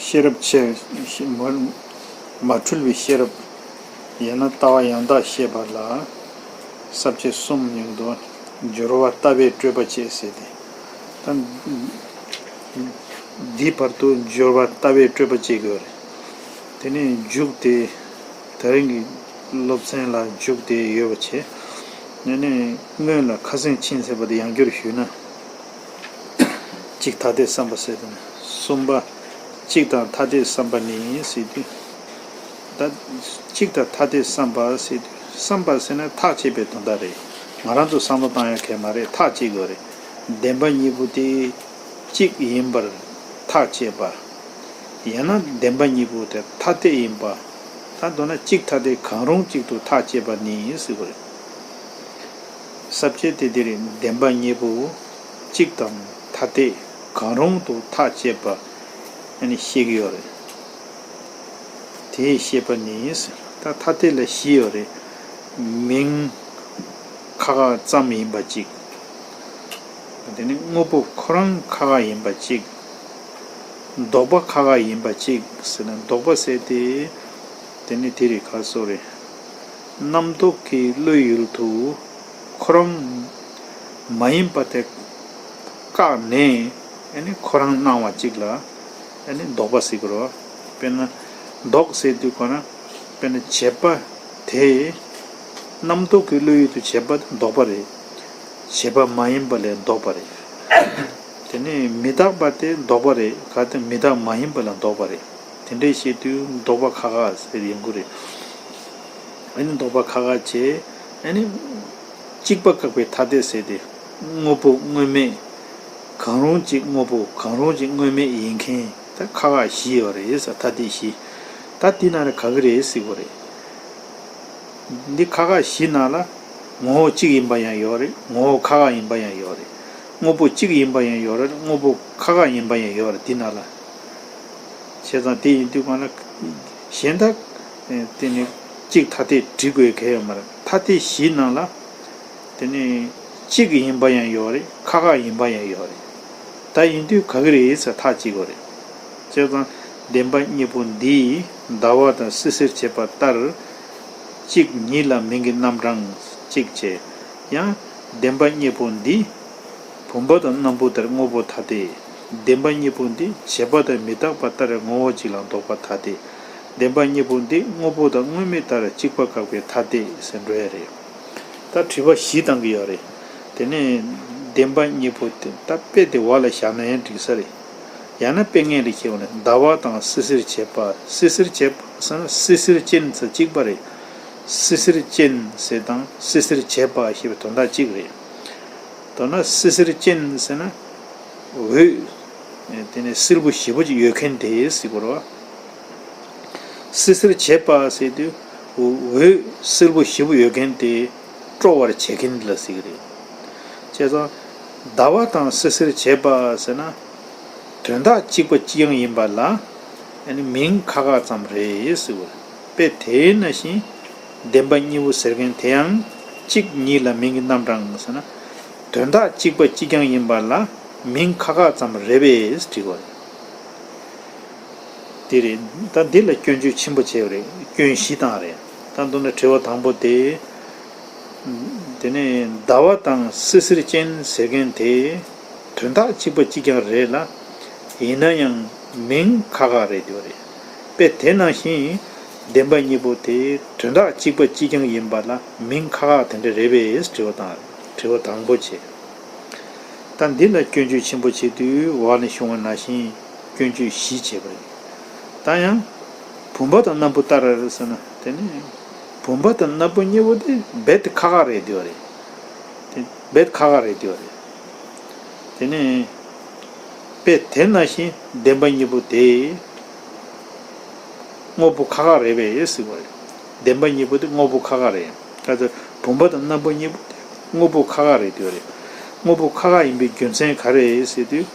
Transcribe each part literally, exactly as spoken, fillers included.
ཤེས་རབ་ཆེ། མ་མ་འཁྲུལ་བའི་ཤེས་རབ། ཡང་ན་ལྟ་བ་ཡང་དག་ཤེས་པ་ལ། ས་བཅད་གསུམ་ཡོད་དོ། སྦྱོར་བ་ལྟ་བས་སྤྲོས་པ་བཅད་ཟེར་ཏེ། ད་འདི་བར་དུ་སྦྱོར་བ་ལྟ་བས་སྤྲོས་པ་བཅད་དགོས་རེད། དེ་ནས་མཇུག་དེ་ད་རིང་གི་སློབ་ཚན་ལ་མཇུག་དེ་ཡོད་པ་བྱས། དེ་ནས་སྔོན་ལ་ཁ་སང་ཕྱིན་ཟེར་བ་དེ་ཡང་བསྐྱར་ཞུས་ན། གཅིག་ཐ་དད་བསམ་པ་ཟེར་དེ་ནི་གསུམ་པ། གཅིག་དང་ཐ་དད་བསམ་པ་ནི་ཟེར་དུས། ད་གཅིག་དང་ཐ་དད་བསམ་པ་ཟེར་དུས་བསམ་པ་ཟེར་ན་ཐག་བཅད་པའི་དོན་དག་རེད། ང་རང་ཚོ་བསམ་བློ་བཏང་ཡ་གལ་མ་རེད། ཐག་བཅད་དགོས་རེད། བདེན་པ་གཉིས་པོ་དེ་གཅིག་ཡིན་པར་ཐག་བཅད་པ། ཡང་ན་བདེན་པ་གཉིས་པོ་དེ་ཐ་དད་ཡིན་པ། ད་མདོར་ན་གཅིག་ཐ་དད་གང་རུང་གཅིག་ཏུ་ཐག་བཅད་པ་ནི་ཟེར་དགོས་རེད། ས་བཅད་དེ་འདིར་བདེན་པ་གཉིས་པོ་གཅིག་དང་ཐ་དད་གང་རུང་དུ་ཐག་བཅད་པ་ཨ་ནི་བཤད་ཀྱི་ཡོད་རེད། དེས་བཤད་པ་ནི་ཟེར། ད་ཐ་དད་ལ་བཞི་ཡོད་རེད། མིང་ཁ་ཁ་ཙམ་ཡིན་པ་གཅིག་དེ་ནི་དངོས་པོ་ཁོ་རང་ཁ་ཁ་ཡིན་པ་གཅིག་ལྡོག་པ་ཁ་ཁ་ཡིན་པ་གཅིག་ཟེར་ན། ལྡོག་པ་ཟེར་ཏེ། དེ་ནི་དེ་རེད། ག་སོགས་རེད། རྣམ་རྟོག་གི་བློ་ཡུལ་དུ་ཁོ་རང་མ་ཡིན་པ་དེ་བཀག་ནས་ཨ་ནི་ཁོ་རང་སྣང་བ་གཅིག་ལ་ཨ་ནི་ལྡོག་པ་ཟེར་གི་རེད། དཔེར་ན་ལྡོག་ཟེར་དུས་གོ་ན། དཔེར་ན་བྱས་པ་དེ་རྣམ་རྟོག་གི་བློ་ཡུལ་དུ་བྱས་པ་དེ་ལྡོག་པ་རེད། བྱས་པ་མ་ཡིན་པ་ལས་ལྡོག་པ་རེད། དེ་ནས་མི་རྟག་པ་དེ་ལྡོག་པ་རེད། གལ་ཏེ་མི་རྟག་མ་ཡིན་པ་ལ་ལྡོག་པ་རེད། དེ་འདྲས་བཤད་དུས་ལྡོག་པ་ཁ་ཁ་ཟེར་ཡོང་གི་རེད། ཨ་ནི་ལྡོག་པ་ཁ་ཁ་བྱས། ཨ་ནི་གཅིག་པ་བཀག་པའི་ཐ་དད་ཟེར་ཏེ། དངོས་པོ་དངོས་མེད། གང་རུང་གཅིག་དངོས་པོ་གང་རུང་གཅིག་དངོས་མེད་ཡིན་མཁན་ད་ཁ་ཁ་བཞི་ཡོད་རེད་ཟེར། ཐ་དད་བཞི། ད་དེ་ནང་ནས་ག་གི་རེད་ཟེར་གོ་རེད། འདི་ཁ་ཁ་བཞི་ནང་ལ་ངོ་བོ་གཅིག་ཡིན་པ་ཡང་ཡོད་རེད། ངོ་བོ་ཁ་ཁ་ཡིན་པ་ཡང་ཡོད་རེད། དངོས་པོ་གཅིག་ཡིན་པ་ཡང་ཡོད་རེད། དངོས་པོ་ཁ་ཁ་ཡིན་པ་ཡང་ཡོད་རེད། འདི་ནང་ལ། བྱས་ཙང་དེ་ཡིན་དུས་གང་ལ་གཞན་དག་དེ་ནི་གཅིག་ཐ་དད་འབྲི་དགོས་གལ་ཡོད་མ་རེད། ཐ་དད་བཞི་ནང་ལ་དེ་ནི་གཅིག་ཡིན་པ་ཡང་ཡོད་རེད། ཁ་ཁ་ཡིན་པ་ཡང་ཡོད་རེད། ད་ཡིན་དུས་ག་གི་རེད་ཟེར་ཐག་གཅིག་དགོས་རེད། བྱས་ཙང་བདེན་པ་གཉིས་པོ་འདི་ཟླ་བ་དང་སྲིད་སྲིད་བྱེད་པ་ལྟར། གཅིག་ཉིད་ལ་མིང་གི་རྣམ་གྲངས་གཅིག་བྱས། ཡང་བདེན་པ་གཉིས་པོ་འདི་བུམ་པ་དང་སྣམ་བུ་ལྟར་དངོས་པོ་ཐ་དད། བདེན་པ་གཉིས་པོ་འདི་བྱས་པ་དང་མི་རྟག་པ་ལྟར་ངོ་བོ་གཅིག་ལ་ལྡོག་པ་ཐ་དད། བདེན་པ་གཉིས་པོ་འདི་དངོས་པོ་དང་དངོས་མེད་ལྟར་གཅིག་པ་བཀག་པའི་ཐ་དད་ཟེར་འགྲོ་ཡ་རེད། ད་དྲི་བ་བཞི་བཏང་གི་ཡོད་རེད། དེ་ནས་བདེན་པ་གཉིས་པོ་དེ་ད་དཔེ་དེ་བ་ལ་བཞག་ན་ཡང་འགྲིག་ས་རེད། ཡང་ན་དཔེ་ངན་རེ་ཁྱེར་བ་ནི་ཟླ་བ་དང་སྲིད་སྲིད་བྱེད་པ། སྲིད་སྲིད་བྱེད་པ་ཟེར་ན་སྲིད་སྲིད་ཅན་ཟེར་གཅིག་པ་རེད། སྲིད་སྲིད་ཅན་ཟེར་དང་སྲིད་སྲིད་བྱེད་པ་ཞེས་པའི་དོན་དག་གཅིག་རེད། མདོར་ན་སྲིད་སྲིད་ཅན་ཟེར་ན་འོད་དེ་ནས་སིལ་བུ་ཞེ་པོ་ཅིག་ཡོད་མཁན་དེ་ཟེར་དགོས་རེད་བ། སྲིད་སྲིད་བྱེད་པ་ཟེར་དུས་འོད་སིལ་བུ་ཞེ་པོ་ཡོད་མཁན་དེ་སྤྲོ་བར་བྱེད་མཁན་ལ་ཟེར་གི་རེད། བྱས་ཙང་ཟླ་བ་དང་སྲིད་སྲིད་བྱེད་པ་ཟེར་ན། དོན་དག་གཅིག་པ་གཅིག་རྐྱང་ཡིན་པ་ལ། ཨ་ནི་མིང་ཁ་ཁ་ཙམ་རེད་ཟེར་བ། དཔེ་དེ་ནང་བཞིན་བདེན་པ་གཉིས་པོ་ཟེར་མཁན་དེ་ཡང་གཅིག་ཉིད་ལ་མིང་གི་རྣམ་གྲངས་ཟེར་ན། དོན་དག་གཅིག་པ་གཅིག་རྐྱང་ཡིན་པ་ལ་མིང་ཁ་ཁ་ཙམ་རེད་པས་དྲི་བ་རེད། དེ་རེད། ད་འདི་ལ་སྐྱོན་བརྗོད་ཆེན་པོ་བྱས་པ་རེད། སྐྱོན་བཞི་བཏང་རེད། ད་མདོར་ན་དྲི་བ་དང་པོ་དེ། དེ་ནས་ཟླ་བ་དང་སྲིད་སྲིད་ཅན་ཟེར་མཁན་དེ་དོན་དག་གཅིག་པ་གཅིག་རྐྱང་རེད་ལ། ཡིན་ན་ཡང་མིང་ཁ་ཁ་རེད་དེ་བ་རེད། དཔེ་དེ་ནང་བཞིན་བདེན་པ་གཉིས་པོ་དེ་དོན་དག་གཅིག་པ་གཅིག་རྐྱང་ཡིན་པ་ལ་མིང་ཁ་ཁ་དེ་འདྲ་རེད་པས་དྲི་བ་དང་། དྲི་བ་དང་པོ་བྱས། ད་འདི་ལ་སྐྱོན་བརྗོད་ཆེན་པོ་བྱེད་དུས་འོག་ནས་བྱུང་བ་ནང་བཞིན་སྐྱོན་བརྗོད་བཞི་བྱས་པ་རེད། ད་ཡང་བུམ་པ་དང་སྣམ་བུ་ལྟར་ཟེར་ན། དེ་ནི་བུམ་པ་དང་སྣམ་བུ་གཉིས་པོ་དེ་རྦད་ཁ་ཁ་རེད་དེ་བ་རེད། དེ་རྦད་ཁ་ཁ་རེད་དེ་བ་རེད། དེ་ནི་དཔེ་དེ་ནང་བཞིན་བདེན་པ་གཉིས་པོ་དེ། དངོས་པོ་ཁ་ཁ་རེད་པས་ཟེར་བ་རེད། བདེན་པ་གཉིས་པོ་དེ་དངོས་པོ་ཁ་ཁ་རེད། ད་ལྟ་བུམ་པ་དང་སྣམ་བུ་གཉིས་པོ་དེ་དངོས་པོ་ཁ་ཁ་རེད་དེ་རེད། དངོས་པོ་ཁ་ཁ་ཡིན་པའི་རྒྱུ་མཚན་ག་རེ་ཟེར་དུས།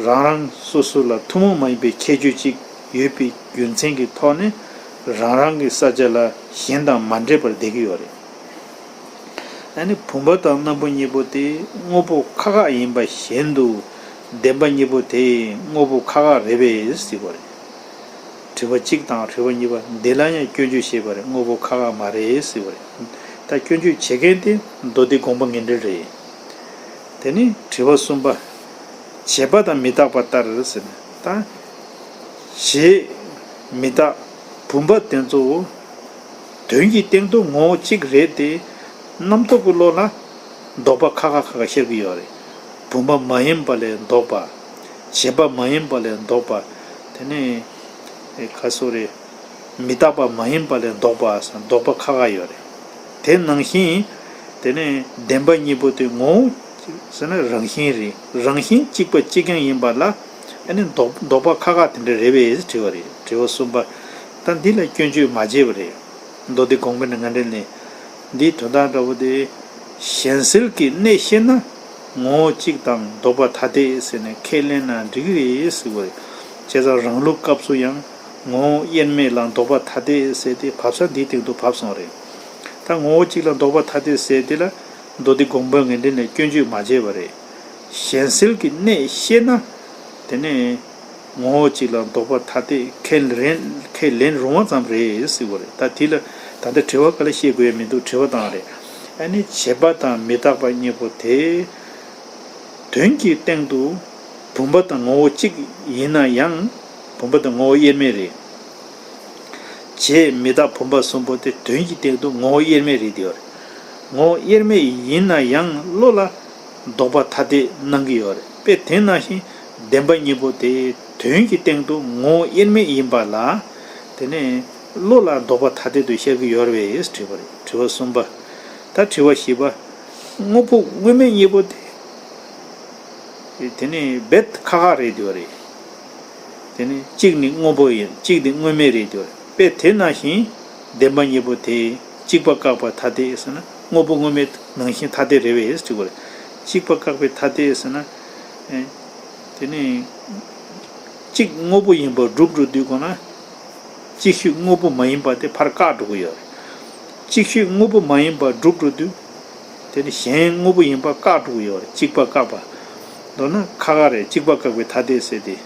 རང་རང་སོ་སོ་ལ་ཐུན་མོང་མ་ཡིན་པའི་ཁྱད་ཆོས་གཅིག་ཡོད་པའི་རྒྱུ་མཚན་གྱི་ཐོག་ནས་རང་རང་གི་ས་ཆ་ལ་གཞན་དང་མ་འདྲེས་པར་བསྡད་ཀྱི་ཡོད་རེད། ཨ་ནི་བུམ་པ་དང་སྣམ་བུ་གཉིས་པོ་དེ་དངོས་པོ་ཁ་ཁ་ཡིན་པ་བཞིན་དུ་བདེན་པ་གཉིས་པོ་དེ་དངོས་པོ་ཁ་ཁ་རེད་པས་ཟེར་བ་རེད། དྲི་བ་གཅིག་དང་དྲི་བ་གཉིས་པ་འདི་ལ་ཡང་སྐྱོན་བརྗོད་བྱས་པ་རེད། དངོས་པོ་ཁག་ཁག་མ་རེད་ཟེར་བ་རེད། ད་སྐྱོན་བརྗོད་བྱེད་མཁན་དེ་མདོ་སྡེ་དགོངས་པ་ངེས་འགྲེལ་རེད། དེ་ནས་དྲི་བ་གསུམ་པ། བྱས་པ་དང་མི་རྟག་པ་ལྟར་ཟེར་ནས་ད། བྱས། མི་རྟག་བུམ་པ་དེ་ཚོ་དོན་གྱི་སྟེང་དུ་ངོ་བོ་གཅིག་རེད་དེ། རྣམ་རྟོག་གི་བློ་ལ་ལྡོག་པ་ཁག་ཁག་ཁག་ཁག་ཤར་གྱི་ཡོད་རེད། བུམ་པ་མ་ཡིན་པ་ལས་ལྡོག་པ། བྱས་པ་མ་ཡིན་པ་ལས་ལྡོག་པ། དེ་ནས་ཨེ་ག་སོ་རེད། མི་རྟག་པ་མ་ཡིན་པ་ལས་ལྡོག་པ་ཟེར་ལྡོག་པ་ཁག་ཁག་ཡོད་རེད། དེ་ནང་བཞིན། དེ་ནས་བདེན་པ་གཉིས་པོ་དེ་ངོ་བོ་ཟེར་ན་རང་བཞིན་རེད། རང་བཞིན་གཅིག་པ་གཅིག་རྐྱང་ཡིན་པ་ལ་ཨ་ནི་ལྡོག་ལྡོག་པ་ཁག་ཁག་དེ་འདྲ་རེད་པས་དྲི་བ་རེད། དྲི་བ་གསུམ་པ། ད་འདི་ལ་སྐྱོན་བརྗོད་མ་བྱས་པ་རེད། མདོ་སྡེ་དགོངས་པ་ནས་ངན་འགྲེལ་ནས། འདིའི་དོན་དག་འདྲ་པོ་དེ། གཞན་སེལ་གྱི་གནད་ཤེས་ན། ངོ་བོ་གཅིག་དང་ལྡོག་པ་ཐ་དད་ཟེར་ནས་ཁས་ལེན་ན་འགྲིག་གི་རེད་ཟེར་བ་རེད། བྱས་ཙང་རང་ལུགས་སྐབས་སུ་ཡང་ངོ་བོ་དབྱེར་མེད་ལ་ལྡོག་པ་ཐ་དད་ཟེར་ཏེ་བབས་ས་འདིའི་སྟེང་དུ་བབས་སོང་རེད། ད་ངོ་བོ་གཅིག་ལ་ལྡོག་པ་ཐ་དད་ཟེར་དེ་ལ་མདོ་སྡེ་དགོངས་པ་ངན་འགྲེལ་ནས་སྐྱོན་བརྗོད་མ་བྱས་པ་རེད། གཞན་སེལ་གྱི་གནད་ཤེས་ན། དེ་ནས་ངོ་བོ་གཅིག་ལ་ལྡོག་པ་ཐ་དད་ཁས་ལེན་ཁས་ལེན་རུང་བ་ཙམ་རེད་ཟེར་བ་རེད། ད་དེ་ལ་ད་ལྟ་དྲི་བ་ག་ལ་བཤད་དགོས་ཡ་མི་འདུག་དྲི་བ་བཏང་རེད། ཨ་ནི་བྱས་པ་དང་མི་རྟག་པ་གཉིས་པོ་དེ། དོན་གྱི་སྟེང་དུ་བུམ་པ་དང་ངོ་བོ་གཅིག་ཡིན་ན་ཡང་། བུམ་པ་དང་ངོ་བོ་དབྱེར་མེད་རེད། བྱས་མི་རྟག་བུམ་པ་གསུམ་པོ་དེ་དོན་གྱི་སྟེང་དུ་ངོ་བོ་དབྱེར་མེད་རེད་དེ་ཡོད་རེད། ངོ་བོ་དབྱེར་མེད་ཡིན་ན་ཡང་བློ་ལ་ལྡོག་པ་ཐ་དད་སྣང་གི་ཡོད་རེད། དཔེ་དེ་ནང་བཞིན་བདེན་པ་གཉིས་པོ་དེ་དོན་གྱི་སྟེང་དུ་ངོ་བོ་དབྱེར་མེད་ཡིན་པ་ལ། དེ་ནས་བློ་ལ་ལྡོག་པ་ཐ་དད་དུ་ཤར་གྱི་ཡོད་རེད་པས་དྲིས་པ་རེད། དྲི་བ་གསུམ་པ། ད་དྲི་བ་བཞི་པ། དངོས་པོ་དངོས་མེད་གཉིས་པོ་དེ། དེ་ནི་རྦད་ཁག་ཁག་རེད་དེ་བ་རེད། དེ་ནི་གཅིག་ནི་དངོས་པོ་ཡིན། གཅིག་ནི་དངོས་མེད་རེད་དེ་བ་རེད། དཔེ་དེ་ནང་བཞིན་བདེན་པ་གཉིས་པོ་དེ་གཅིག་པ་བཀག་པ་ཐ་དད་ཟེར་ན་དངོས་པོ་དངོས་མེད་ནང་བཞིན་ཐ་དད་རེད་པས་དྲི་བ་རེད། གཅིག་པ་བཀག་པའི་ཐ་དད་ཟེར་ན། ཨེ། དེ་ནི། གཅིག་དངོས་པོ་ཡིན་པ་སྒྲུབ་འགྲོ་དུས་གོ་ན། གཅིག་ཤོས་དངོས་པོ་མ་ཡིན་པ་དེ་ཕར་བཀག་འགྲོ་གི་ཡོད་རེད། གཅིག་ཤོས་དངོས་པོ་མ་ཡིན་པ་སྒྲུབ་འགྲོ་དུས། དེ་ནི་གཞན་དངོས་པོ་ཡིན་པ་བཀག་འགྲོ་གི་ཡོད་རེད། གཅིག་པ་བཀག་པ། མདོར་ན་ཁག་ཁག་རེད། གཅིག་པ་བཀག་པའི་ཐ་དད་ཟེར་ཏེ།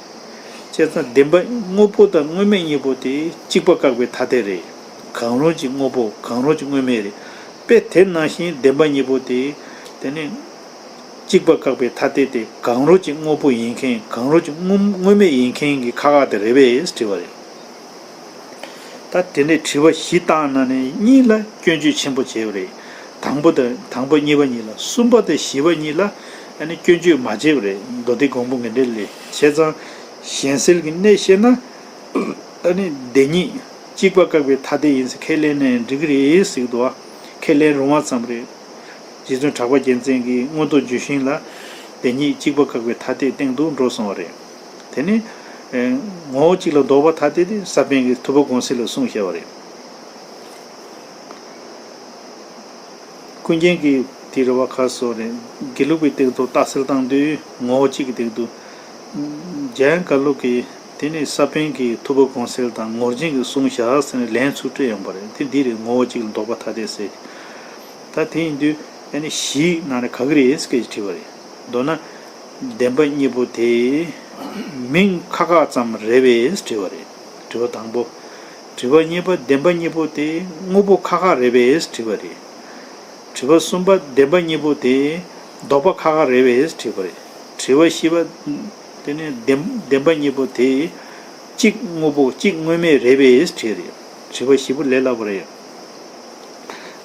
བྱས་ཙང་བདེན་པ་དངོས་པོ་དང་དངོས་མེད་གཉིས་པོ་དེ་གཅིག་པ་བཀག་པའི་ཐ་དད་རེད། གང་རུང་གཅིག་དངོས་པོ་གང་རུང་གཅིག་དངོས་མེད་རེད། དཔེ་དེ་ནང་བཞིན་བདེན་པ་གཉིས་པོ་དེ། དེ་ནི། གཅིག་པ་བཀག་པའི་ཐ་དད་དེ་གང་རུང་གཅིག་དངོས་པོ་ཡིན་མཁན་གང་རུང་གཅིག་དངོས་དངོས་མེད་ཡིན་མཁན་གྱི་ཁག་ཁག་དེ་རེད་པས་དྲི་བ་རེད། ད་དེ་འདྲའི་དྲི་བ་བཞི་བཏང་ན་ནི་གཉིས་ལ་སྐྱོན་བརྗོད་ཆེན་པོ་བྱས་པ་རེད། དང་པོ་དང་དང་པོ་གཉིས་པ་གཉིས་ལ། གསུམ་པ་དང་བཞི་པ་གཉིས་ལ་ཨ་ནི་སྐྱོན་བརྗོད་མ་བྱས་པ་རེད། མདོ་སྡེ་དགོངས་པ་ངན་འགྲེལ་ལས། བྱས་ཙང་གཞན་སེལ་གྱི་གནད་ཤེས་ན། ཨ་ནི་བདེན་གཉིས་གཅིག་པ་བཀག་པའི་ཐ་དད་ཡིན་ཟེར་ཁས་ལེན་ནའང་འགྲིག་གི་རེད་ཟེར་གྱི་འདུག་བ། ཁས་ལེན་རུང་བ་ཙམ་རེད། རྗེ་བཙུན་གྲགས་པ་རྒྱལ་མཚན་གྱིས་མངོན་རྟོགས་ལྗོན་ཤིང་ལ་བདེན་གཉིས་གཅིག་པ་བཀག་པའི་ཐ་དད་སྟེང་དུ་འགྲོ་སོང་བ་རེད། དེ་ནི། ཨེ། ངོ་བོ་གཅིག་ལ་ལྡོག་པ་ཐ་དད་དེ་ས་པཎ་གྱིས་ཐུབ་པ་དགོངས་གསལ་ལ་གསུངས་བཞག་པ་རེད། ཀུན་མཁྱེན་གྱིས་དེ་རེད་བ། ཁ་སོ་རེད། དགེ་ལུགས་པའི་སྟེང་དུ་རྟགས་གསལ་བཏང་དུས་ངོ་བོ་གཅིག་གི་སྟེང་དུ། འཇམ་དབྱངས་བཀའ་བློ་གིས་དེ་ནི་ས་པཎ་གྱིས་ཐུབ་པ་དགོངས་གསལ་དང་ངོར་ཆེན་གྱིས་གསུངས་བཞག་ཟེར་ནས་ལན་ཚུར་སྤྲད་ཡོང་པ་རེད། དེ་འདི་རེད། ངོ་བོ་གཅིག་ལ་ལྡོག་པ་ཐ་དད་ཟེར། ད་དེ་ཡིན་དུས་ཨ་ནི་བཞིའི་ནང་ནས་ག་གི་རེད་ཟེར་དྲིས་པ་རེད། མདོར་ན། བདེན་པ་གཉིས་པོ་དེ་མིང་ཁག་ཁག་ཙམ་རེད་པས་དྲི་བ་རེད། དྲི་བ་དང་པོ། དྲི་བ་གཉིས་པ། བདེན་པ་གཉིས་པོ་དེ་དངོས་པོ་ཁག་ཁག་རེད་པས་དྲི་བ་རེད། དྲི་བ་གསུམ་པ། བདེན་པ་གཉིས་པོ་དེ་ལྡོག་པ་ཁག་ཁག་རེད་པས་དྲི་བ་རེད། དྲི་བ་བཞི་པ། དེ་ནས་བདེན་བདེན་པ་གཉིས་པོ་དེ་གཅིག་དངོས་པོ་གཅིག་དངོས་མེད་རེད་པས་དྲི་རེད། དྲི་བ་བཞི་པོ་ལས་སླ་པོ་རེད།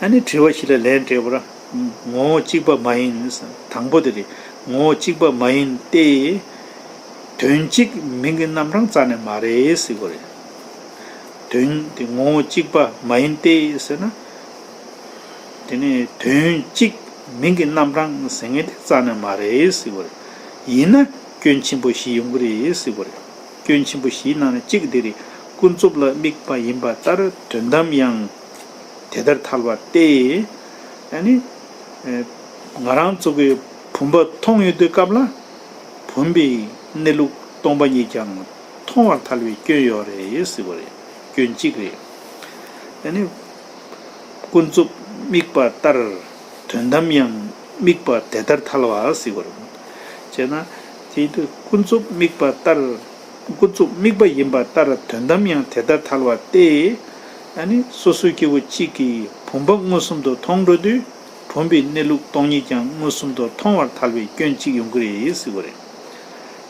ཨ་ནི་དྲི་བ་བཞི་ལ་ལན་སྤྲད་པར། ངོ་བོ་གཅིག་པ་མ་ཡིན། དང་པོ་དེ་རེད། ངོ་བོ་གཅིག་པ་མ་ཡིན་ཏེ། དོན་གཅིག་མིང་གི་རྣམ་གྲངས་རྩ་ནས་མ་རེད་ཟེར་གྱི་རེད། དོན་དེ་ངོ་བོ་གཅིག་པ་མ་ཡིན་ཏེ་ཟེར་ན། དེ་ནས་དོན་གཅིག་མིང་གི་རྣམ་གྲངས་ཟེར་མཁན་དེ་རྩ་ནས་མ་རེད་ཟེར་གྱི་རེད། ཡིན་ན་སྐྱོན་ཆེན་པོ་བཞི་ཡོང་གི་རེད་ཟེར་གྱི་རེད། སྐྱོན་ཆེན་པོ་བཞིའི་ནང་ནས་གཅིག་འདི་རེད། ཀུན་རྫོབ་ལ་དམིགས་པ་ཡིན་པ་ལྟར་དོན་དམ་ཡང་དེ་ལྟར་ཐལ་བ་སྟེ། ཨ་ནི། ཨེ། ང་རང་ཚོ་གིས་བུམ་པ་མཐོང་ཡོང་དུས་སྐབས་ལ། བུམ་པའི་གནས་ལུགས་སྟོང་པ་ཉིད་ཀྱང་མཐོང་བར་ཐལ་བའི་སྐྱོན་ཡོད་རེད་ཟེར་བ་རེད། སྐྱོན་གཅིག་རེད། ཨ་ནི། ཀུན་རྫོབ་དམིགས་པ་ལྟར་དོན་དམ་ཡང་དམིགས་པ་དེ་ལྟར་ཐལ་བ་ཟེར་བ་རེད། བྱས་ན། དེའི་དུས་ཀུན་རྫོབ་དམིགས་པ་ལྟར། ཀུན་རྫོབ་དམིགས་པ་ཡིན་པ་ལྟར་དོན་དམ་ཡང་དེ་ལྟར་ཐལ་བ་སྟེ། ཨ་ནི་སོ་སོའི་སྐྱེ་བོ་གཅིག་གིས་བུམ་པ་མངོན་སུམ་དུ་མཐོང་འགྲོ་དུས་བུམ་པའི་གནས་ལུགས་སྟོང་ཉིད་ཀྱང་མངོན་སུམ་དུ་མཐོང་བར་ཐལ་བའི་སྐྱོན་གཅིག་ཡོང་གི་རེད་ཟེར་བ་རེད།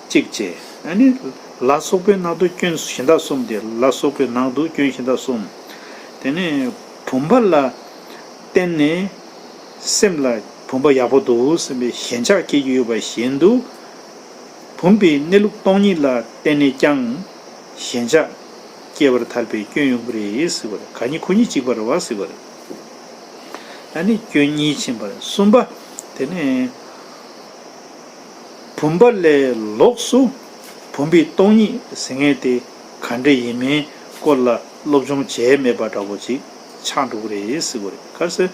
གཅིག་བྱས། ཨ་ནི་ལ་སོགས་པའི་ནང་དུ་སྐྱོན་གཞན་དག་གསུམ་སྟེ། ལ་སོགས་པའི་ནང་དུ་སྐྱོན་གཞན་དག་གསུམ། དེ་ནས་བུམ་པ་ལ་བརྟེན་ནས་སེམས་ལ་བུམ་པ་ཡག་པོ་འདུག་སེམས་པའི་ཞེན་ཆགས་སྐྱེ་རྒྱུ་ཡོད་པ་བཞིན་དུ། བུམ་པའི་གནས་ལུགས་སྟོང་ཉིད་ལ་བརྟེན་ནས་ཀྱང་ཞེན་ཆགས་སྐྱེ་བར་ཐལ་བའི་སྐྱོན་ཡོང་གི་རེད་ཟེར་བ་རེད། ག་གཉིས་ཁོ་གཉིས་གཅིག་པ་རེད་བ་ཟེར་བ་རེད། ཨ་ནི་སྐྱོན་གཉིས་ཕྱིན་པ་རེད། གསུམ་པ། དེ་ནས་བུམ་པ་ལས་ལོགས་སུ་བུམ་པའི་སྟོང་ཉིད་ཟེར་མཁན་དེ་ག་འདྲ་ཡིན་མིན་སྐོར་ལ་སློབ་སྦྱོང་བྱས་མེད་པ་འདྲ་བོ་ཅིག་ཆགས་འགྲོ་གི་རེད་ཟེར་བ་རེད། ག་རེ་ཟེར།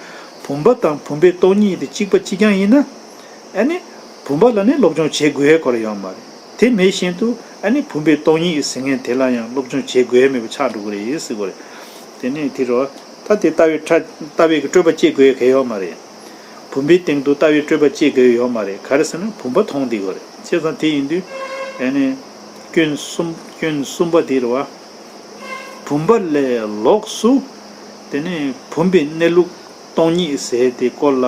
བུམ་པ་དང་བུམ་པའི་སྟོང་ཉིད་དེ་གཅིག་པ་གཅིག་རྐྱང་ཡིན་ན། ཨ་ནི་བུམ་པ་ལ་ནི་སློབ་སྦྱོང་བྱེད་དགོས་ཡ་སྐོར་ཡོད་མ་རེད། དེ་མེད་བཞིན་དུ་ཨ་ནི་བུམ་པའི་སྟོང་ཉིད་ཟེར་མཁན་དེ་ལ་ཡང་སློབ་སྦྱོང་བྱེད་དགོས་ཡ་མེད་པ་ཆགས་འགྲོ་གི་རེད་ཟེར་བ་རེད། དེ་ནས་དེ་རུ་ད་དེ་ལྟ་བའི་ཕྲ་ལྟ་བའི་གི་སྤྲོས་པ་སྐྱེ་དགོས་ཡ་གལ་ཡོད་མ་རེད། བུམ་པའི་སྟེང་དུ་ལྟ་བའི་སྤྲོས་པ་སྐྱེ་དགོས་ཡོད་མ་རེད། ག་རེ་ཟེར་ན་བུམ་པ་མཐོང་བསྡད་ཡོད་རེད། བྱས་ཙང་དེ་ཡིན་དུས་ཨ་ནི་སྐྱོན་གསུམ་སྐྱོན་གསུམ་པ་དེ་རེད་བ། བུམ་པ་ལས་ལོགས་སུ་དེ་ནས་བུམ་པའི་གནས་ལུགས་སྟོང་ཉིད་ཟེར་དེ་སྐོར་ལ་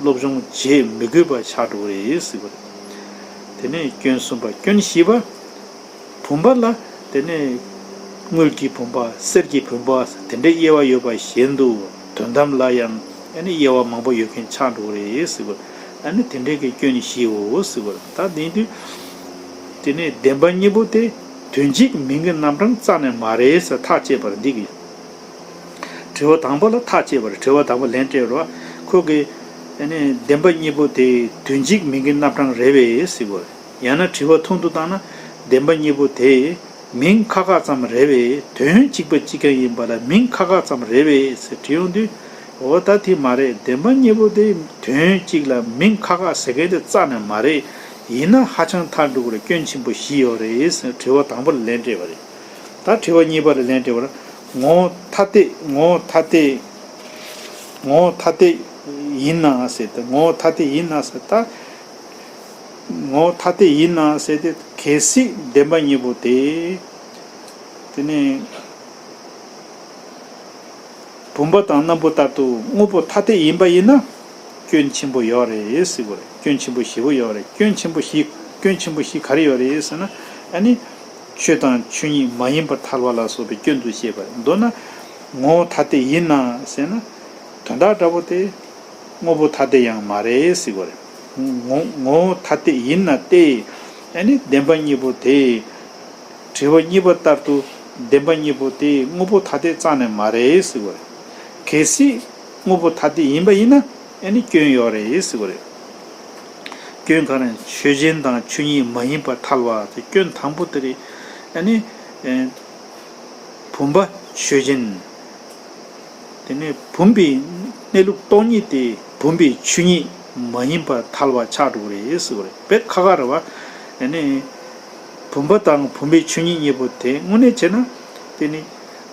སློབ་སྦྱོང་བྱེད་མི་དགོས་པ་ཆགས་འགྲོ་གི་རེད་ཟེར་བ་རེད། དེ་ནས་སྐྱོན་གསུམ་པ། སྐྱོན་བཞི་པ། བུམ་པ་ལ་དེ་ནས་དངུལ་གྱི་བུམ་པ་གསེར་གྱི་བུམ་པ་དེ་འདྲའི་དབྱེ་བ་ཡོད་པ་བཞིན་དུ་དོན་དམ་ལ་ཡང་ཨ་ནི་དབྱེ་བ་མང་པོ་ཡོད་མཁན་ཆགས་འགྲོ་གི་རེད་ཟེར་བ། ཨ་ནི་དེ་འདྲའི་གི་སྐྱོན་བཞིའོ་ཟེར་བ། ད་དེ་དུས་དེ་ནས་བདེན་པ་གཉིས་པོ་དེ་དོན་གཅིག་མིང་གི་རྣམ་གྲངས་རྩ་ནས་མ་རེད་ཟེར་ཐག་བཅད་པར་འདི་གི་དྲི་བ་དང་པོ་ལ་ཐག་བཅད་པ་རེད། དྲི་བ་དང་པོ་ལན་སྤྲད་རོགས། ཁོ་གིས་ཨ་ནི་བདེན་པ་གཉིས་པོ་དེ་དོན་གཅིག་མིང་གི་རྣམ་གྲངས་རེད་པས་ཟེར་བ། ཡང་ན་དྲི་བ་ཐུང་དུ་བཏང་ན། བདེན་པ་གཉིས་པོ་དེ་མིང་ཁག་ཁག་ཙམ་རེད་པས། དོན་གཅིག་པ་གཅིག་རྐྱང་ཡིན་པ་ལ་མིང་ཁག་ཁག་ཙམ་རེད་པས་ཟེར་དྲི་ཡོང་དུས། འོ་ད་དེ་མ་རེད། བདེན་པ་གཉིས་པོ་དེ་དོན་གཅིག་ལ་མིང་ཁག་ཁག་ཟེར་མཁན་དེ་རྩ་ནས་མ་རེད། ཡིན་ན་ཧ་ཅང་ཐལ་འགྲོ་གི་རེད། སྐྱོན་ཆེན་པོ་བཞི་ཡོད་རེད་ཟེར་དྲི་བ་དང་པོ་ལ་ལན་སྤྲད་པ་རེད། ད་དྲི་བ་གཉིས་པ་ལ་ལན་སྤྲད་པར། ངོ་བོ་ཐ་དད། ངོ་བོ་ཐ་དད། ངོ་བོ་ཐ་དད་ཡིན་ན་ཟེར་ཏེ། ངོ་བོ་ཐ་དད་ཡིན་ན་ཟེར་ད། ངོ་བོ་ཐ་དད་ཡིན་ན་ཟེར་ཏེ། གལ་སྲིད་བདེན་པ་གཉིས་པོ་དེ། དེ་ནི་བུམ་པ་དང་སྣམ་བུ་ལྟར་དུ་དངོས་པོ་ཐ་དད་ཡིན་པ་ཡིན་ན། སྐྱོན་ཆེན་པོ་ཡོད་རེད་ཟེར་གོ་རེད། སྐྱོན་ཆེན་པོ་བཞི་པོ་ཡོད་རེད། སྐྱོན་ཆེན་པོ་བཞི། སྐྱོན་ཆེན་པོ་བཞི་ག་རེ་ཡོད་རེད་ཟེར་ན། ཨ་ནི། ཆོས་དང་ཆོས་ཉིད་མ་ཡིན་པར་ཐལ་བ་ལ་སོགས་པའི་སྐྱོན་དུ་བཤད་པ་རེད། མདོར་ན། ངོ་བོ་ཐ་དད་ཡིན་ན་ཟེར་ན། དོན་དག་འདྲ་པོ་དེ། དངོས་པོ་ཐ་དད་ཡང་མ་རེད་ཟེར་གོ་རེད། ངོ་ངོ་བོ་ཐ་དད་ཡིན་ན་སྟེ། ཨ་ནི་བདེན་པ་གཉིས་པོ་དེ། དྲི་བ་གཉིས་པ་ལྟར་དུ་བདེན་པ་གཉིས་པོ་དེ་དངོས་པོ་ཐ་དད་རྩ་ནས་མ་རེད་ཟེར་བ་རེད། གལ་སྲིད་དངོས་པོ་ཐ་དད་ཡིན་པ་ཡིན་ན་ཨ་ནི་སྐྱོན་ཡོད་རེད་ཟེར་བ་རེད། སྐྱོན་ག་རེ། ཆོས་ཅན་དང་ཆོས་ཉིད་མ་ཡིན་པར་ཐལ་བ་དེ་སྐྱོན་དང་པོ་དེ་རེད། ཨ་ནི། ཨེ། བུམ་པ་ཆོས་ཅན། དེ་ནས་བུམ་པའི་གནས་ལུགས་སྟོང་ཉིད་དེ་བུམ་པའི་ཆོས་ཉིད་མ་ཡིན་པར་ཐལ་བ་ཆགས་འགྲོ་གི་རེད་ཟེར་བ་རེད། དཔེ་ཁ་ཁ་རེད་བ། ཨ་ནི། བུམ་པ་དང་བུམ་པའི་ཆོས་ཉིད་གཉིས་པོ་དེ་དངོས་གནས་བྱས་ན། དེ་ནི།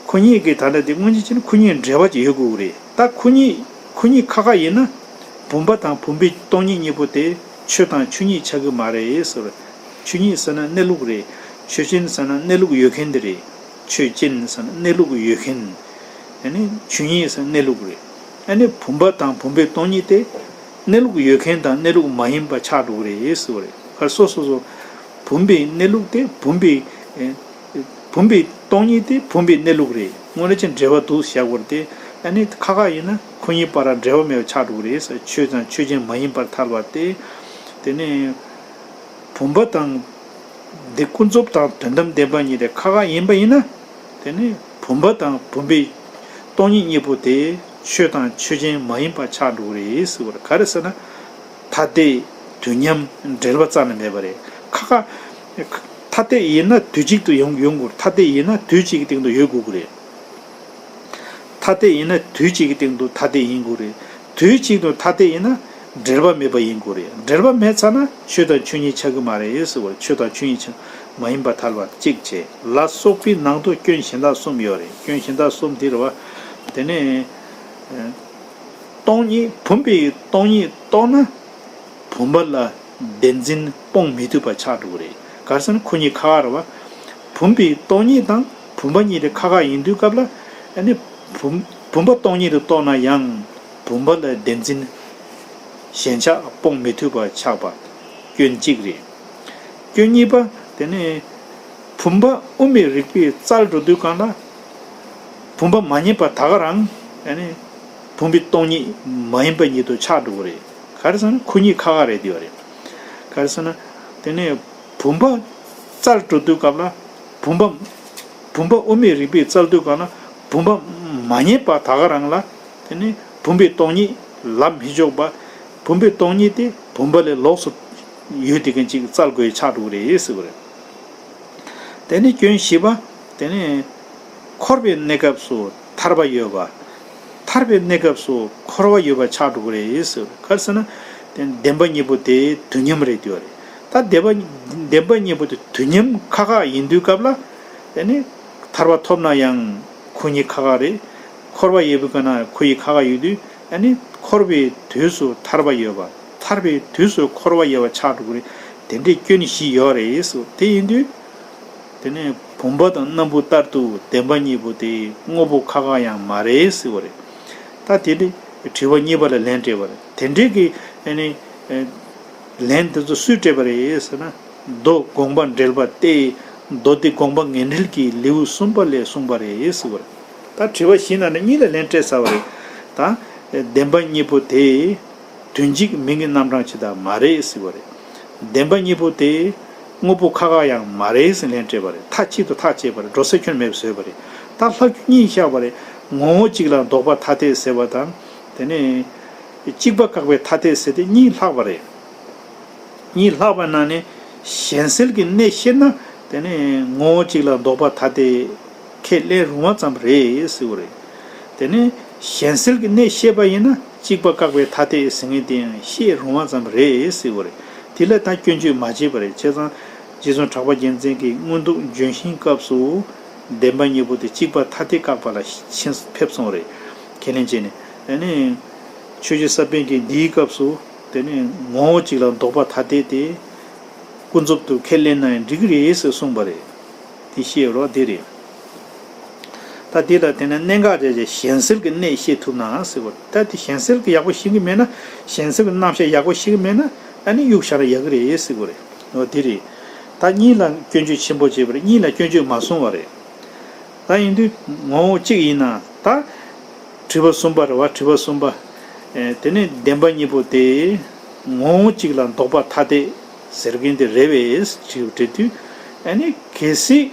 ཁོ་གཉིས་ཀྱི་ད་ལྟ་དེ་དངོས་གཞི་བྱས་ན་ཁོ་གཉིས་འབྲེལ་བ་ཅིག་ཡོད་དགོས་ཀྱི་རེད། ད་ཁོ་གཉིས་ཁོ་གཉིས་ཁ་ཁ་ཡིན་ན། བུམ་པ་དང་བུམ་པའི་སྟོང་ཉིད་གཉིས་པོ་དེ་ཆོས་དང་ཆོས་ཉིད་ཆགས་ཀྱི་མ་རེད་ཟེར་བ་རེད། ཆོས་ཉིད་ཟེར་ན་གནས་ལུགས་རེད། ཆོས་ཅན་ཟེར་ན་གནས་ལུགས་ཡོད་མཁན་དེ་རེད། ཆོས་ཅན་ཟེར་ན་གནས་ལུགས་ཡོད་མཁན། ཨ་ནི་ཆོས་ཉིད་ཟེར་ན་གནས་ལུགས་རེད། ཨ་ནི་བུམ་པ་དང་བུམ་པའི་སྟོང་ཉིད་དེ་གནས་ལུགས་ཡོད་མཁན་དང་གནས་ལུགས་མ་ཡིན་པ་ཆགས་འགྲོ་གི་རེད་ཟེར་བ་རེད། ཁར་སོ་སོ་སོ། བུམ་པའི་གནས་ལུགས་དེ་བུམ་པའི། ཨེ། བུམ་པའི་སྟོང་ཉིད་དེ་བུམ་པའི་གནས་ལུགས་རེད། དངོས་གནས་ཀྱི་འབྲེལ་བ་འདུག་བཞག་དགོས་རེད་དེ། ཨ་ནི་ཁ་ཁ་ཡིན་ན་ཁོ་གཉིས་བར་འབྲེལ་བ་མེད་པ་ཆགས་འགྲོ་གི་རེད་ཟེར། ཆོས་དང་ཆོས་ཅན་མ་ཡིན་པར་ཐལ་བ་སྟེ། དེ་ནས་བུམ་པ་དང་། འདི་ཀུན་རྫོབ་དང་དོན་དམ་བདེན་པ་གཉིས་དེ་ཁ་ཁ་ཡིན་པ་ཡིན་ན། དེ་ནི་བུམ་པ་དང་བུམ་པའི་སྟོང་ཉིད་གཉིས་པོ་དེ་ཆོས་དང་ཆོས་ཅན་མ་ཡིན་པ་ཆགས་འགྲོ་གི་རེད་ཟེར་བ་རེད། ག་རེ་ཟེར་ན། ཐ་དད་དུས་མཉམ་འབྲེལ་བ་རྩ་ནས་མེད་པ་རེད། ཁ་ཁ། ཐ་དད་ཡིན་ན་དུས་གཅིག་ཏུ་ཡོང་ཡོང་དགོས། ཐ་དད་ཡིན་ན་དུས་གཅིག་གི་སྟེང་དུ་ཡོད་དགོས་ཀྱི་རེད། ཐ་དད་ཡིན་ན་དུས་གཅིག་གི་སྟེང་དུ་ཐ་དད་ཡིན་དགོས་རེད། དུས་གཅིག་ཏུ་ཐ་དད་ཡིན་ན་འབྲེལ་བ་མེད་པ་ཡིན་དགོས་རེད། འབྲེལ་བ་མེད་ཚར་ན་ཆོས་དང་ཆོས་ཉིད་ཆགས་ཀྱི་མ་རེད་ཟེར་བ། ཆོས་དང་ཆོས་ཉིད་ཆགས་མ་ཡིན་པར་ཐལ་བ་གཅིག་བྱས། ལ་སོགས་པའི་ནང་དུ་སྐྱོན་གཞན་དག་གསུམ་ཡོད་རེད། སྐྱོན་གཞན་དག་གསུམ་དེ་རེད་བ། དེ་ནས། སྟོང་ཉིད་བུམ་པའི་སྟོང་ཉིད་རྟོགས་ན། བུམ་པ་ལ་བདེན་འཛིན་སྤོང་མི་ཐུབ་པ་ཆགས་འགྲོ་གི་རེད། ག་རེ་ཟེར་ན་ཁོ་གཉིས་ཁ་ཁ་རེད་བ། བུམ་པའི་སྟོང་ཉིད་དང་བུམ་པ་གཉིས་དེ་ཁ་ཁ་ཡིན་དུས་སྐབས་ལ་ཨ་ནི་བུམ་བུམ་པ་སྟོང་ཉིད་དུ་རྟོགས་ན་ཡང་བུམ་པ་ལ་བདེན་འཛིན་ཞེན་ཆགས་སྤོང་མི་ཐུབ་པ་ཆགས་པ་སྐྱོན་གཅིག་རེད། སྐྱོན་གཉིས་པ་དེ་ནི་བུམ་པ་དབུ་མའི་རིགས་པས་བཙལ་འགྲོ་དུས་གང་ལ་བུམ་པ་མ་རྙེད་པ་ད་ག་རང་ཨ་ནི་བུམ་པའི་སྟོང་ཉིད་མ་ཡིན་པ་ཉིད་དུ་ཆགས་འགྲོ་གི་རེད། ག་རེ་ཟེར་ན་ཁོ་གཉིས་ཁ་ཁ་རེད་དེ་བ་རེད། ག་རེ་ཟེར་ན་དེ་ནི་བུམ་པ་བཙལ་འགྲོ་དུས་སྐབས་ལ་བུམ་པ་བུམ་པ་དབུ་མའི་རིགས་པས་བཙལ་དུས་གང་ལ་བུམ་པ་མ་རྙེད་པ་ད་ག་རང་ལ་དེ་ནི་བུམ་པའི་སྟོང་ཉིད་ལབ་མི་ཆོག་པ། བུམ་པའི་སྟོང་ཉིད་དེ་བུམ་པ་ལས་ལོགས་སུ་ཡོད་དེ་མཁན་ཅིག་བཙལ་དགོས་ཆགས་འགྲོ་གི་རེད་ཟེར་བ་རེད། དེ་ནི་སྐྱོན་བཞི་པ། དེ་ནི་འཁོར་བའི་གནས་སྐབས་སུ་ཐར་པ་ཡོད་པ། ཐར་པའི་གནས་སྐབས་སུ་འཁོར་བ་ཡོད་པ་ཆགས་འགྲོ་གི་རེད་ཟེར། ག་རེ་ཟེར་ན། དེ་བདེན་པ་གཉིས་པོ་དེ་དུས་མཉམ་རེད་དེ་བ་རེད། ད་བདེན་པ་བདེན་པ་གཉིས་པོ་དེ་དུས་མཉམ་ཁ་ཁ་ཡིན་དུས་སྐབས་ལ། དེ་ནི་ཐར་པ་ཐོབ་ན་ཡང་ཁོ་གཉིས་ཁ་ཁ་རེད། འཁོར་བ་ཡོད་པའི་སྐབས་ན་ཁོ་གཉིས་ཁ་ཁ་ཡོད་དུས། ཨ་ནི་འཁོར་བའི་དུས་སུ་ཐར་པ་ཡོད་པ། ཐར་པའི་དུས་སུ་འཁོར་བ་ཡོད་པ་ཆགས་འགྲོ་གི་རེད། དེ་འདྲའི་སྐྱོན་བཞི་ཡོད་རེད་ཟེར། དེ་ཡིན་དུས། དེ་ནས་བུམ་པ་དང་སྣམ་བུ་ལྟར་དུ་བདེན་པ་གཉིས་པོ་དེ་དངོས་པོ་ཁ་ཁ་ཡང་མ་རེད་ཟེར་བ་རེད། ད་དེ་ནི་དྲི་བ་གཉིས་པ་ལ་ལན་སྤྲད་པ་རེད། དེ་འདྲའི་གི་ཨ་ནི་ལན་དེ་ཚོ་སུས་སྤྲད་པ་རེད་ཟེར་ན། མདོ་དགོངས་པ་འགྲེལ་པ་སྟེ། མདོ་སྡེ་དགོངས་པ་ངེས་འགྲེལ་གྱི་ལེའུ་གསུམ་པ་ལས་གསུངས་པ་རེད་ཟེར་བ་རེད། ད་དྲི་བ་བཞི་ནང་ནས་གཉིས་ལ་ལན་སྤྲད་ཚར་བ་རེད། ད་བདེན་པ་གཉིས་པོ་དེ། དོན་གཅིག་མིང་གི་རྣམ་གྲངས་ཇི་ལྟར་མ་རེད་ཟེར་བ་རེད། བདེན་པ་གཉིས་པོ་དེ་དངོས་པོ་ཁ་ཁ་ཡང་མ་རེད་ཟེར་ལན་སྤྲད་པ་རེད། མཐའ་གཅིག་ཏུ་ཐག་བཅད་པ་རེད། འགྲོ་ས་ཁྱོན་མེད་པ་བཟོས་པ་རེད། ད་ལྷག་རྒྱུ་གཉིས་བཞག་པ་རེད། ངོ་བོ་གཅིག་ལ་ལྡོག་པ་ཐ་དད་ཟེར་བ་དང་། དེ་ནས་གཅིག་པ་བཀག་པའི་ཐ་དད་ཟེར་ཏེ་གཉིས་ལྷག་པ་རེད། གཉིས་ལྷག་པ་ནང་ནས་གཞན་སེལ་གྱི་གནད་ཤེས་ན། དེ་ནས་ངོ་བོ་གཅིག་ལ་ལྡོག་པ་ཐ་དད་ཁས་ལེན་རུང་བ་ཙམ་རེད་ཟེར་བ་རེད། དེ་ནས་གཞན་སེལ་གྱི་གནད་ཤེས་པ་ཡིན་ན་གཅིག་པ་བཀག་པའི་ཐ་དད་ཟེར་མཁན་དེ་ཡང་ཤེས་རུང་བ་ཙམ་རེད་ཟེར་བ་རེད། དེ་ལ་ད་སྐྱོན་བརྗོད་མ་བྱས་པ་རེད། བྱས་ཙང་རྗེ་བཙུན་གྲགས་པ་རྒྱལ་མཚན་གྱིས་མངོན་རྟོགས་ལྗོན་ཤིང་སྐབས་སུ་བདེན་པ་གཉིས་པོ་དེ་གཅིག་པ་ཐ་དད་བཀག་པ་ལ་ཕྱིན་ཕེབས་སོང་བ་རེད། ཁས་ལེན་བྱས་ནས། དེ་ནས་ཆོས་རྗེ་ས་པཎ་གྱིས་འདིའི་སྐབས་སུ། དེ་ནས་ངོ་བོ་གཅིག་ལ་ལྡོག་པ་ཐ་དད་དེ། ཀུན་རྫོབ་ཏུ་ཁས་ལེན་ན་ཡང་འགྲིག་གི་རེད་ཟེར་གསུངས་པ་རེད། དེ་ཤེས་རོགས་དེ་རེད། ད་དེ་ལ་དེ་ནས་གནད་འགག་བྱས་རྗེས་གཞན་སེལ་གྱི་གནད་ཤེས་ཐུབ་ན་ཟེར་བ། ད་དེ་གཞན་སེལ་གྱི་ཡག་པོ་ཤེས་ཀྱི་མེད་ན། གཞན་སེལ་གྱི་རྣམ་གཞག་ཡག་པོ་ཤེས་ཀྱི་མེད་ན་ཨ་ནི་གཡུག་བཞག་ན་ཡག་གི་རེད་ཟེར་བ་རེད། འོ་དེ་རེད། ད་གཉིས་ལ་སྐྱོན་བརྗོད་ཆེན་པོ་བྱས་པ་རེད། གཉིས་ལ་སྐྱོན་བརྗོད་མ་སོང་བ་རེད། ད་ཡིན་དུས་ངོ་བོ་གཅིག་ཡིན་ན་ད། དྲི་བ་གསུམ་པ་རེད་བ། དྲི་བ་གསུམ་པ། ཨེ། དེ་ནས་བདེན་པ་གཉིས་པོ་དེ་ངོ་བོ་གཅིག་ལ་ལྡོག་པ་ཐ་དད་ཟེར་མཁན་དེ་རེད་པས་དྲི་བ་དྲི་དུས། ཨ་ནི་གལ་སྲིད་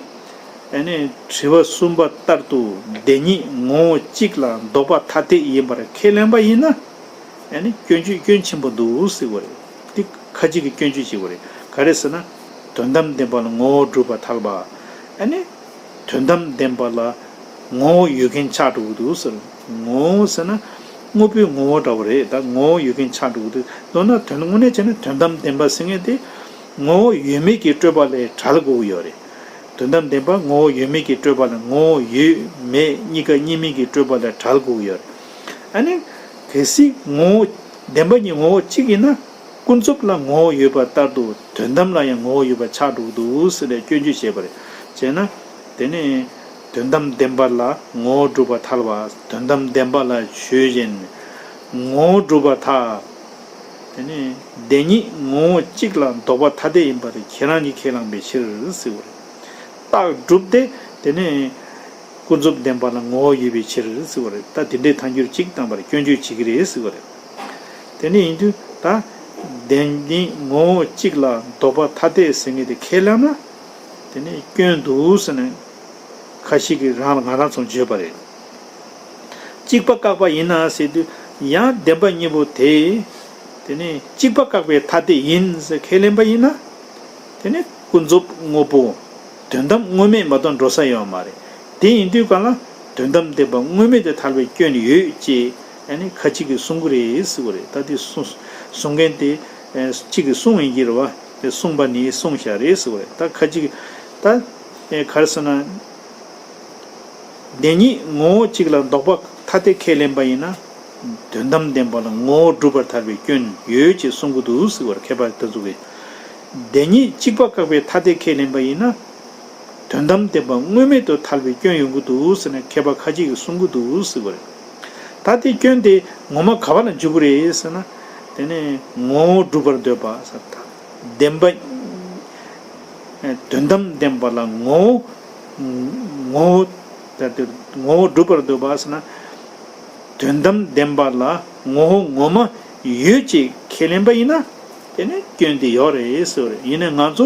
ཨ་ནི་དྲི་བ་གསུམ་པ་ལྟར་དུ་བདེན་གཉིས་ངོ་བོ་གཅིག་ལ་ལྡོག་པ་ཐ་དད་ཡིན་པར་ཁས་ལེན་པ་ཡིན་ན། ཨ་ནི་སྐྱོན་བརྗོད་སྐྱོན་ཆེན་པོ་འདུག་ཟེར་བ་རེད། འདི་ཁ་ཅིག་གིས་སྐྱོན་བརྗོད་བྱེད་པ་རེད། ག་རེ་ཟེར་ན། དོན་དམ་བདེན་པ་ལ་ངོ་བོ་སྒྲུབ་པར་ཐལ་བ། ཨ་ནི། དོན་དམ་བདེན་པ་ལ་ངོ་བོ་ཡོད་མཁན་ཆགས་འགྲོ་གི་འདུག་ཟེར། ངོ་བོ་ཟེར་ན་དངོས་པོའི་ངོ་བོ་འདྲ་བོ་རེད། ད་ངོ་བོ་ཡོད་མཁན་ཆགས་འགྲོ་གི་འདུག་མདོར་ན་དོན་དངོས་གནས་བྱས་ན་དོན་དམ་བདེན་པ་ཟེར་མཁན་དེ་ངོ་བོ་ཡོད་མེད་ཀྱི་སྤྲོས་པ་ལས་བྲལ་དགོས་ཀྱི་ཡོད་རེད། དོན་དམ་བདེན་པ་ངོ་བོ་ཡོད་མེད་ཀྱི་སྤྲོས་པ་ལས། ངོ་བོ་ཡོད་མེད་གཉིས་ཀ་གཉིས་མེད་ཀྱི་སྤྲོས་པ་ལས་བྲལ་དགོས་ཀྱི་ཡོད་རེད། ཨ་ནི་གལ་སྲིད་ངོ་བོ་བདེན་པ་གཉིས་ངོ་བོ་གཅིག་ཡིན་ན། ཀུན་རྫོབ་ལ་ངོ་བོ་ཡོད་པ་ལྟར་དུ་དོན་དམ་ལ་ཡང་ངོ་བོ་ཡོད་པ་ཆགས་འགྲོ་གི་འདུག་ཟེར་ནས་སྐྱོན་བརྗོད་བྱས་པ་རེད། བྱས་ན། དེ་ནས་དོན་དམ་བདེན་པ་ལ་ངོ་བོ་སྒྲུབ་པར་ཐལ་བ། དོན་དམ་བདེན་པ་ལ་ཆོས་གཞན་ངོ་བོ་སྒྲུབ་པར་ཐལ། དེ་ནས་བདེན་གཉིས་ངོ་བོ་གཅིག་ལ་ལྡོག་པ་ཐ་དད་ཡིན་པ་དེ་ཁྱེད་རང་གིས་ཁས་བླངས་པའི་ཕྱིར་ཟེར་བ་རེད། རྟགས་གྲུབ་སྟེ་དེ་ནས། ཀུན་རྫོབ་བདེན་པ་ལ་ངོ་བོ་ཡོད་པའི་ཕྱིར་ཟེར་བ་རེད། ད་དེ་འདྲའི་ཐལ་འགྱུར་གཅིག་བཏང་བར་སྐྱོན་བརྗོད་བྱེད་ཀྱི་རེད་ཟེར་བ་རེད། དེ་ནས་ཡིན་དུས་ད་བདེན་གཉིས་ངོ་བོ་གཅིག་ལ་ལྡོག་པ་ཐ་དད་ཟེར་མཁན་དེ་ཁས་བླངས་ན། དེ་ནས་སྐྱོན་འདུག་ཟེར་ནས་ཁ་ཤས་ཀྱིས་རང་ལ་ང་རང་ཚོར་བརྗོད་པ་རེད། གཅིག་པ་བཀག་པ་ཡིན་ན་ཟེར་དུས་ཡང་བདེན་པ་གཉིས་པོ་དེ། དེ་ནས་གཅིག་པ་བཀག་པའི་ཐ་དད་ཡིན་ཟེར་ཁས་ལེན་པ་ཡིན་ན། དེ་ནི་ཀུན་རྫོབ་དངོས་པོ། དོན་དམ་དངོས་མེད་མ་གཏོགས་འགྲོ་ས་ཡོད་མ་རེད། དེ་ཡིན་དུས་གང་ལ་དོན་དམ་བདེན་པ་དངོས་མེད་དུ་ཐལ་བའི་སྐྱོན་ཡོད་ཅེས་ཨ་ནི་ཁ་ཅིག་གིས་གསུང་གི་རེད་ཟེར་བ་རེད། ད་དེ་གསུང་གསུང་མཁན་དེ་ཨ་གཅིག་གིས་གསུང་ཡིན་གྱི་རེད་བ། དེ་གསུངས་པ་ནི་གསུངས་བཞག་རེད་ཟེར་བ་རེད། ད་ཁ་ཅིག་གིས་ད་ཨ་ག་རེ་ཟེར་ན། བདེན་གཉིས་ངོ་བོ་གཅིག་ལ་ལྡོག་པ་ཐ་དད་ཁས་ལེན་པ་ཡིན་ན། དོན་དམ་བདེན་པ་ལ་ངོ་བོ་སྒྲུབ་པར་ཐལ་བའི་སྐྱོན་ཡོད་ཅེས་གསུང་གི་འདུག་ཟེར་བར་མཁས་པ་དེ་ཚོ་གིས། བདེན་གཉིས་གཅིག་པ་བཀག་པའི་ཐ་དད་ཁས་ལེན་པ་ཡིན་ན། དོན་དམ་བདེན་པ་དངོས་མེད་དུ་ཐལ་བའི་སྐྱོན་ཡོང་གི་འདུག་ཟེར་ནས་མཁས་པ་ཁ་ཅིག་གིས་གསུང་གི་འདུག་ཟེར་བ་རེད། ད་དེ་སྐྱོན་དེ་ངོ་མ་ག་བ་ལ་འཇུག་གི་རེད་ཟེར་ན། དེ་ནས་ངོ་བོ་སྒྲུབ་པར་འདོད་པ་ཟེར། ད་བདེན་པ། དོན་དམ་བདེན་པ་ལ་ངོ་བོ། ངོ་བོ། ད་དེ་ངོ་བོ་སྒྲུབ་པར་འདོད་པ་ཟེར་ན། དོན་དམ་བདེན་པ་ལ་ངོ་བོ་ངོ་མ་ཡོད་ཅེས་ཁས་ལེན་པ་ཡིན་ན། དེ་ནི་སྐྱོན་དེ་ཡོད་རེད་ཟེར་བ་རེད། ཡིན་ནའི་ང་ཚོ་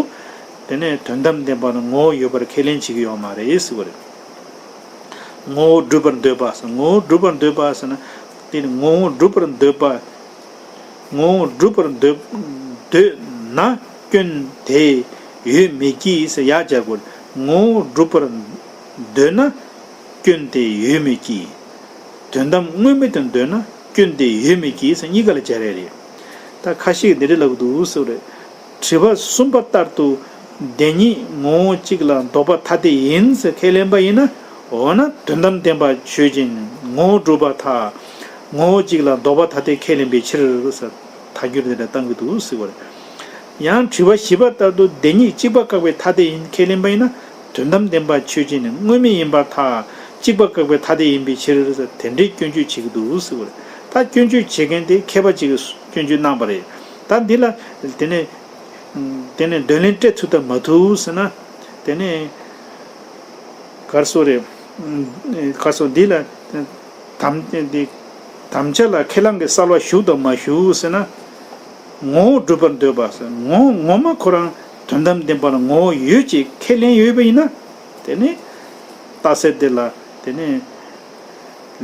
དེ་ནས་དོན་དམ་བདེན་པ་ལ་ངོ་བོ་ཡོད་པར་ཁས་ལེན་བྱེད་ཀྱི་ཡོད་མ་རེད་ཟེར་བ་རེད། ངོ་བོ་སྒྲུབ་པར་འདོད་པ་ཟེར། ངོ་བོ་སྒྲུབ་པར་འདོད་པ་ཟེར་ན། དེ་ནི་ངོ་བོ་སྒྲུབ་པར་འདོད་པ། ངོ་བོ་སྒྲུབ་པར་འདོད་འདོད་ན་སྐྱོན་དེ་ཡོད་མོད་ཀྱི་ཟེར་ཡར་སྦྱར་དགོས། ངོ་བོ་སྒྲུབ་པར་འདོད་ན་སྐྱོན་དེ་ཡོད་མོད་ཀྱི། དོན་དམ་དངོས་མེད་དུ་འདོད་ན་སྐྱོན་དེ་ཡོད་མོད་ཀྱི་ཟེར་གཉིས་ཀ་ལ་སྦྱར་ཡ་རེད། ད་ཁ་ཤས་ཀྱིས་འདི་འདྲ་ལབ་ཀྱི་འདུག་ཟེར་བ་རེད། དྲི་བ་གསུམ་པ་ལྟར་དུ་བདེན་གཉིས་ངོ་བོ་གཅིག་ལ་ལྡོག་པ་ཐ་དད་ཡིན་ཟེར་ཁས་ལེན་པ་ཡིན་ན། འོ་ན་དོན་དམ་བདེན་པ་ཆོས་ཅན་ངོ་བོ་སྒྲུབ་པར་ཐལ། ངོ་བོ་གཅིག་ལ་ལྡོག་པ་ཐ་དད་ཁས་ལེན་པའི་ཕྱིར་ཟེར་ཐལ་འགྱུར་དེ་འདྲ་བཏང་གི་འདུག་ཟེར་བ་རེད། ཡང་དྲི་བ་བཞི་པ་ལྟར་དུ་བདེན་གཉིས་གཅིག་པ་བཀག་པའི་ཐ་དད་ཡིན་ཁས་ལེན་པ་ཡིན་ན། དོན་དམ་བདེན་པ་ཆོས་ཅན་ནི་དངོས་མེད་ཡིན་པར་ཐལ། གཅིག་པ་བཀག་པའི་ཐ་དད་ཡིན་པའི་ཕྱིར་ཟེར་དེ་འདྲའི་སྐྱོན་བརྗོད་བྱེད་ཀྱི་འདུག་ཟེར་བ་རེད། ད་སྐྱོན་བརྗོད་བྱེད་མཁན་དེ་མཁས་པ་གཅིག་གིས་སྐྱོན་བརྗོད་གནང་བ་རེད། ད་འདི་ལ་དེ་ནས་དེ་ནས་འདོད་ལན་སྤྲད་ཐུབ་དང་མ་ཐུབ་ཟེར་ན། དེ་ནས་གར་སོ་རེད། གར་སོ་འདི་ལ་དམ་འདི་དམ་བཅའ་ལ་ཁས་བླངས་ཀྱི་གསལ་བ་ཞུགས་དང་མ་ཞུགས་ཟེར་ན། ངོ་བོ་སྒྲུབ་པར་འདོད་པ་ཟེར། ངོ་ངོ་མ་ཁོ་རང་དོན་དམ་བདེན་པ་ལ་ངོ་བོ་ཡོད་ཅེས་ཁས་ལེན་ཡོད་པ་ཡིན་ན། དེ་ནི་རྟགས་གསལ་དེ་ལ་དེ་ནི་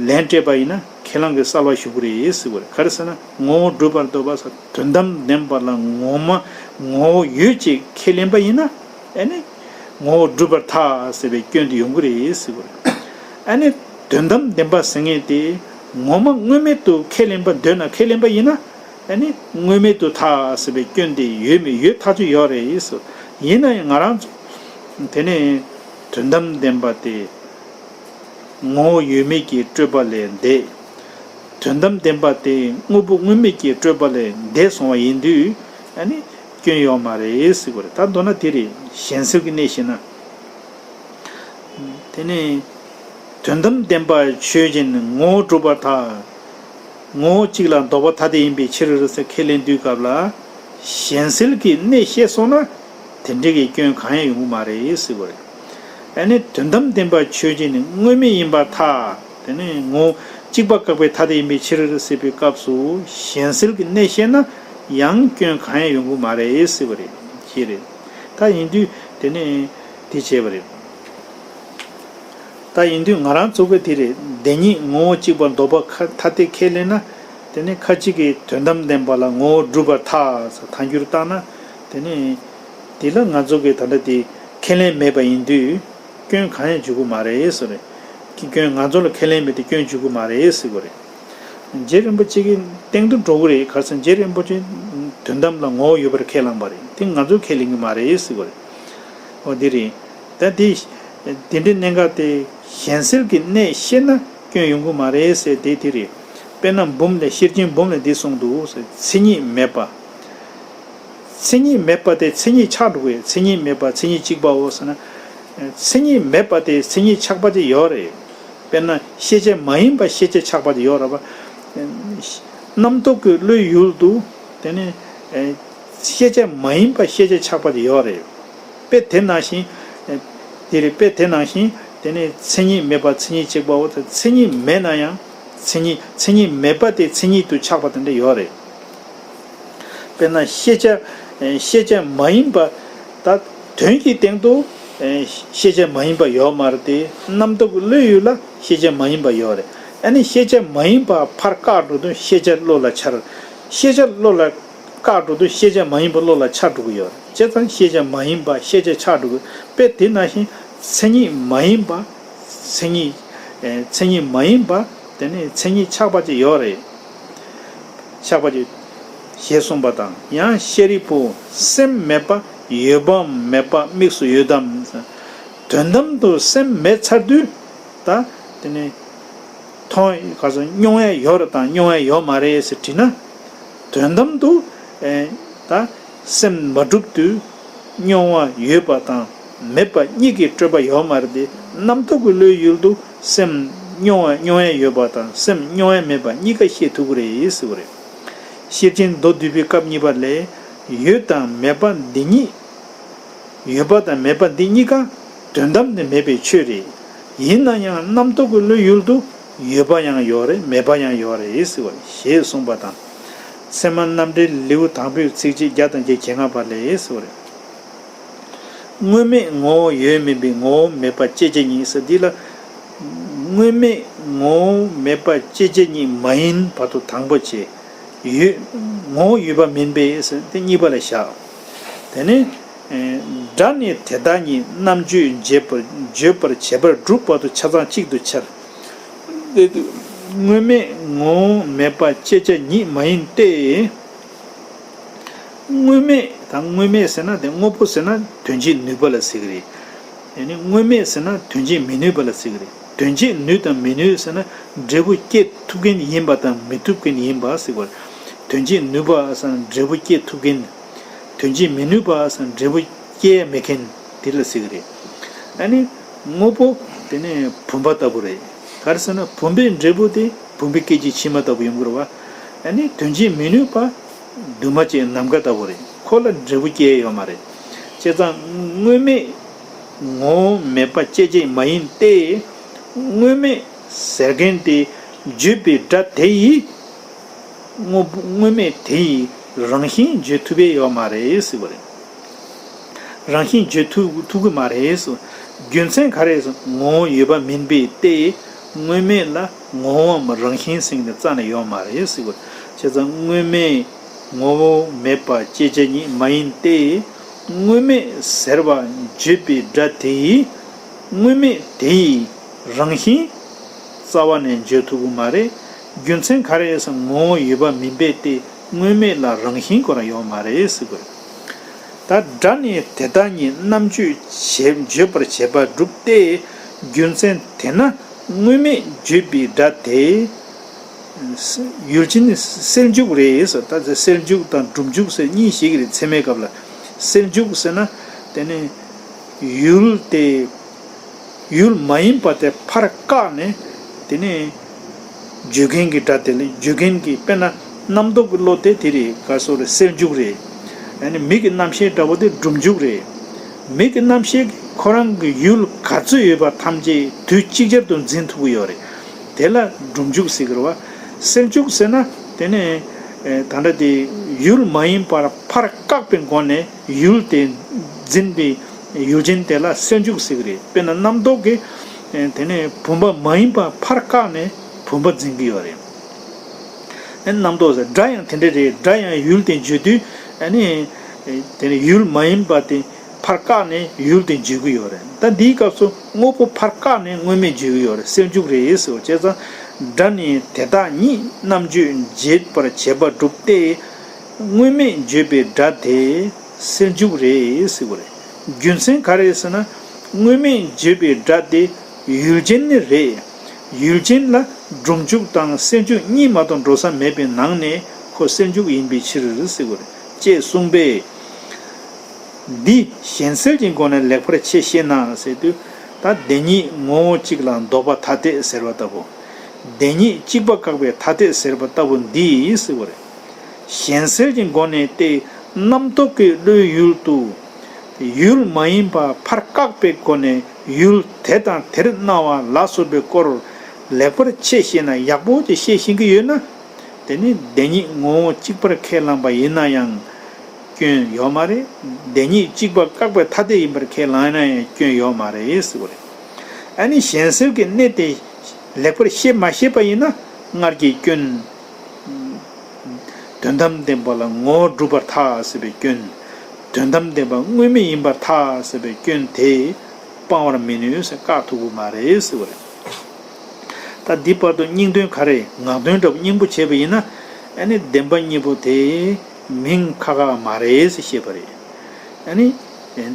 ལན་སྤྲད་པ་ཡིན་ན་ཁས་བླངས་ཀྱི་གསལ་བ་ཞུགས་ཀྱི་རེད་ཟེར་བ་རེད། ག་རེ་ཟེར་ན་ངོ་བོ་སྒྲུབ་པར་འདོད་པ་ཟེར། དོན་དམ་བདེན་པ་ལ་ངོ་མ་ངོ་བོ་ཡོད་ཅེས་ཁས་ལེན་པ་ཡིན་ན། ཨ་ནི་ངོ་བོ་སྒྲུབ་པར་ཐལ་ཟེར་བའི་སྐྱོན་དེ་ཡོང་གི་རེད་ཟེར་བ་རེད། ཨ་ནི་དོན་དམ་བདེན་པ་ཟེར་མཁན་དེ་ངོ་མ་དངོས་མེད་དུ་ཁས་ལེན་པ་འདོད་ན་ཁས་ལེན་པ་ཡིན་ན། ཨ་ནི་དངོས་མེད་དུ་ཐལ་ཟེར་བའི་སྐྱོན་དེ་ཡོད་མེད་ཡོད་ཐག་ཆོད་ཡོད་རེད་ཟེར། ཡིན་ན་ཡང་ང་རང་ཚོ་དེ་ནས་དོན་དམ་བདེན་པ་དེ་ངོ་བོ་ཡོད་མེད་ཀྱི་སྤྲོས་པ་ལས་འདས། དོན་དམ་བདེན་པ་དེ་དངོས་པོ་དངོས་མེད་ཀྱི་སྤྲོས་པ་ལས་འདས་སོང་བ་ཡིན་དུས། ཨ་ནི་སྐྱོན་ཡོད་མ་རེད་ཟེར་དགོས་རེད། ད་མདོར་ན་དེ་རེད། གཞན་སེལ་གྱི་གནད་བཤད་ན། དེ་ནི་དོན་དམ་བདེན་པ་ཆོས་ཅན་ངོ་བོ་གྲུབ་པར་ཐལ། ངོ་བོ་གཅིག་ལ་ལྡོག་པ་ཐ་དད་ཡིན་པའི་ཕྱིར་ཟེར་ཁས་ལེན་དུས་སྐབས་ལ། གཞན་སེལ་གྱི་གནད་བཤད་སོང་ན། དེ་འདྲ་གི་སྐྱོན་གང་ཡང་ཡོང་གི་མ་རེད་ཟེར་དགོས་རེད། ཨ་ནི་དོན་དམ་བདེན་པ་ཆོས་ཅན་ནི་དངོས་མེད་ཡིན་པར་ཐལ། དེ་ནི་ངོ་བོ་གཅིག་པ་བཀག་པའི་ཐ་དད་ཡིན་པའི་ཕྱིར་ཟེར་བའི་སྐབས་སུ་གཞན་སེལ་གྱི་གནད་བཤད་ན་ཡང་སྐྱོན་གང་ཡང་ཡོང་གི་མ་རེད་ཟེར་བ་རེད། ཞེས་རེད། ད་ཡིན་དུས་དེ་ནི་དེ་བྱས་པ་རེད། ད་ཡིན་དུས་ང་རང་ཚོ་གི་དེ་རེད། བདེན་གཉིས་ངོ་བོ་གཅིག་པ་ལྡོག་པ་ཁ་ཐ་དད་ཁས་ལེན་ན། དེ་ནི་ཁ་ཅིག་གིས་དོན་དམ་བདེན་པ་ལ་ངོ་བོ་སྒྲུབ་པར་ཐལ་ཟེར་ཐལ་འགྱུར་བཏང་ན། དེ་ནི་དེ་ལ་ང་ཚོ་གིས་ད་ལྟ་དེ་ཁས་ལེན་མེད་པ་ཡིན་དུས། སྐྱོན་གང་ཡང་འཇུག་གི་མ་རེད་ཟེར་རེད། ཁྱི་སྐྱོན་ང་ཚོ་ལ་ཁས་ལེན་མེད་དེ་སྐྱོན་འཇུག་གི་མ་རེད་ཟེར་གི་རེད། རྗེ་རིན་པོ་ཆེ་གི་སྟེང་དུ་འགྲོ་གི་རེད། ག་རེ་ཟེར་ན་རྗེ་རིན་པོ་ཆེ་དོན་དམ་ལ་ངོ་བོ་ཡོད་པར་ཁས་བླངས་པ་རེད། དེ་ང་ཚོས་ཁས་ལེན་གི་མ་རེད་ཟེར་གི་རེད། འོ་འདི་རེད། ད་འདི་དེ་འདྲའི་གནད་འགག་དེ་གཞན་སེལ་གྱི་གནད་ཤེས་ན་སྐྱོན་ཡོང་གི་མ་རེད་ཟེར་དེ་དེ་རེད། དཔེར་ན་འབུམ་ལས་ཤེར་ཕྱིན་འབུམ་ལས་འདི་གསུངས་འདུག་ཟེར། མཚན་ཉིད་མེད་པ། མཚན་ཉིད་མེད་པ་དེ་མཚན་ཉིད་ཆགས་འགྲོ་གི། མཚན་ཉིད་མེད་པ་མཚན་ཉིད་གཅིག་པའོ་ཟེར་ན། མཚན་ཉིད་མེད་པ་དེ་མཚན་ཉིད་ཆགས་པ་ཅིག་ཡོད་རེད། དཔེར་ན་ཤེས་བྱ་མ་ཡིན་པ་ཤེས་བྱ་ཆགས་པ་ཅིག་ཡོད་རེད་པ། རྣམ་རྟོག་གི་བློའི་ཡུལ་དུ་དེ་ནི་ཤེས་བྱ་མ་ཡིན་པ་ཤེས་བྱ་ཆགས་པ་ཅིག་ཡོད་རེད། དཔེ་དེ་ནང་བཞིན། དེ་རེད། དཔེ་དེ་ནང་བཞིན་དེ་ནི་མཚན་ཉིད་མེད་པ་མཚན་ཉིད་གཅིག་པའོ། མཚན་ཉིད་མེད་ན་ཡང་མཚན་ཉིད་མཚན་ཉིད་མེད་པ་དེ་མཚན་ཉིད་དུ་ཆགས་པ་དེ་འདྲ་ཡོད་རེད། དཔེར་ན་ཤེས་བྱ་ཤེས་བྱ་མ་ཡིན་པ། ད་དོན་གྱི་སྟེང་དུ་ཤེས་བྱ་མ་ཡིན་པ་ཡོད་མ་རེད་དེ། རྣམ་རྟོག་གི་བློའི་ཡུལ་ལ་ཤེས་བྱ་མ་ཡིན་པ་ཡོད་རེད། ཨ་ནི་ཤེས་བྱ་མ་ཡིན་པ་ཕར་བཀག་འགྲོ་དུས་ཤེས་བྱ་བློ་ལ་འཆར། ཤེས་བྱ་བློ་ལ་བཀག་འགྲོ་དུས་ཤེས་བྱ་མ་ཡིན་པ་བློ་ལ་འཆར་འགྲོ་གི་ཡོད་རེད། བྱས་ཙང་ཤེས་བྱ་མ་ཡིན་པ་ཤེས་བྱ་ཆགས་འགྲོ་གི། དཔེ་དེ་ནང་བཞིན་མཚན་ཉིད་མ་ཡིན་པ། མཚན་ཉིད། ཨེ། མཚན་ཉིད་མ་ཡིན་པ། དེ་ནི་མཚན་ཉིད་ཆགས་པ་ཅིག་ཡོད་རེད། ཆགས་པ་ཅིག་ཞེས་གསུངས་པ་དང་། ཡང་ཤཱ་རིའི་བུ། སེམས་མེད་པ་ཡོད་པའམ་མེད་པ་དམིགས་སུ་ཡོད་དམ། དོན་དམ་དུ་སེམས་མེད་ཚར་དུས། ད་དེ་ནི་མཐོང་ག་ཚོད་མྱོང་ཡ་ཡོད་རེད་དང་མྱོང་ཡ་ཡོད་མ་རེད་ཟེར་དྲིས་ན། དོན་དམ་དུ། ཨེ། ད་སེམས་མ་གྲུབ་དུས་མྱོང་བ་ཡོད་པ་དང་ མེད་པ་གཉིས་ཀྱི་སྤྲོས་པ་ཡོད་མ་རེད་དེ། རྣམ་རྟོག་གི་བློའི་ཡུལ་དུ་སེམས་མྱོང་བ་མྱོང་ཡ་ཡོད་པ་དང་སེམས་མྱོང་ཡ་མེད་པ་གཉིས་ཀ་ཤེས་ཐུབ་ཀྱི་རེད་ཟེར་བ་རེད། ཤེར་ཕྱིན་མདོ་སྡུད་པའི་སྐབས་གཉིས་པ་ལས། ཡོད་དང་མེད་པ་འདི་གཉིས། ཡོད་པ་དང་མེད་པ་འདི་གཉིས་ཀ་དོན་དམ་དུ་མེད་པའི་ཆོས་རེད། ཡིན་ན་ཡང་རྣམ་རྟོག་གི་བློའི་ཡུལ་དུ་ཡོད་པ་ཡང་ཡོད་རེད། མེད་པ་ཡང་ཡོད་རེད་ཟེར་བ་ཞེས་གསུངས་པ་དང་། ཚད་མ་རྣམ་འགྲེལ་ལེའུ་དང་པོའི་ཚིགས་བཅད་བརྒྱ་དང་བརྒྱད་ཅུ་གྱ་ལྔ་པ་ལས་ཟེར་བ་རེད། དངོས་མེད་ངོ་བོ་ཡོད་མིན་པའི་ངོ་བོ་མེད་པ་བཅད་བྱ་གཉིས་ཟེར་འདི་ལ། དངོས་མེད་ངོ་བོ་མེད་པ་བཅད་བྱ་གཉིས་མ་ཡིན་བར་དུ་དང་པོ་བྱས། ཡོད། ངོ་བོ་ཡོད་པ་མིན་པས་ཟེར་དེ་གཉིས་པ་ལ་བཞག་དེ་ནས། སྒྲ་ནི་དེ་དག་ཉིད་རྣམ་བརྗོད་བྱེད་པར་བརྗོད་པར་བྱེད་པར་སྒྲུབ་པ་དང་ཆ་ཚང་གཅིག་ཏུ་འཆར། དེ་དུས་དངོས་མེད་ངོ་བོ་མེད་པ་བཅད་བྱ་ཉིད་མ་ཡིན་ཏེ། དངོས་མེད་དང་དངོས་མེད་ཟེར་ན་དེ་དངོས་པོ་ཟེར་ན་དོན་བྱེད་ནུས་པ་ལ་ཟེར་གི་རེད། དེ་ནི་དངོས་མེད་ཟེར་ན་དོན་བྱེད་མི་ནུས་པ་ལ་ཟེར་གི་རེད། དོན་བྱེད་ནུས་དང་མི་ནུས་ཟེར་ན་འབྲས་བུ་སྐྱེ་ཐུབ་མཁན་ཡིན་པ་དང་མི་ཐུབ་མཁན་ཡིན་པ་ཟེར་གི་རེད། དོན་བྱེད་ནུས་པ་ཟེར་ན་འབྲས་བུ་སྐྱེ་ཐུབ་མཁན། དོན་བྱེད་མི་ནུས་པ་ཟེར་ན་འབྲས་བུ་སྐྱེ་མེད་མཁན་དེ་ལ་ཟེར་གི་རེད། ཨ་ནི་དངོས་པོ་དེ་ནི་བུམ་པ་ལྟ་བུ་རེད། ག་རེ་ཟེར་ན་བུམ་པའི་འབྲས་བུ་དེ་བུམ་པའི་སྐད་ཅིག་ཕྱི་མ་ལྟ་བུ་ཡོང་གི་རེད་བ། ཨ་ནི་དོན་བྱེད་མི་ནུས་པ་འདུས་མ་བྱས་ནམ་མཁའ་ལྟ་བུ་རེད། ཁོ་ལ་འབྲས་བུ་སྐྱེ་ཡོད་མ་རེད། བྱས་ཙང་དངོས་མེད་ངོ་བོ་མེད་པ་བཅད་བྱ་མ་ཡིན་ཏེ། དངོས་མེད་ཟེར་མཁན་དེ་བརྗོད་པའི་སྒྲ་དེ་ཡིས། དངོས་པོ་དངོས་མེད་དེ་ཡི་རང་བཞིན་བརྗོད་ཐུབ་པས་ཡོད་མ་རེད་ཟེར་བ་རེད། རང་བཞིན་བརྗོད་ཐུབ་ཐུབ་ཀྱི་མ་རེད་ཟེར། རྒྱུ་མཚན་ག་རེ་ཟེར་ངོ་བོ་ཡོད་པ་མིན་པས་ཏེ། དངོས་མེད་ལ་ངོ་བོའམ་རང་བཞིན་ཟེར་མཁན་དེ་རྩ་ནས་ཡོད་མ་རེད་ཟེར་བ་རེད། བྱས་ཙང་དངོས་མེད་ངོ་བོ་མེད་པ་བཅད་བྱ་ཉིད་མ་ཡིན་ཏེ། དངོས་མེད་ཟེར་བ་བརྗོད་པའི་སྒྲ་དེ་ཡིས། དངོས་མེད་དེ་ཡི་རང་བཞིན་རྩ་བ་ནས་བརྗོད་ཐུབ་ཀྱི་མ་རེད། རྒྱུ་མཚན་ག་རེ་ཟེར་ངོ་བོ་ཡོད་པ་མིན་པས་ཏེ། དངོས་མེད་ལ་རང་བཞིན་ཁོ་རང་ཡོད་མ་རེད་ཟེར་དགོས། ད་སྒྲ་ནི་དེ་དག་ཉིད་རྣམ་བརྗོད་བྱེད་བརྗོད་པར་བྱེད་པ་སྒྲུབ་སྟེ། རྒྱུ་མཚན་དེས་ན་དངོས་མེད་བརྗོད་པའི་སྒྲ་དེ། ཡུལ་ཅན་ནི་སེལ་འཇུག་རེད་ཟེར། ད་སེལ་འཇུག་དང་སྒྲུབ་འཇུག་ཟེར་གཉིས་ཤིག་རེད། ཚད་མའི་སྐབས་ལ་སེལ་འཇུག་ཟེར་ན་དེ་ནི་ཡུལ་དེ་ཡུལ་མ་ཡིན་པ་དེ་ཕར་བཀག་ནས་དེ་ནི་བརྗོད་མཁན་གྱི་སྒྲ་དེ་ལ་བརྗོད་མཁན་གྱི་དཔེར་ན་རྣམ་རྟོག་གི་བློ་དེ་དེ་རེད། ག་སོ་རེད། སེལ་འཇུག་རེད། ཡང་ན་མིག་གི་རྣམ་ཤེས་འདྲ་བོ་དེ་སྒྲུབ་འཇུག་རེད། མིག་གི་རྣམ་ཤེས་ཁོ་རང་གི་ཡུལ་ག་ཚོད་ཡོད་པ་ཐམས་ཅད་དུས་གཅིག་ཅར་དུ་འཛིན་ཐུབ་ཀྱི་ཡོད་རེད། དེ་ལ་སྒྲུབ་འཇུག་ཟེར་གི་རེད་བ། སེལ་འཇུག་ཟེར་ན་དེ་ནི་ད་ལྟ་དེ་ཡུལ་མ་ཡིན་པར་ཕར་བཀག་པའི་སྒོ་ནས་ཡུལ་དེ་འཛིན་པའི་ཡུལ་ཅན་དེ་ལ་སེལ་འཇུག་ཟེར་གི་རེད། དཔེར་ན་རྣམ་རྟོག་གིས་དེ་ནི་བུམ་པ་མ་ཡིན་པ་ཕར་བཀག་ནས་བུམ་པ་འཛིན་གི་ཡོད་རེད། རྣམ་རྟོག་ཟེར་སྒྲ་ཡང་དེ་འདྲ་རེད། སྒྲ་ཡང་ཡུལ་དེ་བརྗོད་དུས་ཨ་ནི་དེ་ནི་ཡུལ་མ་ཡིན་པ་དེ་ཕར་བཀག་ནས་ཡུལ་དེ་བརྗོད་ཀྱི་ཡོད་རེད། ད་འདིའི་སྐབས་སུ་དངོས་པོ་ཕར་བཀག་ནས་དངོས་མེད་བརྗོད་ཀྱི་ཡོད་རེད། སེལ་འཇུག་རེད་ཟེར་བ་བྱས་ཙང་། སྒྲ་ནི་དེ་དག་ཉིད་རྣམ་བརྗོད་བྱེད་པར་བྱེད་པ་སྒྲུབ་སྟེ། དངོས་མེད་བརྗོད་པའི་སྒྲ་དེ་སེལ་འཇུག་རེད་ཟེར་བ་རེད། རྒྱུ་མཚན་ག་རེ་ཟེར་ན། དངོས་མེད་བརྗོད་པའི་སྒྲ་དེ་ཡུལ་ཅན་ནི་རེད། ཡུལ་ཅན་ལ་སྒྲུབ་འཇུག་དང་སེལ་འཇུག་གཉིས་མ་གཏོགས་འགྲོ་ས་མེད་པའི་ནང་ནས་ཁོ་སེལ་འཇུག་ཡིན་པའི་ཕྱིར་ཟེར་བ་རེད། ཅེས་གསུངས་པས། འདི་གཞན་སེལ་གྱི་སྒོ་ནས་ལེགས་པར་ཕྱེ་ཤེ་ན་ཟེར་དུས། ད་བདེན་གཉིས་ངོ་བོ་གཅིག་ལ་ལྡོག་པ་ཐ་དད་ཟེར་བ་ལྟ་བུ། བདེན་གཉིས་གཅིག་པ་བཀག་པའི་ཐ་དད་ཟེར་བ་ལྟ་བུ་འདི་ཟེར་བ་རེད། གཞན་སེལ་གྱི་སྒོ་ནས་ཏེ། རྣམ་རྟོག་གི་བློའི་ཡུལ་དུ། ཡུལ་མ་ཡིན་པ་ཕར་བཀག་པའི་སྒོ་ནས་ཡུལ་དེ་དང་དེར་སྣང་བ་ལ་སོགས་པའི་སྐོར་ལེགས་པར་ཕྱེ་ཤེ་ན། ཡག་པོ་ཅིག་ཤེས་ཤེས་ཀྱི་ཡོད་ན། དེ་ནི་བདེན་གཉིས་ངོ་བོ་གཅིག་པར་ཁས་བླངས་པ་ཡིན་ན་ཡང་སྐྱོན་ཡོད་མ་རེད། བདེན་གཉིས་གཅིག་པ་བཀག་པའི་ཐ་དད་ཡིན་པར་ཁས་བླངས་ན་ཡང་སྐྱོན་ཡོད་མ་རེད་ཟེར་བ་རེད། ཨ་ནི་གཞན་སེལ་གྱི་གནད་དེ་ལེགས་པར་ཤེས་མ་ཤེས་པ་ཡིན་ན་སྔར་གྱི་སྐྱོན། དོན་དམ་བདེན་པ་ལ་ངོ་བོ་སྒྲུབ་པར་ཐལ་ཟེར་བའི་སྐྱོན། དོན་དམ་བདེན་པ་དངོས་མེད་ཡིན་པར་ཐལ་ཟེར་བའི་སྐྱོན་དེ་སྤང་བར་མི་ནུས་ཟེར་བཀག་ཐུབ་ཀྱི་མ་རེད་ཟེར་བ་རེད། ད་འདི་བར་དུ་སྙིང་དོན་ག་རེ། ངག་དོན་འདྲ་པོ་སྙིང་པོ་བྱས་པ་ཡིན་ན། ཨ་ནི་བདེན་པ་གཉིས་པོ་དེ་མིང་ཁ་ཁ་མ་རེད་ཟེར་བཤད་པ་རེད། ཨ་ནི།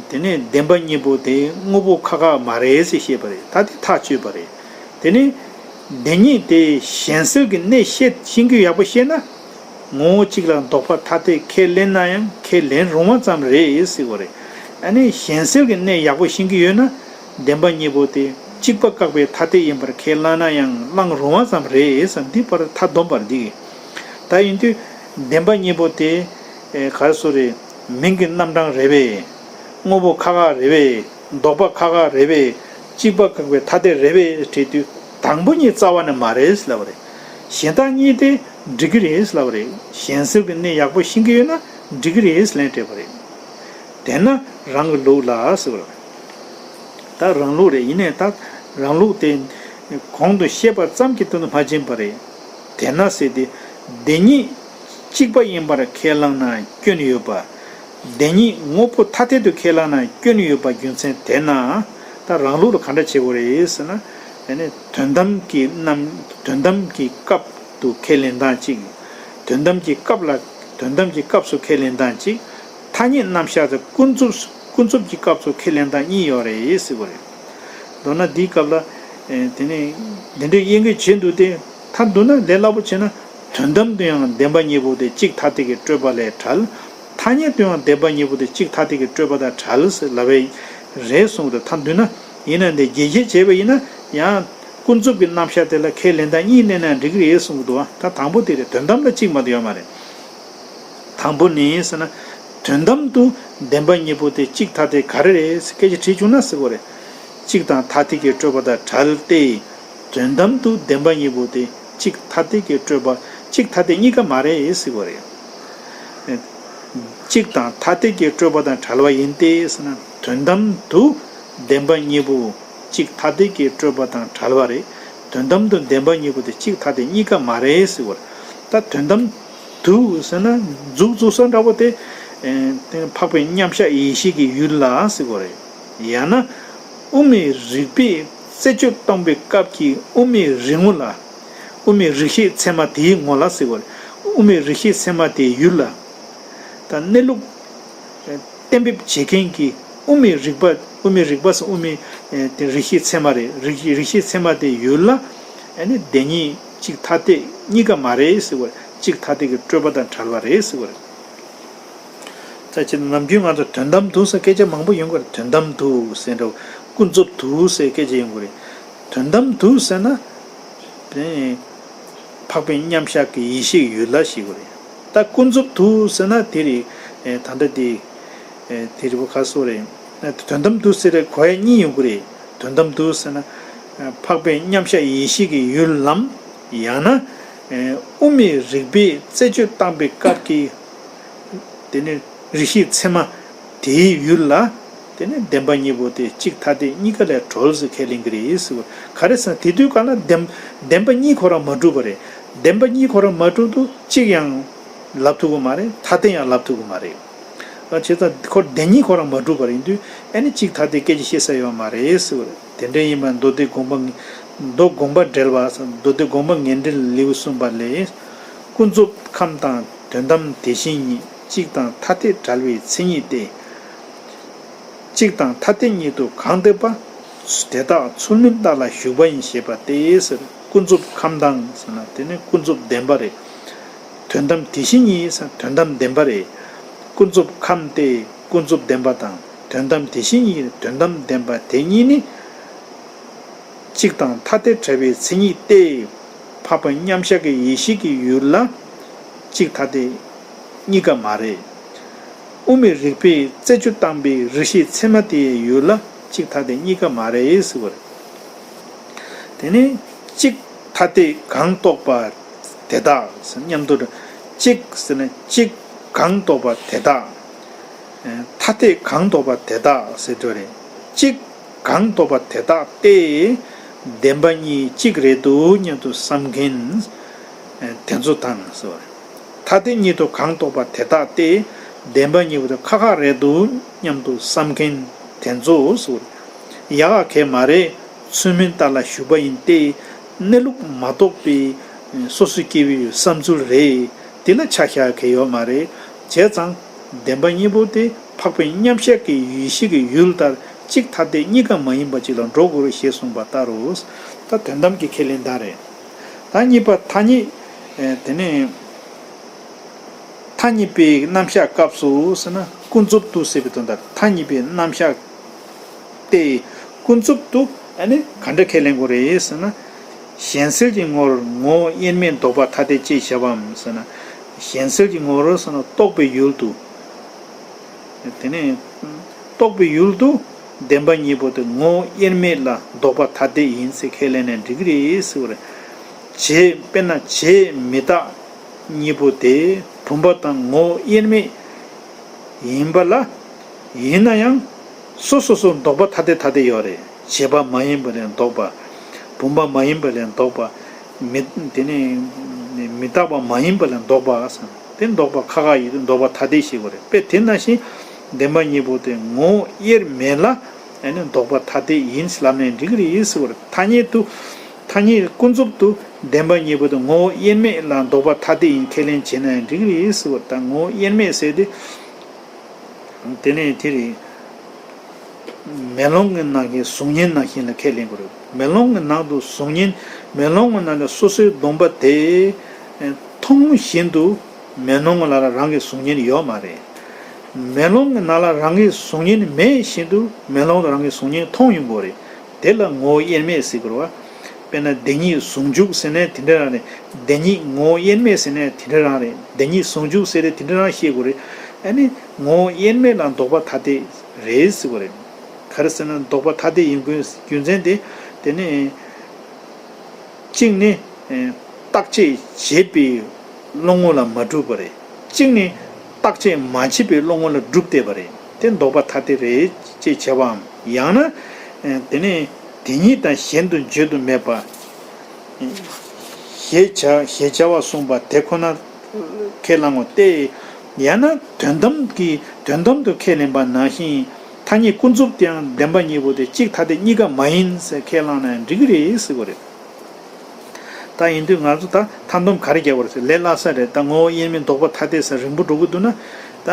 དེ་ནས་བདེན་པ་གཉིས་པོ་དེ་དངོས་པོ་ཁ་ཁ་མ་རེད་ཟེར་བཤད་པ་རེད། ད་དེ་ཐག་ཆོད་པ་རེད། དེ་ནས་བདེན་གཉིས་དེ་གཞན་སེལ་གྱི་གནད་བཤད་ཤེས་ཀྱི་ཡག་པོ་ཤེས་ན། ངོ་བོ་གཅིག་ལ་ལྡོག་པ་ཐ་དད་ཁས་ལེན་ན་ཡང་ཁས་ལེན་རུང་བ་ཙམ་རེད་ཟེར་བ་རེད། ཨ་ནི་གཞན་སེལ་གྱི་གནད་ཡག་པོ་ཤེས་ཀྱི་ཡོད་ན། བདེན་པ་གཉིས་པོ་དེ་གཅིག་པ་བཀག་པའི་ཐ་དད་ཡིན་པར་ཁས་བླངས་ན་ཡང་བླང་རུང་བ་ཙམ་རེད་ཟེར། འདི་བར་མཐའ་སྡོམ་པར་འདི། ད་ཡིན་དུས་བདེན་པ་གཉིས་པོ་དེ་ག་རེ་ཟེར་རེད། མིང་གི་རྣམ་གྲངས་རེད་པས། དངོས་པོ་ཁག་ཁག་རེད་པས། ལྡོག་པ་ཁག་ཁག་རེད་པས། གཅིག་པ་བཀག་པའི་ཐ་དད་རེད་པས་དྲིས་དུས། དང་པོ་གཉིས་རྩ་བ་ནས་མ་རེད་ལབ་པ་རེད། གཞན་དག་གཉིས་དེ་འགྲིག་གི་རེད་ལབ་པ་རེད། གཞན་སེལ་གྱི་གནད་ཡག་པོ་ཤེས་ཀྱི་ཡོད་ན་འགྲིག་གི་རེད་ལན་སྤྲད་པ་རེད། དེས་ན་རང་གི་ལུགས་ལ་ཟེར་བ་རེད། ད་རང་ལུགས་རེད། ཡིན་ནའི་ད་རང་ལུགས་དེ་གོང་དུ་བཤད་པ་ཙམ་གྱི་དོན་དུ་མ་ཕྱིན་པ་རེད། དེས་ན་ཟེར་ཏེ། བདེན་གཉིས་གཅིག་པ་ཡིན་པར་ཁས་བླངས་ན་སྐྱོན་ཡོད་པ། བདེན་གཉིས་དངོས་པོ་ཐ་དད་དུ་ཁས་བླངས་ན་སྐྱོན་ཡོད་པ་རྒྱུ་མཚན་དེས་ན། ད་རང་ལུགས་ལ་ག་འདྲ་བྱེད་དགོས་རེད་ཟེར་ན། དེ་ནི་དོན་དམ་གྱི་རྣམ་དོན་དམ་གྱི་སྐབས་དུ་ཁས་ལེན་སྟངས་གཅིག། དོན་དམ་གྱི་སྐབས་ལ་དོན་དམ་གྱི་སྐབས་སུ་ཁས་ལེན་སྟངས་གཅིག། ཐ་སྙད་རྣམ་གཞག་དང་ཀུན་རྫོབ་ཀུན་རྫོབ་ཀྱི་སྐབས་སུ་ཁས་ལེན་སྟངས་གཉིས་ཡོད་རེད་ཟེར་བ་རེད། མདོར་ན་འདིའི་སྐབས་ལ། ཨེ། དེ་ནས་འདི་འདྲའི་དབྱེ་འབྱེད་བྱེད་འདུག་སྟེ། མཐའ་བསྡུ་ན་ལས་སླ་པོ་བྱས་ན། དོན་དམ་དུ་ཡང་བདེན་པ་གཉིས་པོ་དེ་གཅིག་ཐ་དད་ཀྱི་སྤྲོས་པ་ལས་བྲལ། ཐ་སྙད་དུ་ཡང་བདེན་པ་གཉིས་པོ་དེ་གཅིག་ཐ་དད་ཀྱི་སྤྲོས་པ་དང་བྲལ་ཟེར་ལབ་པས་རེད་གསུངས་ཏེ། མཐའ་བསྡུ་ན། ཡིན་ན་འདི་རྒྱས་བཤད་བྱས་པ་ཡིན་ན་ཡང་ཀུན་རྫོབ་ཀྱི་རྣམ་གཞག་དེ་ལ་ཁས་ལེན་སྟངས་གཉིས་བསྣན་ན་འགྲིག་གི་རེད་གསུངས་འདུག་ད་དང་པོ་དེ་རེད། དོན་དམ་ལ་གཅིག་མ་གཏོགས་ཡོད་མ་རེད། དང་པོ་ནི་ཟེར་ན། དོན་དམ་དུ་བདེན་པ་གཉིས་པོ་དེ་གཅིག་ཐ་དད་ག་རེ་རེད་ཟེར་སྐད་ཆ་དྲིས་བྱུང་ན་ཟེར་དགོས་རེད། གཅིག་དང་ཐ་དད་ཀྱི་སྤྲོས་པ་དང་བྲལ་ཏེ། དོན་དམ་དུ་བདེན་པ་གཉིས་པོ་དེ་གཅིག་ཐ་དད་ཀྱི་སྤྲོས་པ། གཅིག་ཐ་དད་གཉིས་ཀ་མ་རེད་ཟེར་དགོས་རེད། གཅིག་དང་ཐ་དད་ཀྱི་སྤྲོས་པ་དང་བྲལ་བ་ཡིན་ཏེ་ཟེར་ན། དོན་དམ་དུ་བདེན་པ་གཉིས་པོ་གཅིག་ཐ་དད་ཀྱི་སྤྲོས་པ་དང་བྲལ་བ་རེད། དོན་དམ་དུ་བདེན་པ་གཉིས་པོ་དེ་གཅིག་ཐ་དད་གཉིས་ཀ་མ་རེད་ཟེར་བ་རེད། ད་དོན་དམ་དུ་ཟེར་ན་མཛུབ་བཙུགས་ས་འདྲ་པོ་དེ། ཨེ། དེ་འཕགས་པའི་མཉམ་གཞག་ཡེ་ཤེས་ཀྱི་ཡུལ་ལ་ཟེར་བ་རེད། ཡང་ན། དབུ་མའི་རིགས་པས་རྩད་གཅོད་བཏང་པའི་སྐབས་ཀྱི་དབུ་མའི་རིགས་ངོ་ལ། དབུ་མའི་རིགས་ཤེས་ཚད་མ་དེའི་ངོ་ལ་ཟེར་བ་རེད། དབུ་མའི་རིགས་ཤེས་ཚད་མ་དེའི་ཡུལ་ལ། ད་གནས་ལུགས་གཏན་འབེབས་བྱེད་མཁན་གྱི་དབུ་མའི་རིགས་པ། དབུ་མའི་རིགས་པ་ཟེར། དབུ་མའི་དེ་རིགས་ཤེས་ཚད་མ་རེད། རིགས་རིགས་ཤེས་ཚད་མ་དེའི་ཡུལ་ལ། ཨ་ནི་བདེན་གཉིས་གཅིག་ཐ་དད་གཉིས་ཀ་མ་རེད་ཟེར་བ་རེད། གཅིག་ཐ་དད་ཀྱི་སྤྲོས་པ་དང་བྲལ་བ་རེད་ཟེར་བ་རེད། ད་ཅི་ནམ་རྒྱུན་ང་ཚོ་དོན་དམ་དུ་ཟེར་སྐད་ཆ་མང་པོ་ཡོང་གི་རེད། དོན་དམ་དུ་ཟེར་འདྲ་བོ། ཀུན་རྫོབ་ཏུ་ཟེར་སྐད་ཆ་ཡོང་གི་རེད། དོན་དམ་དུ་ཟེར་ན། དེ་འཕགས་པའི་མཉམ་གཞག་གི་ཡེ་ཤེས་ཀྱི་ཡུལ་ལ་ཞེས་པ་རེད། ད་ཀུན་རྫོབ་ཏུ་ཟེར་ན་དེ་རེད། ཨེ། ད་ལྟ་དེ། ཨེ། དེ་རེད་པ། ག་སོ་རེད། དོན་དམ་དུ་ཟེར་རེད། གོ་ཡ་གཉིས་ཡོང་གི་རེད། དོན་དམ་དུ་ཟེར་ན། འཕགས་པའི་མཉམ་གཞག་ཡེ་ཤེས་ཀྱི་ཡུལ་ལམ། ཡང་ན། ཨེ། དབུ་མའི་རིགས་པས་རྩད་གཅོད་བཏང་པའི་སྐབས་ཀྱི། དེ་ནི་རིགས་ཤེས་ཚད་མ་དེའི་ཡུལ་ལ། དེ་ནི་བདེན་པ་གཉིས་པོ་དེ་གཅིག་ཐ་དད་གཉིས་ཀ་ལས་གྲོལ་ཟེར་ཁས་ལེན་གྱི་རེད་ཟེར་བ། ག་རེ་ཟེར་ན་དེ་དུས་གང་ལ་བདེན་བདེན་པ་གཉིས་ཁོ་རང་མ་གྲུབ་པ་རེད། བདེན་པ་གཉིས་ཁོ་རང་མ་གྲུབ་དུས་གཅིག་ཡང་ལབ་ཐུབ་ཀྱི་མ་རེད། ཐ་དད་ཡང་ལབ་ཐུབ་ཀྱི་མ་རེད། བྱས་ཙང་ཁོ་བདེན་གཉིས་ཁོ་རང་མ་གྲུབ་པ་རེད་དུས། ཨ་ནི་གཅིག་ཐ་དད་སྐད་ཆ་བཤད་ས་ཡོད་མ་རེད་ཟེར་བ་རེད། དེ་འདྲ་ཡིན་པ་མདོ་སྡེ་དགོངས་པ། མདོ་དགོངས་པ་འགྲེལ་བ། མདོ་སྡེ་དགོངས་པ་ངེས་འགྲེལ་ལེའུ་གསུམ་པ་ལས། ཀུན་རྫོབ་ཁམས་དང་དོན་དམ་དེ་བཞིན་ཉིད། གཅིག་དང་ཐ་དད་བྲལ་བའི་མཚན་ཉིད་ཏེ། གཅིག་དང་ཐ་དད་ཉིད་དུ་གང་འདོད་པ། དེ་དག་ཚུལ་མིན་རྟགས་ལ་ཞུགས་པ་ཡིན་ཞེས་པ་སྟེ་ཟེར། ཀུན་རྫོབ་ཁམས་དང་ཟེར་ན་དེ་ནི་ཀུན་རྫོབ་བདེན་པ་རེད། དོན་དམ་དེ་བཞིན་ཉིད་ཟེར་ན་དོན་དམ་བདེན་པ་རེད། ཀུན་རྫོབ་ཁམས་ཏེ་ཀུན་རྫོབ་བདེན་པ་དང་དོན་དམ་དེ་བཞིན་ཉིད་དོན་དམ་བདེན་པ་དེ་གཉིས་ནི། གཅིག་དང་ཐ་དད་བྲལ་བའི་མཚན་ཉིད་ཏེ། འཕགས་པའི་མཉམ་གཞག་གི་ཡེ་ཤེས་ཀྱི་ཡུལ་ལ་གཅིག་ཐ་དད་གཉིས་ཀ་མ་རེད། དབུ་མའི་རིགས་པས་རྩད་གཅོད་བཏང་པའི་རིགས་ཤེས་ཚད་མ་དེའི་ཡུལ་ལ་གཅིག་ཐ་དད་གཉིས་ཀ་མ་རེད་ཟེར་བ་རེད། དེ་ནས་གཅིག་ཐ་དད་གང་རྟོགས་པ་དེ་དག་ཟེར། མཉམ་དུ་གཅིག་ཟེར་ན་གཅིག་གང་རྟོགས་པ་དེ་དག་ཐ་དད་གང་རྟོགས་པ་དེ་དག་ཟེར་དུས་རེད། གཅིག་གང་རྟོགས་པ་དེ་དག་སྟེ། བདེན་པ་གཉིས་གཅིག་རེད་འདུག་སྙམ་དུ་བསམ་མཁན་དེ་ཚོ་དང་ཟེར་བ་རེད། ཐ་དད་ཉིད་དུ་གང་རྟོགས་པ་དེ་དག་སྟེ། བདེན་པ་གཉིས་པོ་དེ་ཁ་ཁ་རེད་འདུག་སྙམ་དུ་བསམ་མཁན་དེ་ཚོ་ཟེར་བ་རེད། ཡག་ག་གེ་མ་རེད། ཚུལ་མིན་རྟགས་ལ་ཞུགས་པ་ཡིན་ཏེ། གནས་ལུགས་མ་རྟོགས་པའི་སོ་སོ་སྐྱེ་བོའི་བསམ་ཚུལ་རེད། དེ་ལ་ཆ་བཞག་གི་ཡོད་མ་རེད། བྱས་ཙང་བདེན་པ་གཉིས་པོ་དེ་འཕགས་པའི་མཉམ་གཞག་གི་ཡེ་ཤེས་ཀྱི་ཡུལ་ལྟར་གཅིག་ཐ་དད་གཉིས་ཀ་མ་ཡིན་པ་ཅིག་ལ་འགྲོ་དགོས་རེད་ཞེས་གསུངས་པ་ལྟར་རོ། ད་དོན་དམ་གྱི་ཁས་ལེན་དག་རེད། ད་གཉིས་པ་ཐ་སྙད། དེ་ནས་ཐ་སྙད་པའི་རྣམ་གཞག་སྐབས་སུ་ཟེར་ན། ཀུན་རྫོབ་ཏུ་ཟེར་བའི་དོན་དག་ཐ་སྙད་པའི་རྣམ་གཞག་སྟེ། ཀུན་རྫོབ་ཏུ་ཨ་ནི་ག་འདྲ་ཁས་ལེན་དགོས་རེད་ཟེར་ན། གཞན་སེལ་གྱི་ངོར་ངོ་བོ་དབྱེར་མེད་ལྡོག་པ་ཐ་དད་ཅེས་བྱ་བའམ་ཟེར་ན། གཞན་སེལ་གྱི་ངོར་ཟེར་ན་རྟོག་པའི་ཡུལ་དུ། དེ་ནས་རྟོག་པའི་ཡུལ་དུ་བདེན་པ་གཉིས་པོ་དེ་ངོ་བོ་དབྱེར་མེད་ལ་ལྡོག་པ་ཐ་དད་ཡིན་ཟེར་ཁས་ལེན་ནས་འགྲིག་གི་རེད་ཟེར་བ་རེད། བྱས་དཔེར་ན་བྱས་མི་རྟག་གཉིས་པོ་དེ་བུམ་པ་དང་ངོ་བོ་དབྱེར་མེད་ཡིན་པ་ལ། ཡིན་ན་ཡང་སོ་སོ་སོར་ལྡོག་པ་ཐ་དད་ཐ་དད་ཡོད་རེད། བྱས་པ་མ་ཡིན་པ་ལས་ལྡོག་པ། བུམ་པ་མ་ཡིན་པ་ལས་ལྡོག་པ། མི་དེ་ནས་མི་རྟག་པ་མ་ཡིན་པ་ལས་ལྡོག་པ་ཟེར། དེ་ལྡོག་པ་ཁ་ཁ་ཡིན་དུས་ལྡོག་པ་ཐ་དད་ཞེས་དགོས་རེད། དཔེ་དེ་ནང་བཞིན་བདེན་པ་གཉིས་པོ་དེ་ངོ་བོ་དབྱེར་མེད་ལ་ཨ་ནི་ལྡོག་པ་ཐ་དད་ཡིན་ལབ་ནས་འགྲིག་གི་རེད་ཟེར་བ་རེད། ཐ་སྙད་དུ་ཐ་སྙད་ཀུན་རྫོབ་ཏུ་བདེན་པ་གཉིས་པོ་དེ་ངོ་བོ་དབྱེར་མེད་ལ་ལྡོག་པ་ཐ་དད་ཡིན་ཁས་ལེན་བྱས་ན་ཡང་འགྲིག་གི་རེད་ཟེར་བ་རེད། ད་ངོ་བོ་དབྱེར་མེད་ཟེར་དུས། དེ་ནས་དེ་རེད། མེ་ལོང་གི་ནང་གི་གཟུགས་བརྙན་ནང་བཞིན་ལ་ཁས་ལེན་དགོས་རེད། མེ་ལོང་གི་ནང་དུ་གཟུགས་བརྙན། མེ་ལོང་གི་ནང་ལ་སོ་སོའི་སྡོམ་པ་དེ་མཐོང་བཞིན་དུ་མེ་ལོང་ལ་རང་གི་གཟུགས་བརྙན་ཡོད་མ་རེད། མེ་ལོང་གི་ནང་ལ་རང་གི་གཟུགས་བརྙན་མེད་བཞིན་དུ་མེ་ལོང་ལ་རང་གི་གཟུགས་བརྙན་མཐོང་ཡོང་དགོས་རེད། དེ་ལ་ངོ་བོ་དབྱེར་མེད་ཟེར་དགོས་རེད་བ། དཔེར་ན་བདེན་གཉིས་ཟུང་འཇུག་ཟེར་ནས་དེ་འདྲ་རང་རེད། བདེན་གཉིས་ངོ་བོ་དབྱེར་མེད་ཟེར་ནས་དེ་འདྲ་རང་རེད། བདེན་གཉིས་ཟུང་འཇུག་ཟེར་ཏེ་དེ་འདྲ་རང་བཤད་དགོས་རེད། ཨ་ནི་ངོ་བོ་དབྱེར་མེད་ལ་ལྡོག་པ་ཐ་དད་རེད་ཟེར་དགོས་རེད། ག་རེ་ཟེར་ན་ལྡོག་པ་ཐ་དད་ཡིན་དགོས་རྒྱུ་མཚན་དེ། དེ་ནི་གཅིག་ནི་ཨེ་རྟག་ཆད་བྱས་པའི་བློ་ངོ་ལ་མ་གྲུབ་པ་རེད། གཅིག་ནི་རྟག་ཆད་མ་བྱས་པའི་བློ་ངོ་ལ་གྲུབ་བསྡད་པ་རེད། དེ་ལྡོག་པ་ཐ་དད་རེད་ཅེས་བྱ་བའམ། ཡང་ན་ཨེ་དེ་ནི་དེ་ཉིད་དང་གཞན་དུ་བརྗོད་དུ་མེད་པ་ཞེས་བྱ་ཞེས་བྱ་བ་གསུངས་པ་དེ་ཁོ་ན་ཁས་བླང་ངོ་སྟེ། ཡང་ན་དོན་དམ་གྱི་དོན་དམ་དུ་ཁས་ལེན་པ་ནང་བཞིན་ཐ་སྙད་ཀུན་རྫོབ་དེའང་བདེན་པ་གཉིས་པོ་དེ་གཅིག་ཐ་དད་གཉིས་ཀ་མ་ཡིན་ཟེར་ཁས་བླངས་ན་འགྲིག་གི་རེད་ཟེར་བ་རེད། ད་ཡིན་དུས་ང་ཚོ་ད་མཐའ་སྡོམ་ག་རེ་རྒྱག་དགོས་རེད་ཟེར་ལས་སླ་ས་རེད། ད་ངོ་བོ་དབྱེར་མེད་ལྡོག་པ་ཐ་དད་ཟེར་རིང་པོ་འགྲོ་གི་འདུག་ན། ད་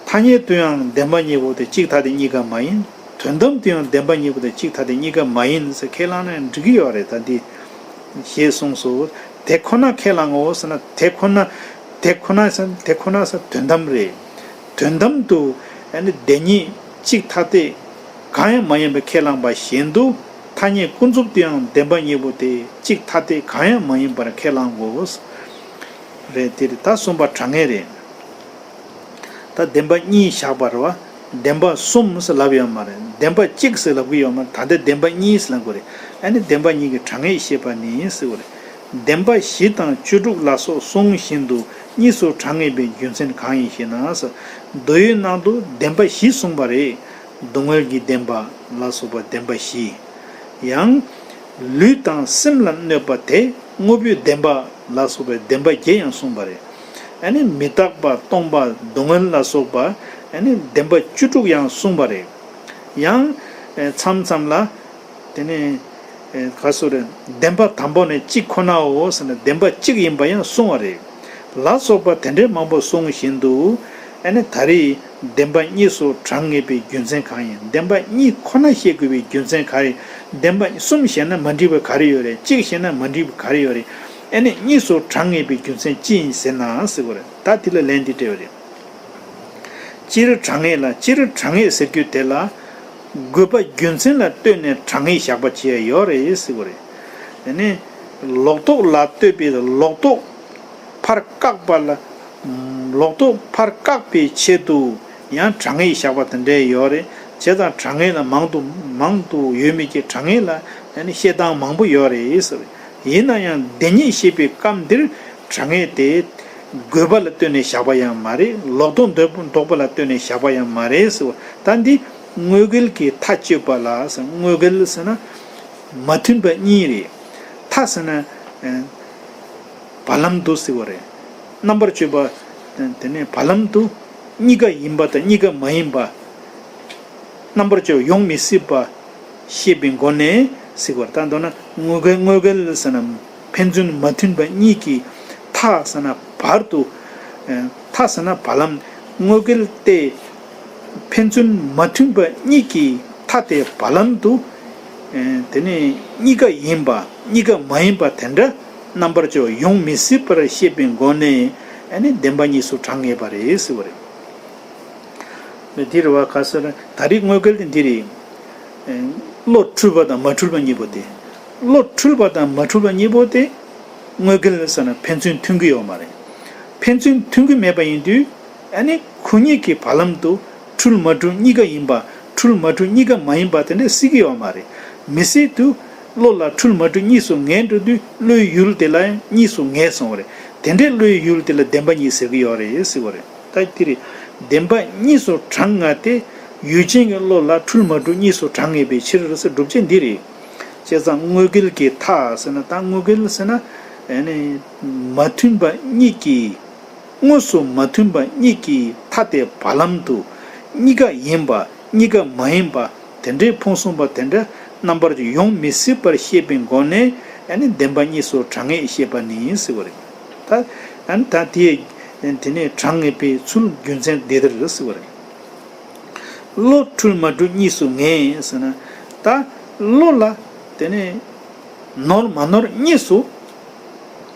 ཐ་སྙད་དུ་ཡང་བདེན་པ་གཉིས་པོ་དེ་གཅིག་ཐ་དད་གཉིས་ཀ་མ་ཡིན། དོན་དམ་དུ་ཡང་བདེན་པ་གཉིས་པོ་དེ་གཅིག་ཐ་དད་གཉིས་ཀ་མ་ཡིན་ཟེར་ཁས་བླངས་ན་འགྲིག་གི་ཡོད་རེད། ད་འདི་ཞེས་གསུངས་སོ། དེ་ཁོ་ན་ཁས་བླང་ངོ་ཟེར་ན་དེ་ཁོ་ན་དེ་ཁོ་ན་ཟེར་དེ་ཁོ་ན་ཟེར་དོན་དམ་རེད། དོན་དམ་དུ་ཨ་ནི་བདེན་གཉིས་གཅིག་ཐ་དད་གང་ཡང་མ་ཡིན་པར་ཁས་བླངས་པ་བཞིན་དུ་ཐ་སྙད་ཀུན་རྫོབ་ཏུ་ཡང་བདེན་པ་གཉིས་པོ་དེ་གཅིག་ཐ་དད་གང་ཡང་མ་ཡིན་པར་ཁས་བླང་དགོས་རེད། དེ་རེད། ད་གསུམ་པ་དྲང་ངེས་རེད། ད་བདེན་པ་གཉིས་བཞག་པ་རེད་བ། བདེན་པ་གསུམ་ཟེར་ལབ་ཡོད་མ་རེད། བདེན་པ་གཅིག་ཟེར་ལབ་ཀྱི་ཡོད་མ་རེད། ད་ལྟ་བདེན་པ་གཉིས་ཟེར་ལབ་དགོས་རེད། ཨ་ནི་བདེན་པ་གཉིས་ཀྱི་དྲང་ངེས་བཤད་པ་ནི་ཟེར་བ་རེད། བདེན་པ་བཞི་དང་བཅུ་དྲུག་ལ་སོགས་གསུངས་བཞིན་དུ་གཉིས་སུ་གྲངས་ངེས་པའི་རྒྱུ་མཚན་གང་ཡིན་ཞེ་ན། མདོ་ཡི་ནང་དུ་བདེན་པ་བཞི་གསུངས་པ་རེད། སྡུག་བསྔལ་གྱི་བདེན་པ་ལ་སོགས་པ་བདེན་པ་བཞི། ཡང་། ལུས་དང་སེམས་ལ་གནོད་པ་དེ་དངོས་པོའི་བདེན་པ་ལ་སོགས་པའི་བདེན་པ་བརྒྱད་ཡང་གསུངས་པ་རེད། ཨ་ནི་མི་རྟག་པ་སྟོང་པ་སྡུག་བསྔལ་ལ་སོགས་པ་ཨ་ནི་བདེན་པ་བཅུ་དྲུག་ཡང་གསུངས་པ་རེད། ཡང་། མཚམས་མཚམས་ལ། དེ་ནས་ག་སོ་རེད། བདེན་པ་དང་པོ་ནི་གཅིག་ཁོ་ནའོ་ཟེར་ན་བདེན་པ་གཅིག་ཡིན་པ་ཡང་གསུངས་པ་རེད། ལ་སོགས་པ་དེ་འདྲའི་མང་པོ་གསུངས་བཞིན་དུ། ཨ་ནི་ད་རེས་བདེན་པ་གཉིས་སུ་གྲངས་ངེས་པའི་རྒྱུ་མཚན་གང་ཡིན། བདེན་པ་གཉིས་ཁོ་ན་བཤད་དགོས་པའི་རྒྱུ་མཚན་ག་རེ། བདེན་པ་གསུམ་བཤད་ན་མ་འགྲིག་པ་ག་རེ་ཡོད་རེད། གཅིག་བཤད་ན་མ་འགྲིག་པ་ག་རེ་ཡོད་རེད། ཨ་ནི་གཉིས་སུ་གྲངས་ངེས་པའི་རྒྱུ་མཚན་ཅི་ཡིན་ཟེར་ན་ཟེར་བ་རེད། ད་དེ་ལ་ལན་འདི་སྤྲད་པ་རེད། སྤྱིར་དྲང་ངེས་ལ། སྤྱིར་དྲང་ངེས་ཟེར་རྒྱུ་དེ་ལ། དགོས་པ་རྒྱུ་མཚན་ལ་ལྟོས་ནས་དྲང་ངེས་བཞག་པ་བྱས་ཡོད་རེད་ཟེར་བ་རེད། དེ་ནི་ལོག་རྟོག་ལ་ལྟོས་པའི་ལོག་རྟོག་ཕར་བཀག་པ་ལ། ལོག་རྟོག་ཕར་བཀག་པའི་ཆེད་དུ་ཡང་དྲང་ངེས་བཞག་པ་དེ་འདྲ་ཡོད་རེད། བྱས་ཙང་དྲང་ངེས་ལ་མང་དུ་མང་དུ་ཡོད་མེད་ཀྱི་དྲང་ངེས་ལ་ཡང་ནི་བཤད་སྟངས་མང་པོ་ཡོད་རེད་ཟེར། ཡིན་ན་ཡང་དེ་ཉིད་བཤད་པའི་སྐབས་འདིར་དྲང་ངེས་དེ་དགོས་པ་ལ་ལྟོས་ནས་བཞག་པ་ཡང་མ་རེད། ལོག་རྟོག་འདོད་འདོགས་པ་ལ་ལྟོས་ནས་བཞག་པ་ཡང་མ་རེད་ཟེར། ད་འདི་དངོས་འགལ་གྱི་མཐའ་གཅོད་པ་ལ་ཟེར། དངོས་འགལ་ཟེར་ན་མ་མཐུན་པ་གཉིས་རེད། མཐའ་ཟེར་ན་ཨ་བར་ལམ་དུ་ཟེར་བ་རེད། རྣམ་པར་གཅོད་པ་དེ་ནས་བར་ལམ་དུ་གཉིས་ཀ་ཡིན་པ་དང་གཉིས་ཀ་མ་ཡིན་པ། རྣམ་པར་གཅོད་ཡོང་མི་སྲིད་པ་ཤེས་པའི་སྒོ་ནས་ཟེར་བར། ད་མདོར་ན་དངོས་འགལ་དངོས་འགལ་ཟེར་ན་ཕན་ཚུན་མ་མཐུན་པ་གཉིས་ཀྱི་མཐའ་ཟེར་ན་བར་དུ། མཐའ་ཟེར་ན་བར་ལམ། དངོས་འགལ་ཏེ་ཕན་ཚུན་མ་མཐུན་པ་གཉིས་ཀྱི་མཐའ་དེ་བར་ལམ་དུ། དེ་ནས་གཉིས་ཀ་ཡིན་པ་གཉིས་ཀ་མ་ཡིན་པ་དེ་འདྲ་རྣམ་པར་གཅོད་ཡོང་མི་སྲིད་པར་ཤེས་པའི་སྒོ་ནས་ཨ་ནི་བདེན་པ་གཉིས་སུ་གྲངས་ངེས་པ་རེད་ཟེར་བ་རེད། འདི་རེད་བ། ག་ཟེར། ད་རེས་དངོས་འགལ་དེ་འདི་རེད། བློ་འཁྲུལ་པ་དང་མ་འཁྲུལ་པ་གཉིས་པོ་དེ། བློ་འཁྲུལ་པ་དང་མ་འཁྲུལ་པ་གཉིས་པོ་དེ། དངོས་འགལ་ཟེར་ན་ཕན་ཚུན་མཐུན་གྱི་ཡོད་མ་རེད། ཕན་ཚུན་མཐུན་གྱི་མེད་པ་ཡིན་དུས། ཨ་ནི་ཁོ་གཉིས་ཀྱི་བར་ལམ་དུ་འཁྲུལ་མ་འཁྲུལ་གཉིས་ཀ་ཡིན་པ། འཁྲུལ་མ་འཁྲུལ་གཉིས་ཀ་མ་ཡིན་པ་དེ་འདྲ་སྲིད་ཀྱི་ཡོད་མ་རེད། མི་སྲིད་དུ། བློ་ལ་འཁྲུལ་མ་འཁྲུལ་གཉིས་སུ་ངེས་འགྲོ་དུས་བློའི་ཡུལ་དེ་ལ་ཡང་གཉིས་སུ་ངེས་སོང་བ་རེད། དེ་འདྲའི་བློའི་ཡུལ་དེ་ལ་བདེན་པ་གཉིས་ཟེར་གྱི་ཡོད་རེད་ཟེར་བ་རེད། ད་དེ་རེད། བདེན་པ་གཉིས་སུ་གྲངས་ངེས་ཏེ། ཡུལ་ཅན་གྱི་བློ་ལ་འཁྲུལ་མ་འཁྲུལ་གཉིས་སུ་གྲངས་ངེས་པའི་ཕྱིར་ཟེར། སྒྲུབ་བྱེད་འདི་རེད། བྱས་ཙང་དངོས་འགལ་གྱི་མཐའ་ཟེར་ན། ད་དངོས་འགལ་ཟེར་ན། ཨ་ནི། མ་མཐུན་པ་གཉིས་ཀྱི། དངོས་སུ་མ་མཐུན་པ་གཉིས་ཀྱི་མཐའ་དེ་བར་ལམ་དུ། གཉིས་ཀ་ཡིན་པ། གཉིས་ཀ་མ་ཡིན་པ། དེ་འདྲའི་ཕུང་གསུམ་པ་དེ་འདྲ་རྣམ་པར་ཡོང་མི་སྲིད་པར་ཤེས་པའི་སྒོ་ནས། ཨ་ནི་བདེན་པ་གཉིས་སུ་གྲངས་ངེས་ཤེས་པ་ནི་ཟེར་བ་རེད། ད་ཨ་ནི་ད་དེ་དེ་ནས་གྲངས་ངེས་པའི་ཚུལ་རྒྱུ་མཚན་འདི་ལྟར་ཟེར་བ་རེད། བློ་འཁྲུལ་མ་འཁྲུལ་གཉིས་སུ་ངེས་ཟེར་ན། ད་བློ་ལ་དེ་ནས་ནོར་མ་ནོར་གཉིས་སུ།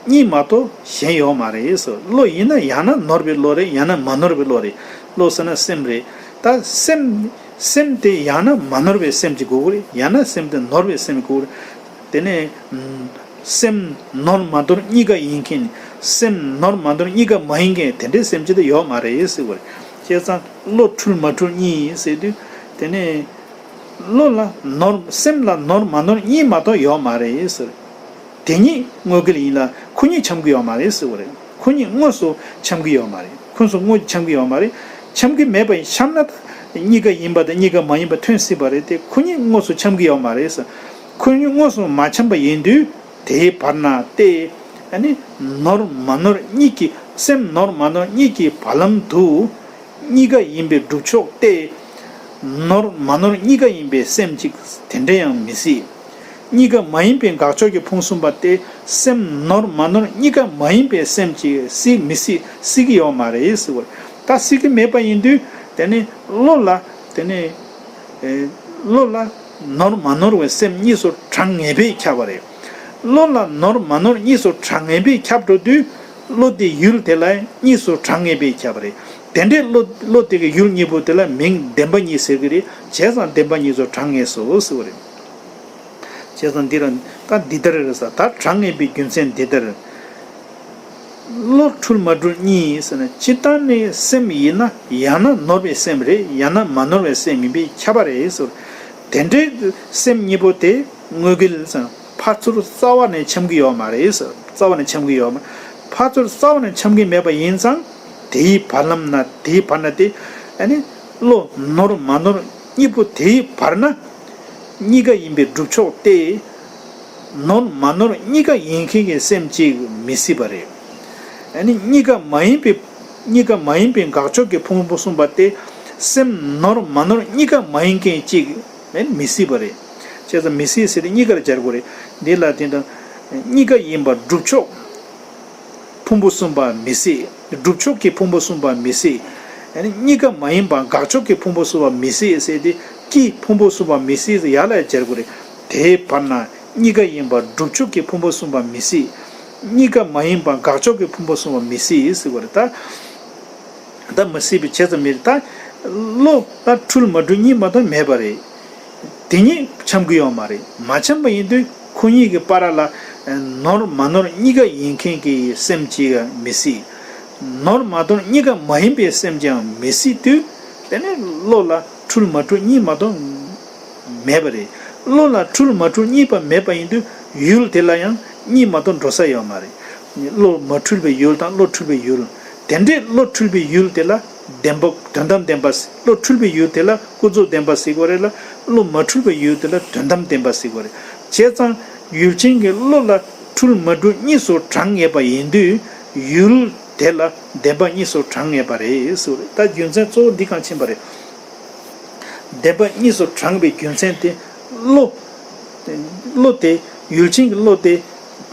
གཉིས་མ་གཏོགས་གཞན་ཡོད་མ་རེད་ཟེར། བློ་ཡིན་ན་ཡང་ན་ནོར་བའི་བློ་རེད། ཡང་ན་མ་ནོར་བའི་བློ་རེད། བློ་ཟེར་ན་སེམས་རེད། ད་སེམས། སེམས་དེ་ཡང་ན་མ་ནོར་བའི་སེམས་ཅིག་དགོས་ཀྱི་རེད། ཡང་ན་སེམས་དེ་ནོར་བའི་སེམས་དགོས་ཀྱི་རེད། དེ་ནས། སེམས་ནོར་མ་ནོར་གཉིས་ཀ་ཡིན་མཁན། སེམས་ནོར་མ་ནོར་གཉིས་ཀ་མ་ཡིན་མཁན་དེ་འདྲའི་སེམས་ཅིག་དེ་ཡོད་མ་རེད་ཟེར་བ་རེད། བྱས་ཙང་བློ་འཁྲུལ་མ་འཁྲུལ་གཉིས་ཟེར་དུས། དེ་ནས། བློ་ལ་ནོར། སེམས་ལ་ནོར་མ་ནོར་གཉིས་མ་གཏོགས་ཡོད་མ་རེད་ཟེར། དེ་གཉིས་དངོས་འགལ་ཡིན་ལ་ཁོ་གཉིས་འཆམ་གྱི་ཡོད་མ་རེད་ཟེར་བ་རེད། ཁོ་གཉིས་དངོས་སུ་འཆམ་གྱི་ཡོད་མ་རེད། ཁོ་ཚོ་དངོས་འཆམ་གྱི་ཡོད་མ་རེད། འཆམ་གྱི་མེད་པ་ཡིན། འཆམ་ན་ད་གཉིས་ཀ་ཡིན་པ་དང་གཉིས་ཀ་མ་ཡིན་པ་ཐོན་སྲིད་པ་རེད་དེ། ཁོ་གཉིས་དངོས་སུ་འཆམ་གྱི་ཡོད་མ་རེད་ཟེར། ཁོ་གཉིས་དངོས་སུ་མ་འཆམ་པ་ཡིན་དུས། དེའི་བར་ན་སྟེ། ཨ་ནི། ནོར་མ་ནོར་གཉིས་ཀྱི། སེམས་ནོར་མ་ནོར་གཉིས་ཀྱི་བར་ལམ་དུ། གཉིས་ཀ་ཡིན་པའི་སྒྲུབ་ཕྱོགས་ཏེ། ནོར་མ་ནོར་གཉིས་ཀ་ཡིན་པའི་སེམས་གཅིག་དེ་འདྲ་ཡང་མི་སྲིད། གཉིས་ཀ་མ་ཡིན་པའི་དགག་ཕྱོགས་ཀྱི་ཕུང་གསུམ་པ་སྟེ། སེམས་ནོར་མ་ནོར་གཉིས་ཀ་མ་ཡིན་པའི་སེམས་གཅིག་སྲིད་མི་སྲིད། སྲིད་ཀྱི་ཡོད་མ་རེད་ཟེར་བ་རེད། ད་སྲིད་ཀྱི་མེད་པ་ཡིན་དུས། དེ་ནི་བློ་ལ། དེ་ནི། ཨེ། བློ་ལ་ནོར་མ་ནོར་བའི་སེམས་གཉིས་སུ་གྲངས་ངེས་པས་ཁྱབ་པ་རེད། བློ་ལ་ནོར་མ་ནོར་གཉིས་སུ་གྲངས་ངེས་པས་ཁྱབ་འགྲོ་དུས། བློ་དེའི་ཡུལ་དེ་ལ་གཉིས་སུ་གྲངས་ངེས་པས་ཁྱབ་པ་རེད། དེ་འདྲའི་བློ། བློ་དེ་གི་ཡུལ་གཉིས་པོ་དེ་ལ་མིང་བདེན་པ་གཉིས་ཟེར་གྱི་རེད། བྱས་ཙང་བདེན་པ་གཉིས་སུ་གྲངས་ངེས་སོ་ཟེར་བ་རེད། བྱས་ཙང་འདི་ལ་ད་འདི་ལྟར་རེད་ཟེར། ད་གྲངས་ངེས་པའི་རྒྱུ་མཚན་འདི་ལྟར། བློ་འཁྲུལ་མ་འཁྲུལ་གཉིས་ཟེར་ན། སྤྱིར་བཏང་ནས་སེམས་ཡིན་ན་ཡང་ན་ནོར་བའི་སེམས་རེད། ཡང་ན་མ་ནོར་བའི་སེམས་ཡིན་པས་ཁྱབ་པ་རེད་ཟེར། དེ་འདྲའི་སེམས་གཉིས་པོ་དེ་དངོས་འགལ་ཟེར། ཕར་ཚུར་རྩ་བ་ནས་འཆམ་གྱི་ཡོད་མ་རེད་ཟེར། རྩ་བ་ནས་འཆམ་གྱི་ཡོད་མ། ཕར་ཚུར་རྩ་བ་ནས་འཆམ་གྱི་མེད་པ་ཡིན་ཙང་། དེའི་བར་ལམ་ན། དེའི་བར་ན་དེ། ཨ་ནི། བློ་ནོར་མ་ནོར་གཉིས་པོ་དེའི་བར་ན། གཉིས་ཀ་ཡིན་པའི་སྒྲུབ་ཕྱོགས་ཏེ། ནོར་མ་ནོར་གཉིས་ཀ་ཡིན་མཁན་གྱི་སེམས་གཅིག་མི་སྲིད་པ་རེད། ཨ་ནི་གཉིས་ཀ་མ་ཡིན་པའི། གཉིས་ཀ་མ་ཡིན་པའི་དགག་ཕྱོགས་ཀྱི་ཕུང་པོ་གསུམ་པ་སྟེ། སེམས་ནོར་མ་ནོར་གཉིས་ཀ་མ་ཡིན་མཁན་གཅིག་མི་སྲིད་པ་རེད། བྱས་ཙང་མི་སྲིད་ཟེར་ཏེ་གཉིས་ཀར་སྦྱར་དགོས་རེད། འདི་ལ་དེ་འདྲ་གཉིས་ཀ་ཡིན་པ་སྒྲུབ་ཕྱོགས། ཕུང་པོ་གསུམ་པ་མི་སྲིད། སྒྲུབ་ཕྱོགས་ཀྱི་ཕུང་པོ་གསུམ་པ་མི་སྲིད། ཨ་ནི་གཉིས་ཀ་མ་ཡིན་པ་དགག་ཕྱོགས་ཀྱི་ཕུང་པོ་གསུམ་པ་མི་སྲིད་ཟེར་ཏེ། ཀྱི་ཕུང་པོ་གསུམ་པ་མི་སྲིད་ཟེར་ཡར་ལ་སྦྱར་དགོས་རེད། དེའི་བར་ན་གཉིས་ཀ་ཡིན་པ་སྒྲུབ་ཕྱོགས་ཀྱི་ཕུང་པོ་གསུམ་པ་མི་སྲིད། གཉིས་ཀ་མ་ཡིན་པ་དགག་ཕྱོགས་ཀྱི་ཕུང་པོ་གསུམ་པ་མི་སྲིད་ཟེར་དགོས་རེད། ད། ད་མི་སྲིད་པའི་བྱས་ཙང་མི་རེད། ད་བློ་ལ་འཁྲུལ་མ་འཁྲུལ་གཉིས་མ་གཏོགས་མེད་པ་རེད། དེ་གཉིས་འཆམ་གྱི་ཡོད་མ་རེད། མ་འཆམ་པ་ཡིན་དུས་ཁོ་གཉིས་ཀྱི་བར་ལ་ནོར་མ་ནོར་གཉིས་ཀ་ཡིན་མཁན་གྱི་སེམས་གཅིག་མི་སྲིད། ནོར་མ་ནོར་གཉིས་ཀ་མ་ཡིན་པའི་སེམས་ཀྱང་མི་སྲིད་དུས། དེ་ནི་བློ་ལ་འཁྲུལ་མ་འཁྲུལ་གཉིས་མ་གཏོགས་མེད་པ་རེད། བློ་ལ་འཁྲུལ་མ་འཁྲུལ་གཉིས་པ་མེད་པ་ཡིན་དུས་ཡུལ་དེ་ལ་ཡང་གཉིས་མ་གཏོགས་འགྲོ་ས་ཡོད་མ་རེད། བློ་མ་འཁྲུལ་བའི་ཡུལ་དང་བློ་འཁྲུལ་བའི་ཡུལ། དེ་འདྲའི་བློ་འཁྲུལ་བའི་ཡུལ་དེ་ལ་བདེན་པ། དོན་དམ་བདེན་པ། བློ་འཁྲུལ་བའི་ཡུལ་དེ་ལ་ཀུན་རྫོབ་བདེན་པ་ཟེར་དགོས་རེད་ལ། བློ་མ་འཁྲུལ་བའི་ཡུལ་དེ་ལ་དོན་དམ་བདེན་པ་ཟེར་དགོས་རེད། བྱས་ཙང་ཡུལ་ཅན་གྱི་བློ་ལ་འཁྲུལ་མ་འཁྲུལ་གཉིས་སུ་གྲངས་ངེས་པ་ཡིན་དུས་ཡུལ་དེ་ལ་བདེན་པ་གཉིས་སུ་གྲངས་ངེས་པ་རེད་ཟེར་བ་རེད། ད་རྒྱུ་མཚན་གཙོ་བོ་འདི་གང་ཕྱིན་པ་རེད། བདེན་པ་གཉིས་སུ་གྲངས་པའི་རྒྱུ་མཚན་དེ་བློ། བློ་དེ་ཡུལ་ཅན་གྱི་བློ་དེ་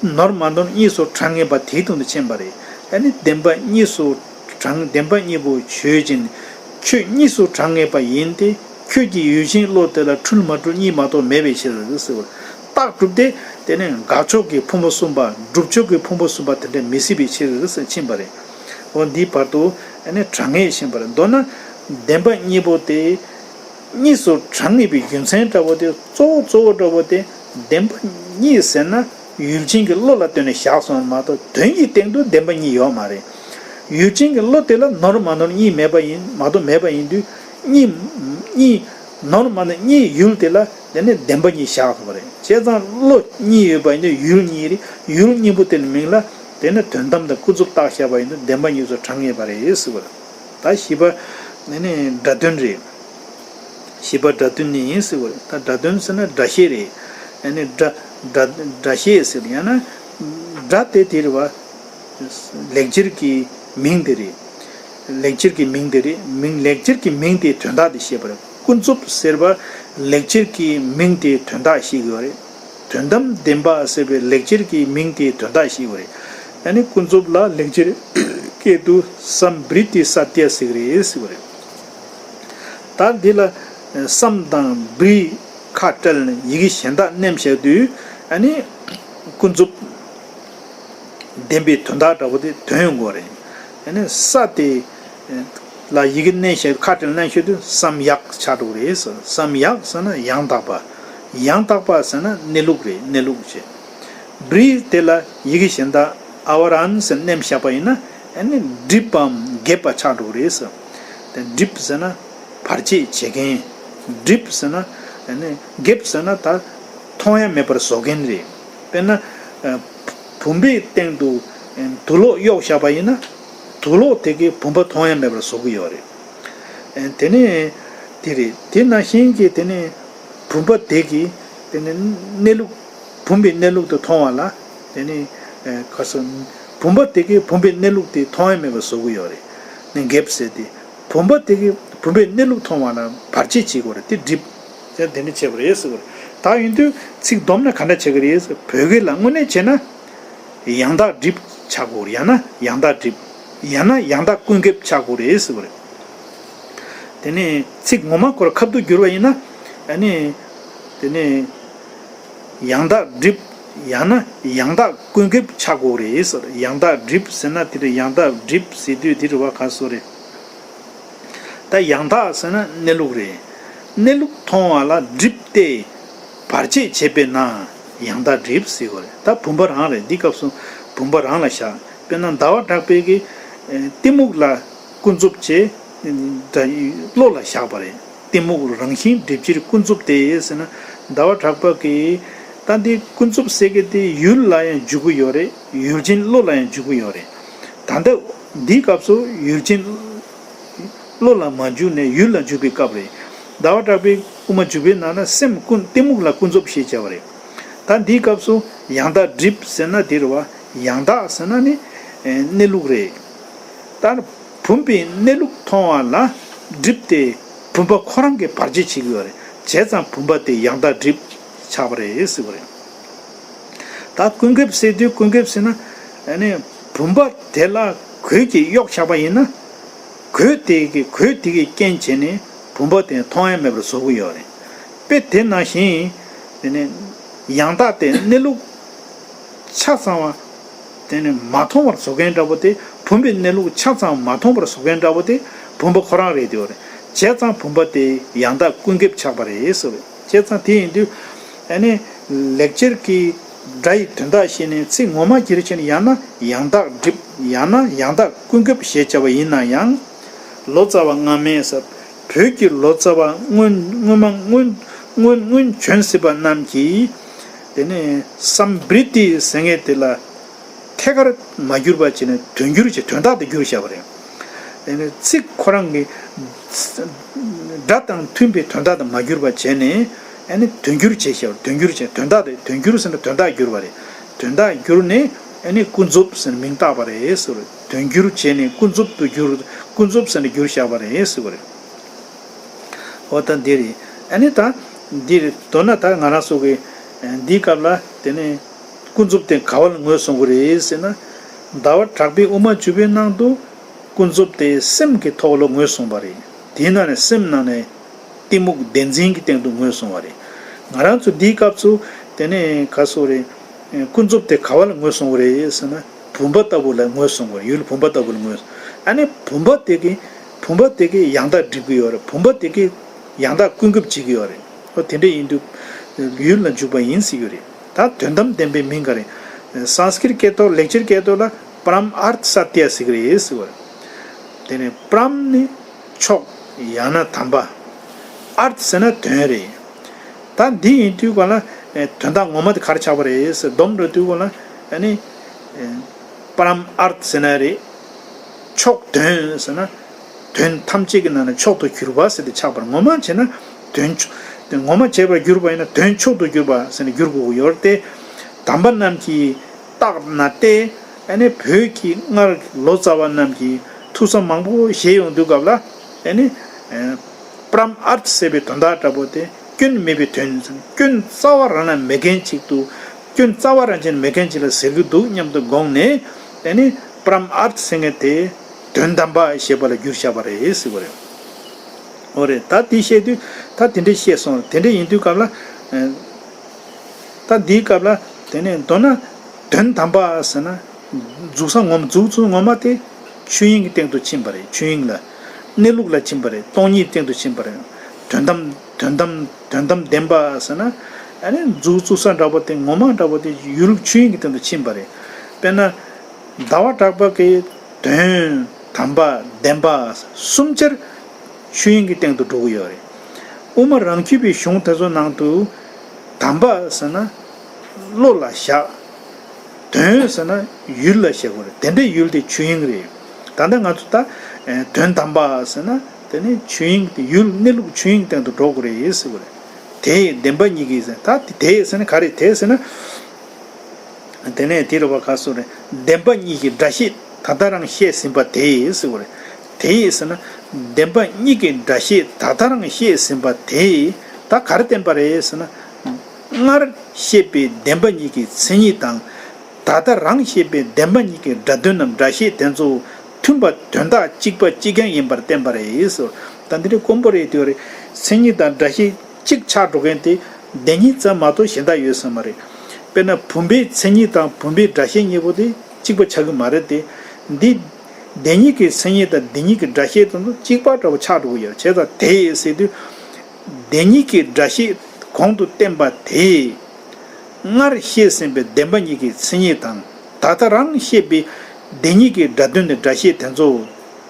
ནོར་མ་ནོར་གཉིས་སུ་གྲངས་ངེས་པ་དེའི་དོན་དུ་ཕྱིན་པ་རེད། ཨ་ནི་བདེན་པ་གཉིས་སུ་གྲངས། བདེན་པ་གཉིས་པོ་ཆོས་ཅན། ཆོས་གཉིས་སུ་གྲངས་ངེས་པ་ཡིན་ཏེ། ཁྱོད་ཀྱི་ཡུལ་ཅན་བློ་དེ་ལ་འཁྲུལ་མ་འཁྲུལ་གཉིས་མ་གཏོགས་མེད་པའི་ཕྱིར་ཟེར་བ། རྟགས་གྲུབ་སྟེ། དེ་ནས་དགག་ཕྱོགས་ཀྱི་ཕུང་པོ་གསུམ་པ། སྒྲུབ་ཕྱོགས་ཀྱི་ཕུང་པོ་གསུམ་པ་དེ་འདྲ་མི་སྲིད་པའི་ཕྱིར་ཟེར་ཕྱིན་པ་རེད། འོ་འདིའི་བར་དུ་ཨ་ནི་གྲངས་ངེས་ཕྱིན་པ་རེད། མདོར་ན། བདེན་པ་གཉིས་པོ་དེ་གཉིས་སུ་བགྲང་ངེས་པའི་རྒྱུ་མཚན་འདྲ་བོ་དེ། གཙོ་བོ་གཙོ་བོ་འདྲ་བོ་དེ་བདེན་པ་གཉིས་ཟེར་ན་ཡུལ་ཅན་གྱི་བློ་ལ་ལྟོས་ནས་བཞག་སོང་མ་གཏོགས། དོན་གྱི་སྟེང་དུ་བདེན་པ་གཉིས་ཡོད་མ་རེད། ཡུལ་ཅན་གྱི་བློ་དེ་ལ་ནོར་མ་ནོར་གཉིས་མེད་པ་ཡིན་མ་གཏོགས། མེད་པ་ཡིན་དུས་གཉིས་གཉིས་ནོར་མ་ནོར་གཉིས་ཡུལ་དེ་ལ་དེ་ནི་བདེན་པ་གཉིས་བཞག་ཐུབ་པ་རེད། བྱས་ཙང་བློ་གཉིས་ཡོད་པ་ཡིན་དུས་ཡུལ་གཉིས་རེད། ཡུལ་གཉིས་པོ་དེ་ལ་མིང་ལ་དེ་ནི་དོན་དམ་དང་ཀུན་རྫོབ་བཏགས་བཞག་པ་ཡིན་དུས་བདེན་པ་གཉིས་སུ་བགྲང་ངེས་པ་རེད་ཟེར་བ་རེད། ད་བཞི་པ་ནི་ནི་སྒྲ་དོན་རེད། བཞི་པ་སྒྲ་དོན་ནི་ཡིན་ཟེར་བ་རེད། ད་སྒྲ་དོན་ཟེར་ན་སྒྲ་བཤད་རེད། ཨ་ནི་སྒྲ་སྒྲ་སྒྲ་བཤད་ཟེར། ཡང་ན་སྒྲ་དེ་དེ་རེད་བ། ལེགས་སྦྱར་གྱི་མིང་དེ་རེད། ལེགས་སྦྱར་གྱི་མིང་དེ་རེད། མིང་ལེགས་སྦྱར་གྱི་མིང་དེའི་དོན་དག་དེ་བཤད་པ་རེད། ཀུན་རྫོབ་ཟེར་བ་ལེགས་སྦྱར་གྱི་མིང་དེའི་དོན་དག་བཤད་ཀྱི་ཡོད་རེད། དོན་དམ་བདེན་པ་ཟེར་བའི་ལེགས་སྦྱར་གྱི་མིང་དེའི་དོན་དག་བཤད་ཀྱི་ཡོད་རེད། ཨ་ནི་ཀུན་རྫོབ་ལ་ལེགས་སྦྱར་སྐད་དུ་སམ་བྷྲི་ཏི་ས་ཏྱ་ཟེར་གྱི་རེད་ཟེར་བ་རེད། ད་འདི་ལ་སམ་དང་བྷྲི་ཁ་བྲལ་ནས་ཡི་གེ་གཞན་དག་མནན་བཞག་དུས། ཨ་ནི་ཀུན་རྫོབ་བདེན་པའི་དོན་དག་འདྲ་པོ་དེ་དོན་ཡོང་གི་རེད། ཨ་ནི་ས་དེ་ལ་ཡི་གེ་མནན་བཞག་ཁ་བྲལ་མནན་བཞག་དུས་སམ་ཡག་ཆགས་འགྲོ་གི་རེད། སམ་ཡག་ཟེར་ན་ཡང་དག་པ། ཡང་དག་པ་ཟེར་ན་གནས་ལུགས་རེད། གནས་ལུགས་བྱས། བྷྲི་དེ་ལ་ཡི་གེ་གཞན་དག་ཨ་བ་རན་ཟེར་མནན་བཞག་པ་ཡིན་ན། ཨ་ནི་འགྲིབ་པའམ་འགེབས་པ་ཆགས་འགྲོ་གི་རེད་ཟེར། དེ་འགྲིབ་ཟེར་ན་བར་ཆད་བྱེད་མཁན། འགྲིབ་ཟེར་ན། ཨ་ནི་འགེབས་ཟེར་ན་ད་མཐོང་ཡ་མེད་པར་བཟོ་མཁན་རེད། དཔེར་ན། ཨ། བུམ་པའི་སྟེང་དུ་དུག་ལོག་གཡོགས་བཞག་པ་ཡིན་ན། དུག་ལོག་དེ་གིས་བུམ་པ་མཐོང་ཡ་མེད་པར་བཟོ་གི་ཡོད་རེད། ཨ། དེ་ནས་དེ་རེད། དེ་ནང་བཞིན་གྱི་དེ་ནས་བུམ་པ་དེ་གིས་དེ་ནས་གནས་ལུགས། བུམ་པའི་གནས་ལུགས་དེ་མཐོང་བ་ལ། དེ་ནི། ཨ། ག་སོ། བུམ་པ་དེ་གིས་བུམ་པའི་གནས་ལུགས་དེ་མཐོང་ཡ་མེད་པར་བཟོ་གི་ཡོད་རེད། ནི་འགེབས་ཟེར་ཏེ། བུམ་པ་དེ་གིས་བུམ་པའི་གནས་ལུགས་མཐོང་བ་ལ་བར་ཆད་བྱེད་དགོས་རེད། དེ་འགྲིབ། དེ་དེ་འདྲ་བྱེད་པ་རེད་ཟེར་བ་རེད། ད་ཡིན་དུས་ཚིག་བསྡོམས་ན་ག་འདྲ་བྱེད་ཀྱི་རེད་ཟེར། བོད་སྐད་ལ་དངོས་གནས་བྱས་ན། ཡང་དག་འགྲིབ་ཆགས་དགོས་རེད། ཡང་ན་ཡང་དག་འགྲིབ། ཡང་ན་ཡང་དག་ཀུན་འགེབས་ཆགས་དགོས་རེད་ཟེར་བ་རེད། དེ་ནས་ཚིག་ངོ་མ་ཁོ་རང་ཁ་བསྡུ་བསྒྱུར་བ་ཡིན་ན། ཨ་ནི། དེ་ནས་ཡང་དག་འགྲིབ། ཡང་ན་ཡང་དག་ཀུན་འགེབས་ཆགས་དགོས་རེད་ཟེར། ཡང་དག་འགྲིབ་ཟེར་ན་དེ་རེད། ཡང་དག་འགྲིབ་ཟེར་དུས་དེ་རེད་བ། ག་སོ་རེད། ད་ཡང་དག་ཟེར་ན་གནས་ལུགས་རེད། གནས་ལུགས་མཐོང་བ་ལ་འགྲིབ་སྟེ་བར་ཆད་བྱེད་པས་ན་ཡང་དག་འགྲིབ་ཟེར་བ་རེད། ད་བུམ་པ་རང་རེད། འདི་སྐབས་སུ་བུམ་པ་རང་ལ་བཞག་དཔེར་ན་ཟླ་བ་གྲགས་པས་ཀྱིས་གཏི་མུག་ལ་ཀུན་རྫོབ་བྱས། བློ་ལ་བཞག་པ་རེད། གཏི་མུག་རང་བཞིན་སྒྲིབ་བྱེད་ཀུན་རྫོབ་སྟེ་ཟེར་ན། ཟླ་བ་གྲགས་པ་གིས་ད་འདི་ཀུན་རྫོབ་ཟེར་མཁན་དེ་ཡུལ་ལ་ཡང་འཇུག་གི་ཡོད་རེད། ཡུལ་ཅན་བློ་ལ་ཡང་འཇུག་གི་ཡོད་རེད། ད་ལྟ་འདིའི་སྐབས་སུ་ཡུལ་ཅན་བློ་ལ་མ་འཇུག་ནས་ཡུལ་ལ་འཇུག་པའི་སྐབས་རེད། ཟླ་བ་གྲགས་པའི་དབུ་མ་འཇུག་པའི་ནང་ན་སེམས་ཀུན་གཏི་མུག་ལ་ཀུན་རྫོབ་ཞེས་བྱ་བ་རེད། ད་འདིའི་སྐབས་སུ་ཡང་དག་འགྲིབ་ཟེར་ན་དེ་རེད་བ། ཡང་དག་ཟེར་ན་ནི་གནས་ལུགས་རེད། ད་བུམ་པའི་གནས་ལུགས་མཐོང་བ་ལ་འགྲིབ་སྟེ་བུམ་པ་ཁོ་རང་གིས་བར་ཆད་བྱེད་ཀྱི་ཡོད་རེད། བྱས་ཙང་བུམ་པ་དེ་ཡང་དག་འགྲིབ་ཆགས་པ་རེད་ཟེར་བ་རེད། ད་ཀུན་འགེབས་ཟེར་དུས། ཀུན་འགེབས་ཟེར་ན། ཨ་ནི་བུམ་པ་དེ་ལ་གོས་ཀྱིས་གཡོགས་བཞག་པ་ཡིན་ན། གོས་དེ་གི་གོས་དེ་གི་རྐྱེན་བྱས་ནས་བུམ་པ་དེ་མཐོང་ཡ་མེད་པར་བཟོ་གི་ཡོད་རེད། དཔེ་དེ་ནང་བཞིན། དེ་ནས་ཡང་དག་དེ་གནས་ལུགས་ཆ་ཚང་བ། དེ་ནི་མ་མཐོང་བར་བཟོ་མཁན་འདྲ་པོ་དེ། བུམ་པའི་གནས་ལུགས་ཆ་ཚང་མ་མཐོང་བར་བཟོ་མཁན་འདྲ་པོ་དེ་བུམ་པ་ཁོ་རང་རེད་དེ་ཡོད་རེད། བྱས་ཙང་བུམ་པ་དེ་ཡང་དག་ཀུན་འགེབས་ཆགས་པ་རེད་ཟེར་བས། བྱས་ཙང་དེ་ཡིན་དུས། ཨ་ནི་ལེགས་སྦྱར་གྱི་སྒྲ་ཡི་དོན་དག་ཤེས་ནས་ཚིག་ངོ་མ་འགྱུར་བྱས་ནས་ཡང་ན་ཡང་དག་འགྲིབ། ཡང་ན་ཡང་དག་ཀུན་འགེབས་ཞེས་བྱ་བ་ཡིན་ན་ཡང་། ལོ་ཙཱ་བ་སྔ་མའི་ས། བོད་ཀྱི་ལོ་ཙཱ་བ་སྔོན་སྔོན་མ་སྔོན་སྔོན་སྔོན་བྱོན་ཟིན་པ་རྣམས་ཀྱིས། དེ་ནས་སམ་བྷྲི་ཏི་ཟེར་མཁན་དེ་ལ་ཐད་ཀར་མ་བསྒྱུར་བ་བྱས་ནས་དོན་བསྒྱུར་བྱས། དོན་དག་ཏུ་བསྒྱུར་བཞག་པ་རེད། དེ་ནས་ཚིག་ཁོ་རང་གི་སྒྲ་དང་མཐུན་པའི་དོན་དག་ཏུ་མ་བསྒྱུར་བ་བྱས་ནས། ཨ་ནི་དོན་བསྒྱུར་བྱས་བཞག་དོན་བསྒྱུར་བྱས། དོན་དག་དེ་དོན་བསྒྱུར་ཟེར་ན་དོན་དག་བསྒྱུར་བ་རེད། དོན་དག་བསྒྱུར་ནས་ཨ་ནི་ཀུན་རྫོབ་ཟེར་མིང་བཏགས་པ་རེད་ཟེར་བ་རེད། དོན་བསྒྱུར་བྱས་ནས་ཀུན་རྫོབ་ཏུ་བསྒྱུར། ཀུན་རྫོབ་ཟེར་ནས་བསྒྱུར་བཞག་པ་རེད་ཟེར་བ་རེད། འོ་ད་འདི་རེད། ཨ་ནི་ད་འདི་རེད། མདོར་ན་ད་ང་རང་ཚོ་གི་འདིའི་སྐབས་ལ་དེ་ནས་ཀུན་རྫོབ་དེ་ག་བ་ལ་ངོས་བཟུང་གི་རེད་ཟེར་ན། ཟླ་བ་གྲགས་པའི་དབུ་མ་འཇུག་པའི་ནང་དུ་ཀུན་རྫོབ་དེ་སེམས་ཀྱི་ཐོག་ལ་ངོས་བཟུང་བ་རེད། དེའི་ནང་ནས་སེམས་ནང་ནས་གཏི་མུག་བདེན་འཛིན་གྱི་སྟེང་དུ་ངོས་བཟུང་བ་རེད། ང་རང་ཚོ་འདིའི་སྐབས་སུ་དེ་ནས་ག་སོ་རེད། ཀུན་རྫོབ་དེ་ག་བ་ལ་ངོས་བཟུང་བ་རེད་ཟེར་ན། བུམ་པ་ལྟ་བུ་ལ་ངོས་བཟུང་བ་རེད། ཡུལ་བུམ་པ་ལྟ་བུ་ལ་ངོས། ཨ་ནི་བུམ་པ་དེ་གི། བུམ་པ་དེ་གིས་ཡང་དག་སྒྲིབ་ཀྱི་ཡོད་རེད། བུམ་པ་དེ་གིས་ཡང་དག་ཀུན་ཁེབས་བྱེད་ཀྱི་ཡོད་རེད། ཨོ་དེ་འདྲ་ཡིན་དུས་ཡུལ་ལ་འཇུག་པ་ཡིན་ཟེར་གྱི་རེད། ད་དོན་དམ་བདེན་པའི་མིང་ག་རེ། སཾ་སྐྲྀཏ་སྐད་ཐོག་ལེགས་སྦྱར་སྐད་ཐོག་ལ་པྲཾ་ཨརྠ་སཏྱ་ཟེར་གྱི་རེད་ཟེར་བ་རེད། དེ་ནས་པྲཾ་ནི་མཆོག་ཡང་ན་དམ་པ། ཨརྠ་ཟེར་ན་དོན་རེད། ད་འདི་ཡིན་དུས་ག་ལ་དོན་དག་ངོ་མ་དེ་ག་རེ་ཆགས་པ་རེད་ཟེར་སྡོམ་འགྲོ་དུས་ག་ལ་ཨ་ནི། པྲཾ་ཨརྠ་ཟེར་ན་རེད། མཆོག་དོན་ཟེར་ན། དོན་ཐམས་ཅད་ཀྱི་ནང་ནས་མཆོག་ཏུ་གྱུར་པ་ཟེར་ཏེ་ཆགས་པར་ངོ་མ་བྱས་ན་དོན་མཆོག་ངོ་མ་བྱས་པར་གྱུར་པ་ཡིན་ན་དོན་མཆོག་ཏུ་གྱུར་པ་ཟེར་ནས་བསྒྱུར་དགོས་ཀྱི་ཡོད་རེད་དེ། དམ་པ་རྣམས་ཀྱིས་བརྟགས་ན་སྟེ། ཨ་ནི་བོད་ཀྱི་སྔར་ལོ་ཙཱ་བ་རྣམས་ཀྱིས་ཐུགས་བསམ་མང་པོ་བཞེས་ཡོང་དུས་སྐབས་ལ་ཨ་ནི། པྲཾ་ཨརྠ་ཟེར་བའི་དོན་དག་འདྲ་པོ་དེ་སྐྱོན་མེད་པའི་དོན། སྐྱོན་རྩ་བ་རང་ལ་མེད་མཁན་ཅིག་ཏུ། སྐྱོན་རྩ་བ་རང་ཅན་མེད་མཁན་ཅིག་ལ་ཟེར་གྱི་འདུག་སྙམ་དུ་དགོངས་ནས། ཨ་ནི་པྲཾ་ཨརྠ་ཟེར་མཁན་དེ་དོན་དམ་པ་ཞེས་པ་ལ་བསྒྱུར་བཞག་པ་རེད་ཟེར་བ་རེད། འོ་རེད། ད་དེ་བཤད་དུས་ད་དེ་འདྲ་བཤད་སོང་། དེ་འདྲ་ཡིན་དུས་སྐབས་ལ། ད་འདིའི་སྐབས་ལ་དེ་ནས་མདོར་ན་དོན་དམ་པ་ཟེར་ན། འཛུགས་ས་ངོ་མ་འཛུགས་ཚུལ་ངོ་མ་དེ་ཆོས་དབྱིངས་ཀྱི་སྟེང་དུ་ཕྱིན་པ་རེད། ཆོས་དབྱིངས་ལ་གནས་ལུགས་ལ་ཕྱིན་པ་རེད། སྟོང་ཉིད་སྟེང་དུ་ཕྱིན་པ་རེད། དོན་དམ་དོན་དམ་དོན་དམ་བདེན་པ་ཟེར་ན། ཨ་ནི་འཛུགས་བཙུགས་ས་འདྲ་པོ་དེ་ངོ་མ་འདྲ་པོ་དེ་ཡུལ་ཆོས་དབྱིངས་ཀྱི་སྟེང་དུ་ཕྱིན་པ་རེད། དཔེར་ན། ཟླ་བ་གྲགས་པ་གིས་དོན་དམ་པ་བདེན་པ་གསུམ་ཆར་ཆོས་དབྱིངས་ཀྱི་སྟེང་དུ་འགྲོ་གི་ཡོད་རེད། དབུ་མ་རང་རྒྱུད་པའི་གཞུང་དེ་ཚོ་ནང་དུ་དམ་པ་ཟེར་ན་བློ་ལ་བཞག་དོན་ཟེར་ན་ཡུལ་ལ་བཞག་དགོས་རེད། དེ་འདྲའི་ཡུལ་དེ་ཆོས་དབྱིངས་རེད། ད་ལྟ་ང་ཚོ་ད་དོན་དམ་པ་ཟེར་ན་དེ་ནི་ཆོས་དབྱིངས་དེ་ཡུལ་གནས་ལུགས་ཆོས་དབྱིངས་སྟེང་དུ་འགྲོ་དགོས་རེད་ཟེར་དགོས་རེད། དེ་བདེན་པ་གཉིས་ཀྱི་ཟེར། ད་དེ་ཟེར་ན་ག་རེ་དེ་ཟེར་ན། དེ་ནས་དེ་རུ་བ་ག་སོ་རེད། བདེན་པ་གཉིས་ཀྱི་སྒྲ་བཤད་ད་ལྟ་རང་བཤད་ཟིན་པ་དེ་ཟེར་བ་རེད། དེ་ཟེར་ན་བདེན་པ་གཉིས་ཀྱི་སྒྲ་བཤད་ད་ལྟ་རང་བཤད་ཟིན་པ་དེ་ད་ག་རེ་བསྟན་པ་རེད་ཟེར་ན། སྔར་བཤད་པའི་བདེན་པ་གཉིས་ཀྱི་མཚན་ཉིད་དང་། ད་ལྟ་རང་བཤད་པའི་བདེན་པ་གཉིས་ཀྱི་སྒྲ་དོན་ནམ་སྒྲ་བཤད་དེ་ཚོ་མཐུན་པ་དོན་དག་གཅིག་པ་གཅིག་རྐྱང་ཡིན་པར་བསྟན་པ་རེད་ཟེར། ད་འདི་འདྲའི་དཀོན་པོ་རེད་དེ་རེད། མཚན་ཉིད་དང་སྒྲ་བཤད་གཅིག་ཆགས་འགྲོ་མཁན་དེ་བདེན་གཉིས་ཙམ་མ་གཏོགས་གཞན་དག་ཡོད་ས་མ་རེད། དཔེར་ན་བུམ་པའི་མཚན་ཉིད་དང་བུམ་པའི་སྒྲ་བཤད་གཉིས་པོ་དེ་གཅིག་པ་ཆགས་ཀྱི་མ་རེད་དེ། འདི་བདེན་གཉིས་ཀྱི་མཚན་ཉིད་དང་བདེན་གཉིས་ཀྱི་སྒྲ་བཤད་དེ་ཚོ་གཅིག་པ་འདྲ་བོ་ཆགས་འགྲོ་གི་ཡོད། བྱས་ཙང་དེ་ཟེར་དུས། བདེན་གཉིས་ཀྱི་སྒྲ་བཤད་གོང་དུ་བསྟན་པ་དེས། སྔར་བཤད་ཟིན་པའི་བདེན་པ་གཉིས་ཀྱི་མཚན་ཉིད་དང་། ད་ལྟ་རང་བཤད་པའི་བདེན་གཉིས་ཀྱི་སྒྲ་དོན་ནི་སྒྲ་བཤད་དེ་ཚོ་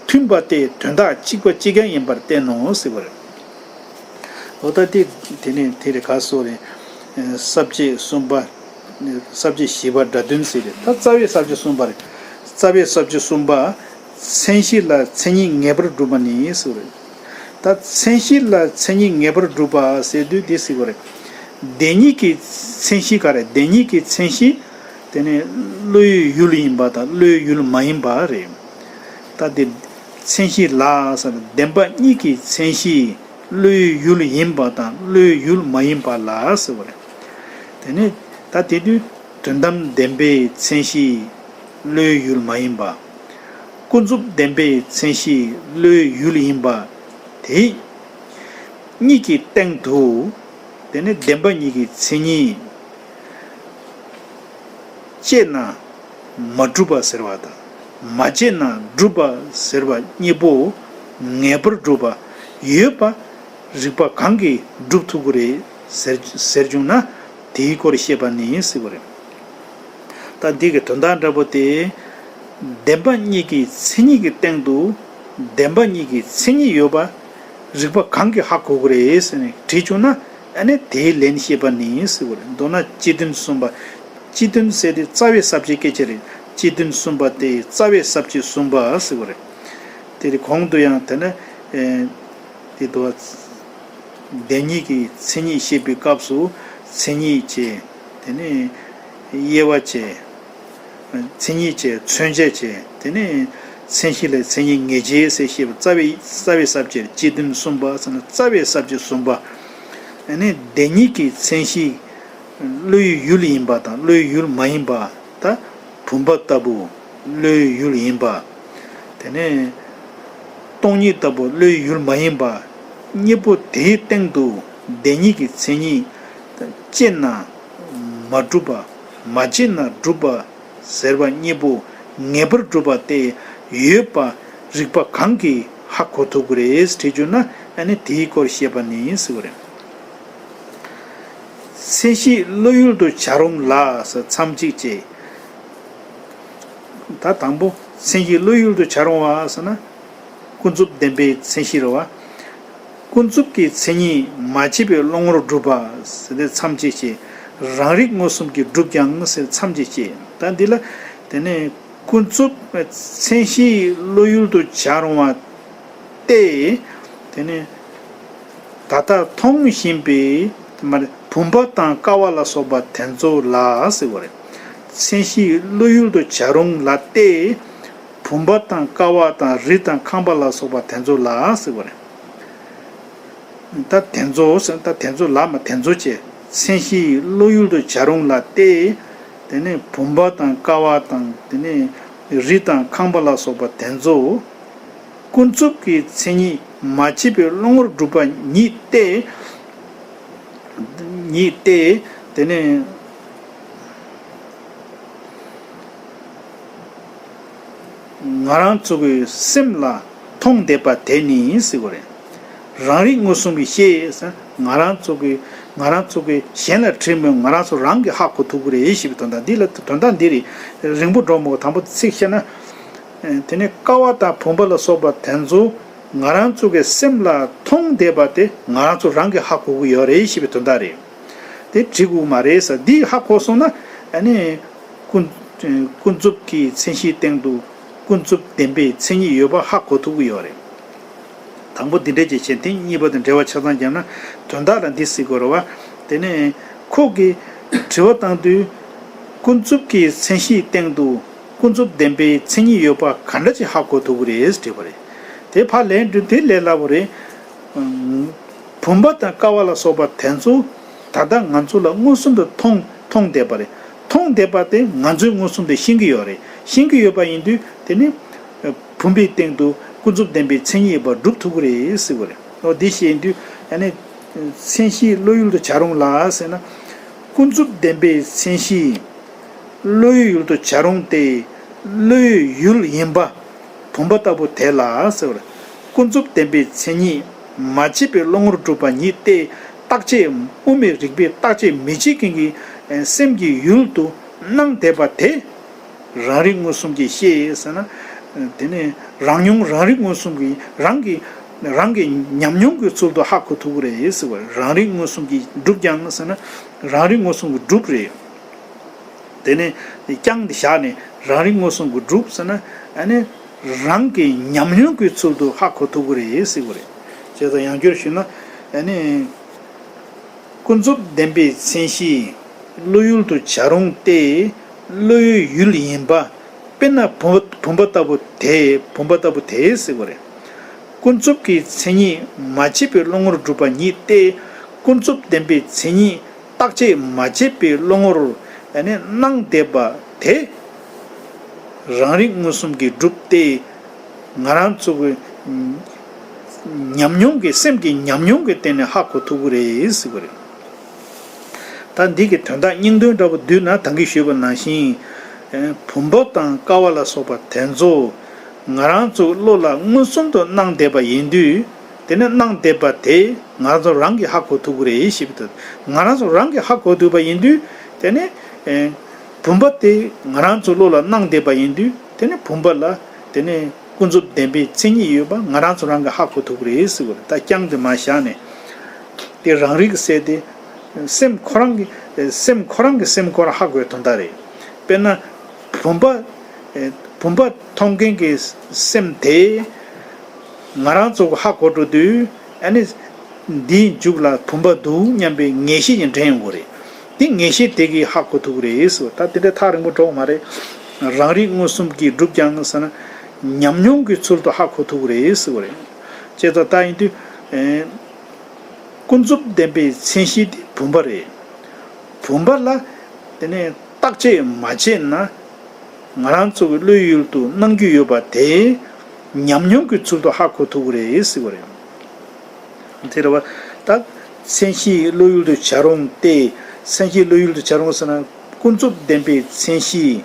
མཐུན་པ་སྟེ་དོན་དག་གཅིག་པ་གཅིག་རྐྱང་ཡིན་པར་བསྟན་ནོ་ཟེར་བ་རེད། འོ་ད་དེ་དེ་ནས་དེ་རེད་ག་སོ་རེད། ས་བཅད་གསུམ་པ། ས་བཅད་བཞི་པ་སྒྲ་དོན་ཟེར་རེད། ད་རྩ་བའི་ས་བཅད་གསུམ་པ་རེད། རྩ་བའི་ས་བཅད་གསུམ་པ། མཚན་གཞི་ལ་མཚན་ཉིད་ངེས་པར་སྒྲུབ་པ་ནི་ཟེར་བ་རེད། ད་མཚན་གཞི་ལ་མཚན་ཉིད་ངེས་པར་སྒྲུབ་པ་ཟེར་དུས་འདི་ཟེར་བ་རེད། བདེན་གཉིས་ཀྱི་མཚན་གཞི་ག་རེ། བདེན་གཉིས་ཀྱི་མཚན་གཞི། དེ་ནི་བློའི་ཡུལ་ཡིན་པ་དང་བློའི་ཡུལ་མ་ཡིན་པ་རེད། ད་དེ་མཚན་གཞི་ལ་ཟེར་བདེན་པ་གཉིས་ཀྱི་མཚན་གཞི་བློའི་ཡུལ་ཡིན་པ་དང་བློའི་ཡུལ་མ་ཡིན་པ་ལ་ཟེར་བ་རེད། དེ་ནི་ད་དེ་དུས་དོན་དམ་བདེན་པའི་མཚན་གཞི་བློའི་ཡུལ་མ་ཡིན་པ། ཀུན་རྫོབ་བདེན་པའི་མཚན་གཞི་བློའི་ཡུལ་ཡིན་པ། དེ་གཉིས་ཀྱི་སྟེང་དུ། དེ་ནི་བདེན་པ་གཉིས་ཀྱི་མཚན་ཉིད། དཔྱད་ན་མ་གྲུབ་པ་ཟེར་བ་དང་། མ་དཔྱད་ན་གྲུབ་པ་ཟེར་བ་གཉིས་པོ་ངེས་པར་གྲུབ་པ་ཡོད་པ། རིགས་པ་གང་གིས་སྒྲུབ་ཐུབ་ཀྱི་རེད་ཟེར་ཟེར་བྱུང་ན། དེའི་སྐོར་བཤད་པ་ནི་ཟེར་བ་རེད། ད་འདི་གི་དོན་དག་འདྲ་པོ་དེ། བདེན་པ་གཉིས་ཀྱི་མཚན་ཉིད་ཀྱི་སྟེང་དུ། བདེན་པ་གཉིས་ཀྱི་མཚན་ཉིད་ཡོད་པ། རིགས་པ་གང་གིས་ཧ་གོ་གི་རེད་ཟེར་ནས་དྲིས་བྱུང་ན། ཨ་ནི་དེའི་ལན་བཤད་པ་ནི་ཟེར་བ་རེད། མདོར་ན་སྤྱི་དོན་གསུམ་པ། སྤྱི་དོན་ཟེར་དེ་རྩ་བའི་ས་བཅད་སྐད་ཆ་རེད། སྤྱི་དོན་གསུམ་པ་དེ་རྩ་བའི་ས་བཅད་གསུམ་པ་ཟེར་བ་རེད། དེ་རེད། གོང་དུ་ཡང་དེ་ནི། ཨེ། དེ་དུ་བ། བདེན་གཉིས་ཀྱི་མཚན་ཉིད་བཤད་པའི་སྐབས་སུ་མཚན་ཉིད་བྱས། དེ་ནས་དབྱེ་བ་བྱས། མཚན་ཉིད་བྱས། མཚོན་བྱ་བྱས། དེ་ནས་མཚན་གཞི་ལ་མཚན་ཉིད་ངེས་བྱེད་ཟེར་བཤད་པ། རྩ་བའི་རྩ་བའི་ས་བཅད་སྤྱི་དོན་གསུམ་པ་ཟེར་ན་རྩ་བའི་ས་བཅད་གསུམ་པ། ཨ་ནི་བདེན་གཉིས་ཀྱི་མཚན་གཞི་བློའི་ཡུལ་ཡིན་པ་དང་བློའི་ཡུལ་མ་ཡིན་པ། ད་བུམ་པ་ལྟ་བུ་བློའི་ཡུལ་ཡིན་པ། དེ་ནས་སྟོང་ཉིད་ལྟ་བུ་བློའི་ཡུལ་མ་ཡིན་པ། གཉིས་པོ་དེའི་སྟེང་དུ་བདེན་གཉིས་ཀྱི་མཚན་ཉིད། དཔྱད་ན་མ་གྲུབ་པ། མ་དཔྱད་ན་གྲུབ་པ་ཟེར་བ་གཉིས་པོ་ངེས་པར་གྲུབ་པ་སྟེ་ཡོད་པ། རིགས་པ་གང་གིས་ ཧ་གོ་ཐུབ་ཀྱི་རེད་དྲིས་བྱུང་ན་ཨ་ནི་དེའི་སྐོར་བཤད་པ་ནི་ཟེར་བ་རེད། མཚན་གཞི་བློ་ཡུལ་དུ་བྱ་རུང་ལ་ཟེར་མཚམས་གཅིག་བཅད། ད་དང་པོ་མཚན་གཞི་བློ་ཡུལ་དུ་བྱ་རུང་བ་ཟེར་ན། ཀུན་རྫོབ་བདེན་པའི་མཚན་གཞི་རེད་བ། ཀུན་རྫོབ་ཀྱི་མཚན་ཉིད་མ་བྱས་པའི་བློ་ངོར་སྒྲུབ་པ་ཟེར་ཏེ་མཚམས་གཅིག་བཅད། རང་རིག་མངོན་སུམ་གྱིས་སྒྲུབ་ཀྱང་ཟེར་མཚམས་གཅིག་བཅད། ད་འདི་ལ་དེ་ནས་ཀུན་རྫོབ་མཚན་གཞི་བློ་ཡུལ་དུ་བྱ་རུང་བ་སྟེ། དེ་ནས་ད་ལྟ་མཐོང་བཞིན་པའི་མ་རེད་བུམ་པ་དང་ཀ་བ་ལ་སོགས་པ་དེ་ཚོ་ལ་ཟེར་བ་རེད། མཚན་གཞི་བློ་ཡུལ་དུ་བྱ་རུང་ལ་སྟེ། བུམ་པ་དང་ཀ་བ་དང་རི་དང་ཁང་པ་ལ་སོགས་པ་དེ་ཚོ་ལ་ཟེར་བ་རེད། ད་དེ་ཚོ་ཟེར་ད་དེ་ཚོ་ལ་མ་དེ་ཚོ་བཅས་མཚན་གཞི་བློ་ཡུལ་དུ་བྱ་རུང་ལ་སྟེ། དེ་ནས་བུམ་པ་དང་ཀ་བ་དང་དེ་ནས་རི་དང་ཁང་པ་ལ་སོགས་པ་དེ་ཚོ། ཀུན་རྫོབ་ཀྱི་མཚན་ཉིད་མ་བྱས་པའི་བློ་ངོར་སྒྲུབ་པ་ཉིད་སྟེ། ཉིད་སྟེ། དེ་ནས་ང་རང་ཚོ་གི་སེམས་ལ་མཐོང་བསྡད་པ་དེ་ནི་ཟེར་བ་རེད། རང་རིག་མངོན་སུམ་གྱིས་ཤེས་ཟེར་ང་རང་ཚོ་གི་ང་རང་ཚོ་གི་གཞན་ལ་དྲིས་མོད་ང་རང་ཚོ་རང་གིས་ཧ་གོ་ཐུབ་ཀྱི་རེད་ཞེས་པའི་དོན་དག་འདི་ལ་དོན་དག་འདི་རེད། རིང་པོ་འགྲོ་མོད་དང་པོ་ཚིག་བཤད་ན། དེ་ནས་ཀ་བ་དང་བུམ་པ་ལ་སོགས་པ་དེ་ཚོ་ང་རང་ཚོ་གི་སེམས་ལ་མཐོང་བསྡད་པ་དེ་ང་རང་ཚོ་རང་གིས་ཧ་གོ་གི་ཡོད་རེད་ཞེས་པའི་དོན་དག་རེད། དེ་འགྲིག་གི་མ་རེད་ཟེར་འདི་ཧ་གོ་སོང་ན་ཨ་ནི་ཀུན་ཀུན་རྫོབ་ཀྱི་མཚན་གཞིའི་སྟེང་དུ་ཀུན་རྫོབ་བདེན་པའི་མཚན་ཉིད་ཡོད་པ་ཧ་གོ་ཐུབ་ཀྱི་ཡོད་རེད། དང་པོ་འདི་འདྲས་ཀྱི་བྱེད་ཐེངས་གཉིས་པ་དང་འབྲེལ་བ་ཆ་ཚང་བརྒྱབ་ན་དོན་དག་ལ་འདི་ཟེར་དགོས་རེད་བ། དེ་ནས་ཁོ་གིས་དྲི་བ་བཏང་དུས་ཀུན་རྫོབ་ཀྱི་མཚན་གཞིའི་སྟེང་དུ་ཀུན་རྫོབ་བདེན་པའི་མཚན་ཉིད་ཡོད་པ་ག་འདྲ་ཅིག་ཧ་གོ་ཐུབ་ཀྱི་རེད་དྲིས་པ་རེད། དེ་ཕར་ལན་འདྲི་དེ་ལས་སླ་པོ་རེད། བུམ་པ་དང་ཀ་བ་ལ་སོགས་པ་དེ་ཚོ་ད་ལྟ་ང་ཚོ་ལ་མངོན་སུམ་དུ་མཐོང་མཐོང་བསྡད་པ་རེད། མཐོང་བསྡད་པ་དེ་ང་ཚོས་མངོན་སུམ་དུ་ཤེས་ཀྱི་ཡོད་རེད། ཤེས་ཀྱི་ཡོད་པ་ཡིན་དུས་དེ་ནི་བུམ་པའི་སྟེང་དུ་ཀུན་རྫོབ་བདེན་པའི་མཚན་ཉིད་ཡོད་པ་སྒྲུབ་ཐུབ་ཀྱི་རེད་ཟེར་བ་རེད། འོ་འདི་བཤད་ཡིན་དུས་ཨ་ནི་མཚན་གཞི་བློ་ཡུལ་དུ་བྱ་རུང་ལ་ཟེར་ན། ཀུན་རྫོབ་བདེན་པའི་མཚན་གཞི་བློའི་ཡུལ་དུ་བྱ་རུང་སྟེ། བློའི་ཡུལ་ཡིན་པ། བུམ་པ་ལྟ་བུ་དེ་ལ་ཟེར་བར། ཀུན་རྫོབ་བདེན་པའི་མཚན་ཉིད་མ་བྱས་པའི་བློ་ངོར་སྒྲུབ་པ་ཉིད་སྟེ། རྟག་ཆད་དབུ་མའི་རིགས་པས་རྟག་ཆད་མི་བྱེད་མཁན་གྱི་སེམས་ཀྱི་ཡུལ་དུ་སྣང་བསྡད་པ་དེ། རང་རིག་མངོན་སུམ་གྱིས་ཤེས་ཟེར་ན། དེ་ནས་རང་མྱོང་རང་རིག་མངོན་སུམ་གྱིས་རང་གི་རང་གི་ཉམས་མྱོང་གི་ཚུལ་དུ་ཧ་གོ་ཐུབ་ཀྱི་རེད་ཟེར་བར། རང་རིག་མངོན་སུམ་གྱིས་སྒྲུབ་ཀྱང་ཟེར་ན། རང་རིག་མངོན་སུམ་གྱིས་སྒྲུབ་རེད། དེ་ནས་ཀྱང་དེ་བཞག་ནས་རང་རིག་མངོན་སུམ་གྱིས་སྒྲུབ་ཟེར་ན། ཨ་ནི་རང་གི་ཉམས་མྱོང་གི་ཚུལ་དུ་ཧ་གོ་ཐུབ་ཀྱི་རེད་ཟེར་གྱི་རེད། བྱས་ཙང་ཡང་བསྐྱར་ཞུས་ན་ཨ་ནི། ཀུན་རྫོབ་བདེན་པའི་མཚན་གཞི་བློ་ཡུལ་དུ་བྱ་རུང་སྟེ། བློའི་ཡུལ་ཡིན་པ། དཔེར་ན་བུམ་བུམ་པ་ལྟ་བུ་དེ་བུམ་པ་ལྟ་བུ་དེ་ཟེར་བ་རེད། ཀུན་རྫོབ་ཀྱི་མཚན་ཉིད་མ་བྱས་པའི་བློ་ངོར་སྒྲུབ་པ་ཉིད་སྟེ། ཀུན་རྫོབ་བདེན་པའི་མཚན་ཉིད་རྟག་ཆད་མ་བྱས་པའི་བློ་ངོར་སྣང་བསྡད་པ་དེ། རང་རིག་མངོན་སུམ་གྱིས་སྒྲུབ་སྟེ། ང་རང་ཚོ་གི་ཉམས་མྱོང་གི་སེམས་ཀྱི་ཉམས་མྱོང་གི་སྟེང་ནས་ཧ་གོ་ཐུབ་ཀྱི་རེད་ཟེར་གྱི་རེད། ད་འདི་གི་དོན་དག་སྙིང་དོན་འདྲ་པོ་བསྡུས་ན་ད་གིན་ཞུས་པ་ནང་བཞིན། བུམ་པ་དང་ཀ་བ་ལ་སོགས་པ་དེ་ཚོ་ང་རང་ཚོ་བློ་ལ་མངོན་སུམ་དུ་སྣང་བསྡད་པ་ཡིན་དུས། དེ་ནས་སྣང་བསྡད་པ་དེ་ང་ཚོ་རང་གིས་ཧ་གོ་ཐུབ་ཀྱི་རེད་ཞེས་པའི་དོན། ང་རང་ཚོ་རང་གིས་ཧ་གོ་ཐུབ་པ་ཡིན་དུས་དེ་ནས་ཨེ། བུམ་པ་དེ་ང་རང་ཚོ་བློ་ལ་སྣང་བསྡད་པ་ཡིན་དུས་དེ་ནས་བུམ་པ་ལ་དེ་ནས་ཀུན་རྫོབ་བདེན་པའི་མཚན་ཉིད་ཡོད་པ་ང་རང་ཚོ་རང་གིས་ཧ་གོ་ཐུབ་ཀྱི་རེད་ཟེར་བ་རེད། ད་རྐྱང་དེ་མར་བཞག་ནས་དེ་རང་རིག་ཟེར་དེ་སེམས་ཁོ་རང་གི་སེམས་ཁོ་རང་གི་སེམས་ཁོ་རང་ཧ་གོ་བའི་དོན་དག་རེད། དཔེར་ན་བུམ་པ་བུམ་པ་མཐོང་མཁན་གྱི་སེམས་དེ། ང་རང་ཚོ་ཧ་གོ་འགྲོ་དུས་ཨ་ནི་འདིའི་མཇུག་ལ་བུམ་པ་འདུག་སྙམ་པའི་ངེས་ཤེས་ཀྱིས་འདྲེན་ཡོང་གི་རེད། དེ་ངེས་ཤེས་དེ་གིས་ཧ་གོ་ཐུབ་ཀྱི་རེད་ཟེར་བ། ད་དེ་འདྲ་ཐག་རིང་པོ་འགྲོ་གི་མ་རེད། རང་རིག་མངོན་སུམ་གྱིས་སྒྲུབ་ཀྱང་ཟེར་ན་ཉམས་མྱོང་གི་ཚུལ་དུ་ཧ་གོ་ཐུབ་ཀྱི་རེད་ཟེར་བ་རེད། བྱས་ཙང་ད་ཡིན་དུས་ཨེ། ཀུན་རྫོབ་བདེན་པའི་མཚན་གཞི་དེ་བུམ་པ་རེད། བུམ་པ་ལ་དེ་ནས་བརྟག་དཔྱད་མ་བྱས་ན། ང་རང་ཚོ་གི་བློའི་ཡུལ་དུ་སྣང་རྒྱུ་ཡོད་པ་དེ་ཉམས་མྱོང་གི་ཚུལ་དུ་ཧ་གོ་ཐུབ་ཀྱི་རེད་ཟེར་བ་རེད། དེ་རེད་བ། ད་མཚན་གཞི་བློ་ཡུལ་དུ་བྱ་རུང་སྟེ། མཚན་གཞི་བློ་ཡུལ་དུ་བྱ་རུང་ཟེར་ན་ཀུན་རྫོབ་བདེན་པའི་མཚན་གཞི།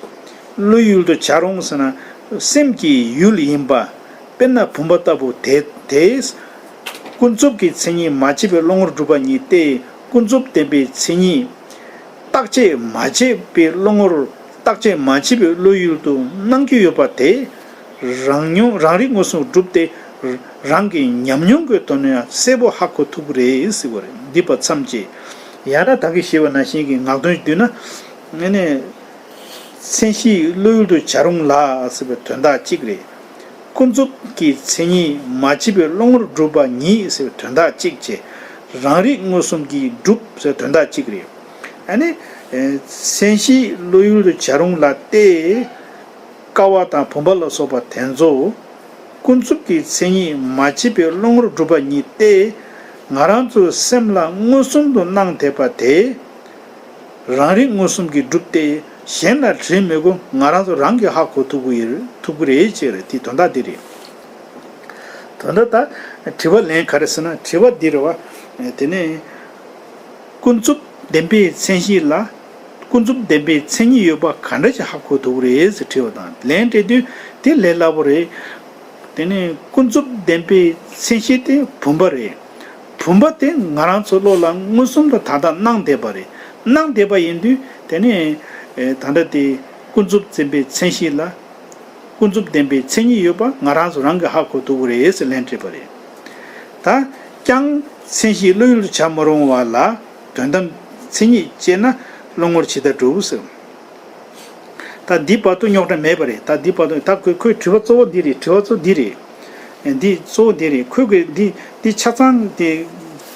བློ་ཡུལ་དུ་བྱ་རུང་ཟེར་ན་སེམས་ཀྱི་ཡུལ་ཡིན་པ། དཔེར་ན་བུམ་པ་ལྟ་བུ་དེ་དེས། ཀུན་རྫོབ་ཀྱི་མཚན་ཉིད་མ་སྐྱེས་པའི་བློ་ངོར་གྲུབ་པ་ཉིད་དེ། ཀུན་རྫོབ་བདེན་པའི་མཚན་ཉིད། རྟག་ཆད་མ་བྱས་པའི་བློ་ངོར་རྟག་ཆད་མ་བྱས་པའི་བློ་ཡུལ་དུ་སྣང་གི་ཡོད་པ་དེ། རང་མྱོང་རང་རིག་མངོན་སུམ་གྲུབ་སྟེ། རང་གི་ཉམས་མྱོང་གི་དོན་ཡང་གསལ་པོ་ཧ་གོ་ཐུབ་ཀྱི་རེད་ཟེར་བ་རེད། འདི་བར་མཚམས་བཅད། ཡང་ན་ད་གིན་ཞེས་པ་ནང་བཞིན་གྱི་ངག་དོན་བསྡུས་ན། ཨ་ནི། མཚན་གཞི་བློ་ཡུལ་དུ་བྱ་རུང་ལ་ཟེར་བའི་དོན་དག་གཅིག་རེད། ཀུན་རྫོབ་ཀྱི་མཚན་ཉིད་མ་སྐྱེས་པའི་བློ་ངོར་གྲུབ་པ་ཉིད་ཟེར་བའི་དོན་དག་གཅིག་བྱས། རང་རིག་མངོན་སུམ་གྱིས་གྲུབ་ཟེར་བའི་དོན་དག་གཅིག་རེད། ཨ་ནི། མཚན་གཞི་བློ་ཡུལ་དུ་བྱ་རུང་ལ་སྟེ། ཀ་བ་དང་བུམ་པ་ལ་སོགས་པ་དེ་ཚོ། ཀུན་རྫོབ་ཀྱི་མཚན་ཉིད་མ་སྐྱེས་པའི་བློ་ངོར་གྲུབ་པ་ཉིད་དེ། ང་རང་ཚོའི་སེམས་ལ་མངོན་སུམ་དུ་སྣང་བསྡད་པ་དེ། རང་རིག་མངོན་སུམ་གྱིས་གྲུབ་སྟེ། གཞན་ལ་དྲིས་མི་དགོས། ང་རང་ཚོ་རང་གིས་ཧ་གོ་ཐུབ་ཀྱི་ཡོད། ཐུབ་ཀྱི་རེད་ཅེས་རེད། དེའི་དོན་དག་འདི་རེད། དོན་དག་ད་དྲི་བ་ལན་ག་རེ་ཟེར་ན། དྲི་བ་འདི་རེད་བ། དེ་ནས། ཀུན་རྫོབ་བདེན་པའི་མཚན་གཞི་ལ། ཀུན་རྫོབ་བདེན་པའི་མཚན་ཉིད་ཡོད་པ་ག་འདྲ་ཞིག་ཧ་གོ་ཐུབ་ཀྱི་རེད་ཟེར་དྲིས་པ་དང་ལན་སྤྲད་དུས། དེ་ལས་སླ་པོ་རེད། དེ་ནས་ཀུན་རྫོབ་བདེན་པའི་མཚན་གཞི་དེ་བུམ་པ་རེད། བུམ་པ་དེ་ང་རང་ཚོ་བློ་ལ་མངོན་སུམ་དུ་ད་ལྟ་སྣང་བསྡད་པ་རེད། སྣང་བསྡད་པ་ཡིན་དུས་དེ་ནས། ཨེ། ད་ལྟ་དེ་ཀུན་རྫོབ་བདེན་པའི་མཚན་གཞི་ལ། ཀུན་རྫོབ་བདེན་པའི་མཚན་ཉིད་ཡོད་པ་ང་རང་ཚོ་རང་གིས་ཧ་གོ་ཐུབ་ཀྱི་རེད་ཟེར་ལན་སྤྲད་པ་རེད། ད་ཀྱང་མཚན་གཞི་བློ་ཡུལ་དུ་བྱ་མི་རུང་བ་ལ་དོན་དམ་མཚན་ཉིད་ཅེ་ན་བློ་ངོར་ཇི་ལྟར་གྲུབ་ཟེར། ད་འདི་བར་དུ་རྙོག་དྲ་མེད་པ་རེད། ད་འདི་བར་དུ་ད་ཁོས་ཁོའི་དྲི་བ་གཙོ་བོ་འདི་རེད། དྲི་བ་གཙོ་འདི་རེད། འདི་གཙོ་བོ་འདི་རེད། ཁོས་ཁོས་འདི་འདི་ཆ་ཚང་དེ་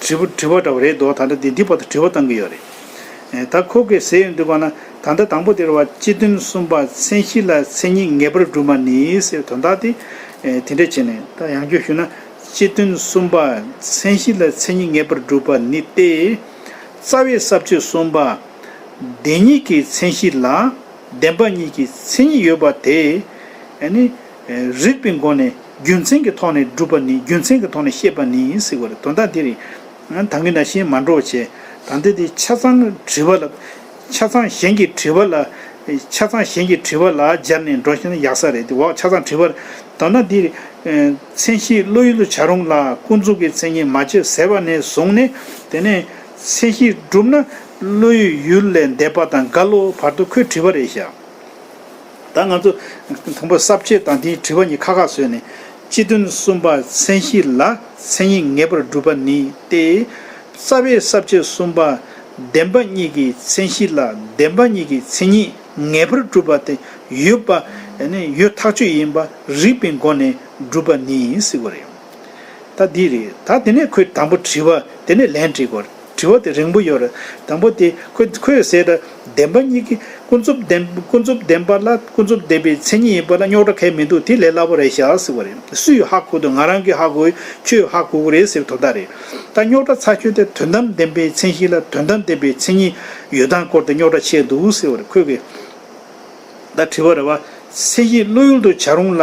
དྲི་བ་དྲི་བ་འདྲ་བ་རེད་དོ། ད་ལྟ་འདི་འདི་བར་དུ་དྲི་བ་བཏང་གི་ཡོད་རེད། ད་ཁོ་གིས་ཟེར་ཡོང་དུས་ག་ན། ད་ལྟ་དང་པོ་དེ་རེད་བ། སྤྱི་དོན་གསུམ་པ་མཚན་གཞི་ལ་མཚན་ཉིད་ངེས་པར་གྲུབ་པ་ནི་ཟེར་དོན་དག་དེ། དེ་འདྲ་བྱས་ནས་ད་ཡང་བསྐྱར་ཞུ་ན། སྤྱི་དོན་གསུམ་པ་མཚན་གཞི་ལ་མཚན་ཉིད་ངེས་པར་གྲུབ་པ་ནི་སྟེ། རྩ་བའི་ས་བཅད་གསུམ་པ། བདེན་གཉིས་ཀྱི་མཚན་གཞི་ལ་བདེན་པ་གཉིས་ཀྱི་མཚན་ཉིད་ཡོད་པ་དེ། ཨ་ནི། རིགས་པའི་སྒོ་ནས་རྒྱུ་མཚན་གྱི་ཐོག་ནས་གྲུབ་པ་ནི། རྒྱུ་མཚན་གྱི་ཐོག་ནས་བཤད་པ་ནི་ཟེར་བ་རེད། དོན་དག་འདི་རེད། ད་གིན་ནང་བཞིན་མ་འགྲོ་བྱས། ད་ལྟ་འདི་ཆ་ཚང་དྲི་བ་ལ། ཆ་ཚང་གཞན་གྱི་དྲི་བ་ལ། ཆ་ཚང་གཞན་གྱི་དྲི་བ་ལ་སྦྱར་ནས་འགྲོ་ཤེས་ན་ཡག་ས་རེད། དེ་འོག་ཆ་ཚང་དྲི་བ། ད་ན་འདི། མཚན་གཞི་བློ་ཡུལ་དུ་བྱ་རུང་ལ་ཀུན་རྫོབ་ཀྱི་མཚན་ཉིད་མ་སྐྱེས་ཟེར་བ་ནས་བཟུང་ནས། དེ་ནས་མཚན་གཞི་གྲུབ་ན་བློ་ཡི་ཡུལ་ལས་འདས་པ་དང་འགལ་ལོ། བར་དུ་ཁོའི་དྲི་བ་རེད་ཤག་ད་ང་ཚོ་དང་པོ་ས་བཅད་དང་དེའི་དྲི་བ་གཉིས་ཁ་ཁ་བཟོས་ནས། སྤྱི་དོན་གསུམ་པ་མཚན་གཞི་ལ་མཚན་ཉིད་ངེས་པར་གྲུབ་པ་ནི་སྟེ། རྩ་བའི་ས་བཅད་གསུམ་པ། བདེན་པ་གཉིས་ཀྱི་མཚན་གཞི་ལ་བདེན་པ་གཉིས་ཀྱི་མཚན་ཉིད་ངེས་པར་གྲུབ་པ་དེ་ཡོད་པ། ཡོད་ཐག་ཆོད་ཡིན་པ་རིགས་པའི་སྒོ་ནས་གྲུབ་པ་ནི་ཟེར་བ་རེད། ད་འདི་རེད། ད་དེ་ནས་ཁོས་དང་པོ་དྲི་བ་དེ་ནས་ལན་འདྲི་དགོས། དྲི་བ་དེ་རིང་པོ་ཡོད་རེད། དང་པོ་དེ་ཁོས་ཁོས་ཟེར་ད། བདེན་པ་གཉིས་ཀྱི་ཀུན་རྫོབ་བདེན། ཀུན་རྫོབ་བདེན་པ་ལ་ཀུན་རྫོབ་བདེན་པའི་མཚན་ཉིད་ཡིན་པ་ལ་རྙོག་དྲ་གང་ཡང་མི་འདུག་དེ་ལས་སླ་པོ་རེད་ཤག་ཟེར་བ་རེད། སུས་ཧ་གོ་འདུག་ང་རང་གིས་ཧ་གོ། ཁྱོས་ཧ་གོ་གི་རེད་ཟེར་བའི་དོན་དག་རེད། ད་རྙོག་དྲ་ཚ་ཤོས་དེ་དོན་དམ་བདེན་པའི་མཚན་གཞི་ལ་དོན་དམ་བདེན་པའི་མཚན་ཉིད་ཡོད་སྟངས་སྐོར་དེ་རྙོག་དྲ་ཆེ་འདུག་ཟེར་བ་རེད། ཁོས་གི། ད་དྲི་བ་རེད་བ། མཚན་གཞི་བློ་ཡུལ་དུ་བྱ་རུང་ལ་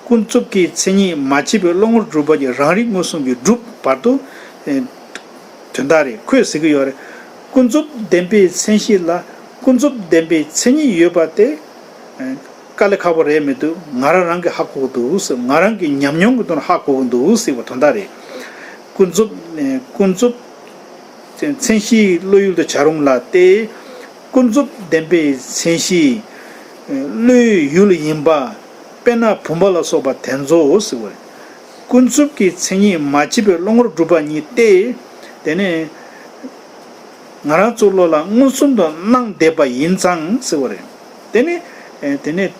ཀུན་རྫོབ་ཀྱི་མཚན་ཉིད་མ་སྐྱེས་པའི་བློ་ངོར་གྲུབ་པ་ཉིད་རང་རིག་མངོན་སུམ་གྱིས་གྲུབ། བར་དུ། ཨེ། དོན་དག་རེད། ཁོས་ཟེར་གྱི་ཡོད་རེད། ཀུན་རྫོབ་བདེན་པའི་མཚན་གཞི་ལ་ཀུན་རྫོབ་བདེན་པའི་མཚན་ཉིད་ཡོད་པ་དེ། ཨེ། དཀའ་ལས་ཁག་པོ་རེད་མི་འདུག་ང་རང་རང་གིས་ཧ་གོ་གི་འདུག་ཟེར། ང་རང་གི་ཉམས་མྱོང་གི་ཐོག་ནས་ཧ་གོ་གི་འདུག་ཟེར་བ་དོན་དག་རེད། ཀུན་རྫོབ། ཨེ། ཀུན་རྫོབ། མཚན་གཞི་བློ་ཡུལ་དུ་བྱ་རུང་ལ་སྟེ། ཀུན་རྫོབ་བདེན་པའི་མཚན་གཞི་བློའི་ཡུལ་ཡིན་པ། དཔེར་ན་བུམ་པ་ལ་སོགས་པ་དེ་ཚོ་ཟེར་བ་རེད། ཀུན་རྫོབ་ཀྱི་མཚན་ཉིད་མ་སྐྱེས་པའི་བློ་ངོར་གྲུབ་པ་ཉིད་དེ། དེ་ནས་ང་རང་ཚོའི་བློ་ལ་མངོན་སུམ་དུ་སྣང་བསྡད་པ་ཡིན་ཙང་ཟེར་བ་རེད། དེ་ནས། དེ་ནས་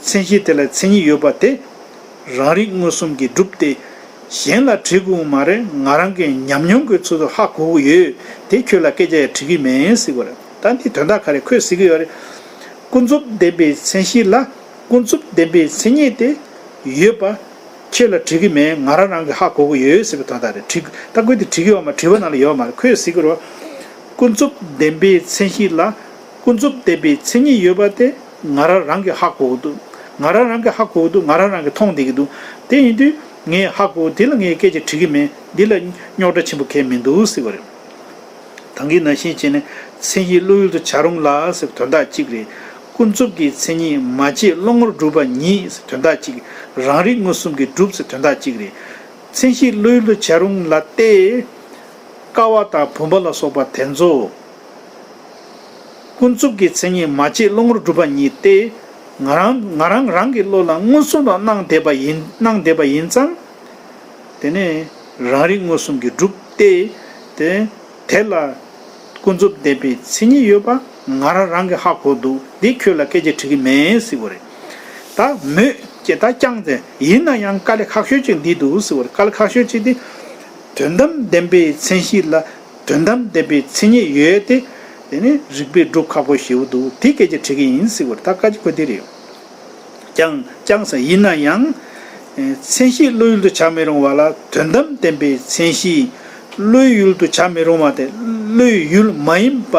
མཚན་གཞི་དེ་ལ་མཚན་ཉིད་ཡོད་པ་དེ། རང་རིག་མངོན་སུམ་གྱིས་གྲུབ་སྟེ། གཞན་ལ་དྲི་དགོས་མ་རེད། ང་རང་གི་ཉམས་མྱོང་གི་ཚུལ་དུ་ཧ་གོ་གི་ཡོད། དེ་ཁྱོད་ལ་སྐད་ཆ་ཡང་དྲི་གི་མེད་ཟེར་བ་རེད། ད་འདི་དོན་དག་ག་རེ། ཁོས་ཟེར་གི་ཡོད་རེད། ཀུན་རྫོབ་བདེན་པའི་མཚན་གཞི་ལ་ཀུན་རྫོབ་བདེན་པའི་མཚན་ཉིད་དེ་ཡོད་པ་ཁྱོད་ལ་དྲི་གི་མེད། ང་རང་རང་གིས་ཧ་གོ་གི་ཡོད་ཟེར་བའི་དོན་དག་རེད། དྲི། ད་ཁོས་དེ་དྲི་གི་ཡོད་མ། དྲི་བ་ནང་ལ་ཡོད་མ་རེད། ཁོས་ཟེར་གི་རེད། ཀུན་རྫོབ་བདེན་པའི་མཚན་གཞི་ལ། ཀུན་རྫོབ་བདེན་པའི་མཚན་ཉིད་ཡོད་པ་དེ་ང་རང་རང་གིས་ཧ་གོ་གི་འདུག་ང་རང་རང་གིས་ཧ་གོ་གི་འདུག་ང་རང་རང་གིས་མཐོང་བསྡད་ཀྱི་འདུག་དེ་ཡིན་དུས་ངས་ཧ་གོ། དེ་ལ་ངས་སྐད་ཆ་དྲི་གི་མེད། འདི་ལ་རྙོག་དྲ་ཆེན་པོ་གང་ཡང་མི་འདུག་ཟེར་བ་རེད། ད་གིན་ནང་བཞིན་བྱས་ནས་མཚན་གཞི་བློ་ཡུལ་དུ་བྱ་རུང་ལ་ཟེར་བའི་དོན་དག་གཅིག་རེད། ཀུན་རྫོབ་ཀྱི་མཚན་ཉིད་མ་སྐྱེས་བློ་ངོར་གྲུབ་པ་ཉིད་ཟེར་དོན་དག་གཅིག་རང་རིག་མངོན་སུམ་གྱིས་སྒྲུབ་ཟེར་དོན་དག་གཅིག་རེད། མཚན་གཞི་བློ་ཡུལ་དུ་བྱ་རུང་ལ་སྟེ། ཀ་བ་དང་བུམ་པ་ལ་སོགས་པ་དེ་ཚོ། ཀུན་རྫོབ་ཀྱི་མཚན་ཉིད་མ་དཔྱད་བློ་ངོར་སྒྲུབ་པ་ཉིད་དེ། ང་རང་ང་རང་རང་གི་བློ་ལ་མངོན་སུམ་དུ་སྣང་བསྡད་པ་ཡིན་སྣང་བསྡད་པ་ཡིན་ཙང་། དེ་ནས་རང་རིག་མངོན་སུམ་གྱིས་གྲུབ་སྟེ། དེ་དེ་ལ་ཀུན་རྫོབ་བདེན་པའི་མཚན་ཉིད་ཡོད་པ་ང་རང་རང་གིས་ཧ་གོ་འདུག་འདི་ཁྱོད་ལ་སྐད་ཆ་དྲི་གི་མེད་ཟེར་བ་རེད། ད་མོད་ཀྱི་ད་ཀྱང་ཟེར་ཡིན་ན་ཡང་དཀའ་ལས་ཁག་ཤོས་ཅིག་འདི་འདུག་ཟེར་བ་རེད། དཀའ་ལས་ཁག་ཤོས་ཅིག་དེ། དོན་དམ་བདེན་པའི་མཚན་གཞི་ལ་དོན་དམ་བདེན་པའི་མཚན་ཉིད་ཡོད་དེ། དེ་ནི་རིགས་པས་སྒྲུབ་ཁག་པོ་ཞེ་པོ་འདུག་དེ་སྐད་ཆ་དྲི་གི་ཡིན་ཟེར་བ་རེད། ད་བཀའ་ཁྱི་ཁོ་འདི་རེད། ཀྱང་ཀྱང་ཟེར་ཡིན་ན་ཡང་། མཚན་གཞི་བློ་ཡུལ་དུ་བྱ་མི་རུང་བ་ལ་དོན་དམ་བདེན་པའི་མཚན་གཞི་བློའི་ཡུལ་དུ་བྱ་མི་རུང་བ་དེ་བློའི་ཡུལ་མ་ཡིན་པ་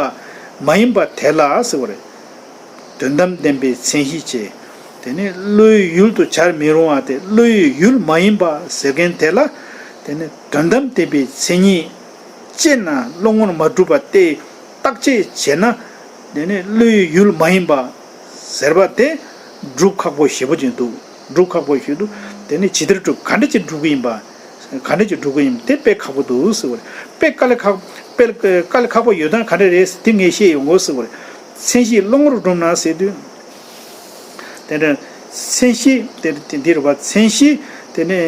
མ་ཡིན་པ་དེ་ལ་ཟེར་བ་རེད། དོན་དམ་བདེན་པའི་མཚན་གཞི་བྱས། དེ་ནི་བློའི་ཡུལ་དུ་བྱར་མི་རུང་བ་དེ་བློའི་ཡུལ་མ་ཡིན་པ་ཟེར་མཁན་དེ་ལ། དེ་ནི་དོན་དམ་བདེན་པའི་མཚན་ཉིད་དཔྱད་ན་བློ་ངོར་མ་གྲུབ་པ་སྟེ་བརྟག་དཔྱད་བྱས་ན། དེ་ནི་བློའི་ཡུལ་མ་ཡིན་པ་ཟེར་བ་དེ་སྒྲུབ་ཁག་པོ་ཞེ་པོ་ཅིག་འདུག་སྒྲུབ་ཁག་པོ་ཞིག་འདུག་དེ་ནི་ཇི་ལྟར་སྒྲུབ་ག་འདྲ་ཅིག་སྒྲུབ་ཀྱི་ཡིན་པ། ག་འདྲ་ཅིག་སྒྲུབ་ཀྱི་ཡིན་དེ་དཔེ་ཁག་པོ་འདུག་ཟེར་བ་རེད། དཔེ་དཀའ་ལས་ཁག་དཔེ་དཀའ་ལས་ཁག་པོ་ཡོད་སྟངས་ག་འདྲ་རེད་ཟེར་དེ་ངས་བཤད་ཡོང་གོ་ཟེར་བ་རེད། མཚན་གཞི་བློ་ངོར་སྒྲུབ་ན་ཟེར་དུས། དེ་འདྲ་མཚན་གཞི་དེ་དེ་འདི་རེད་བ། མཚན་གཞི་དེ་ནི་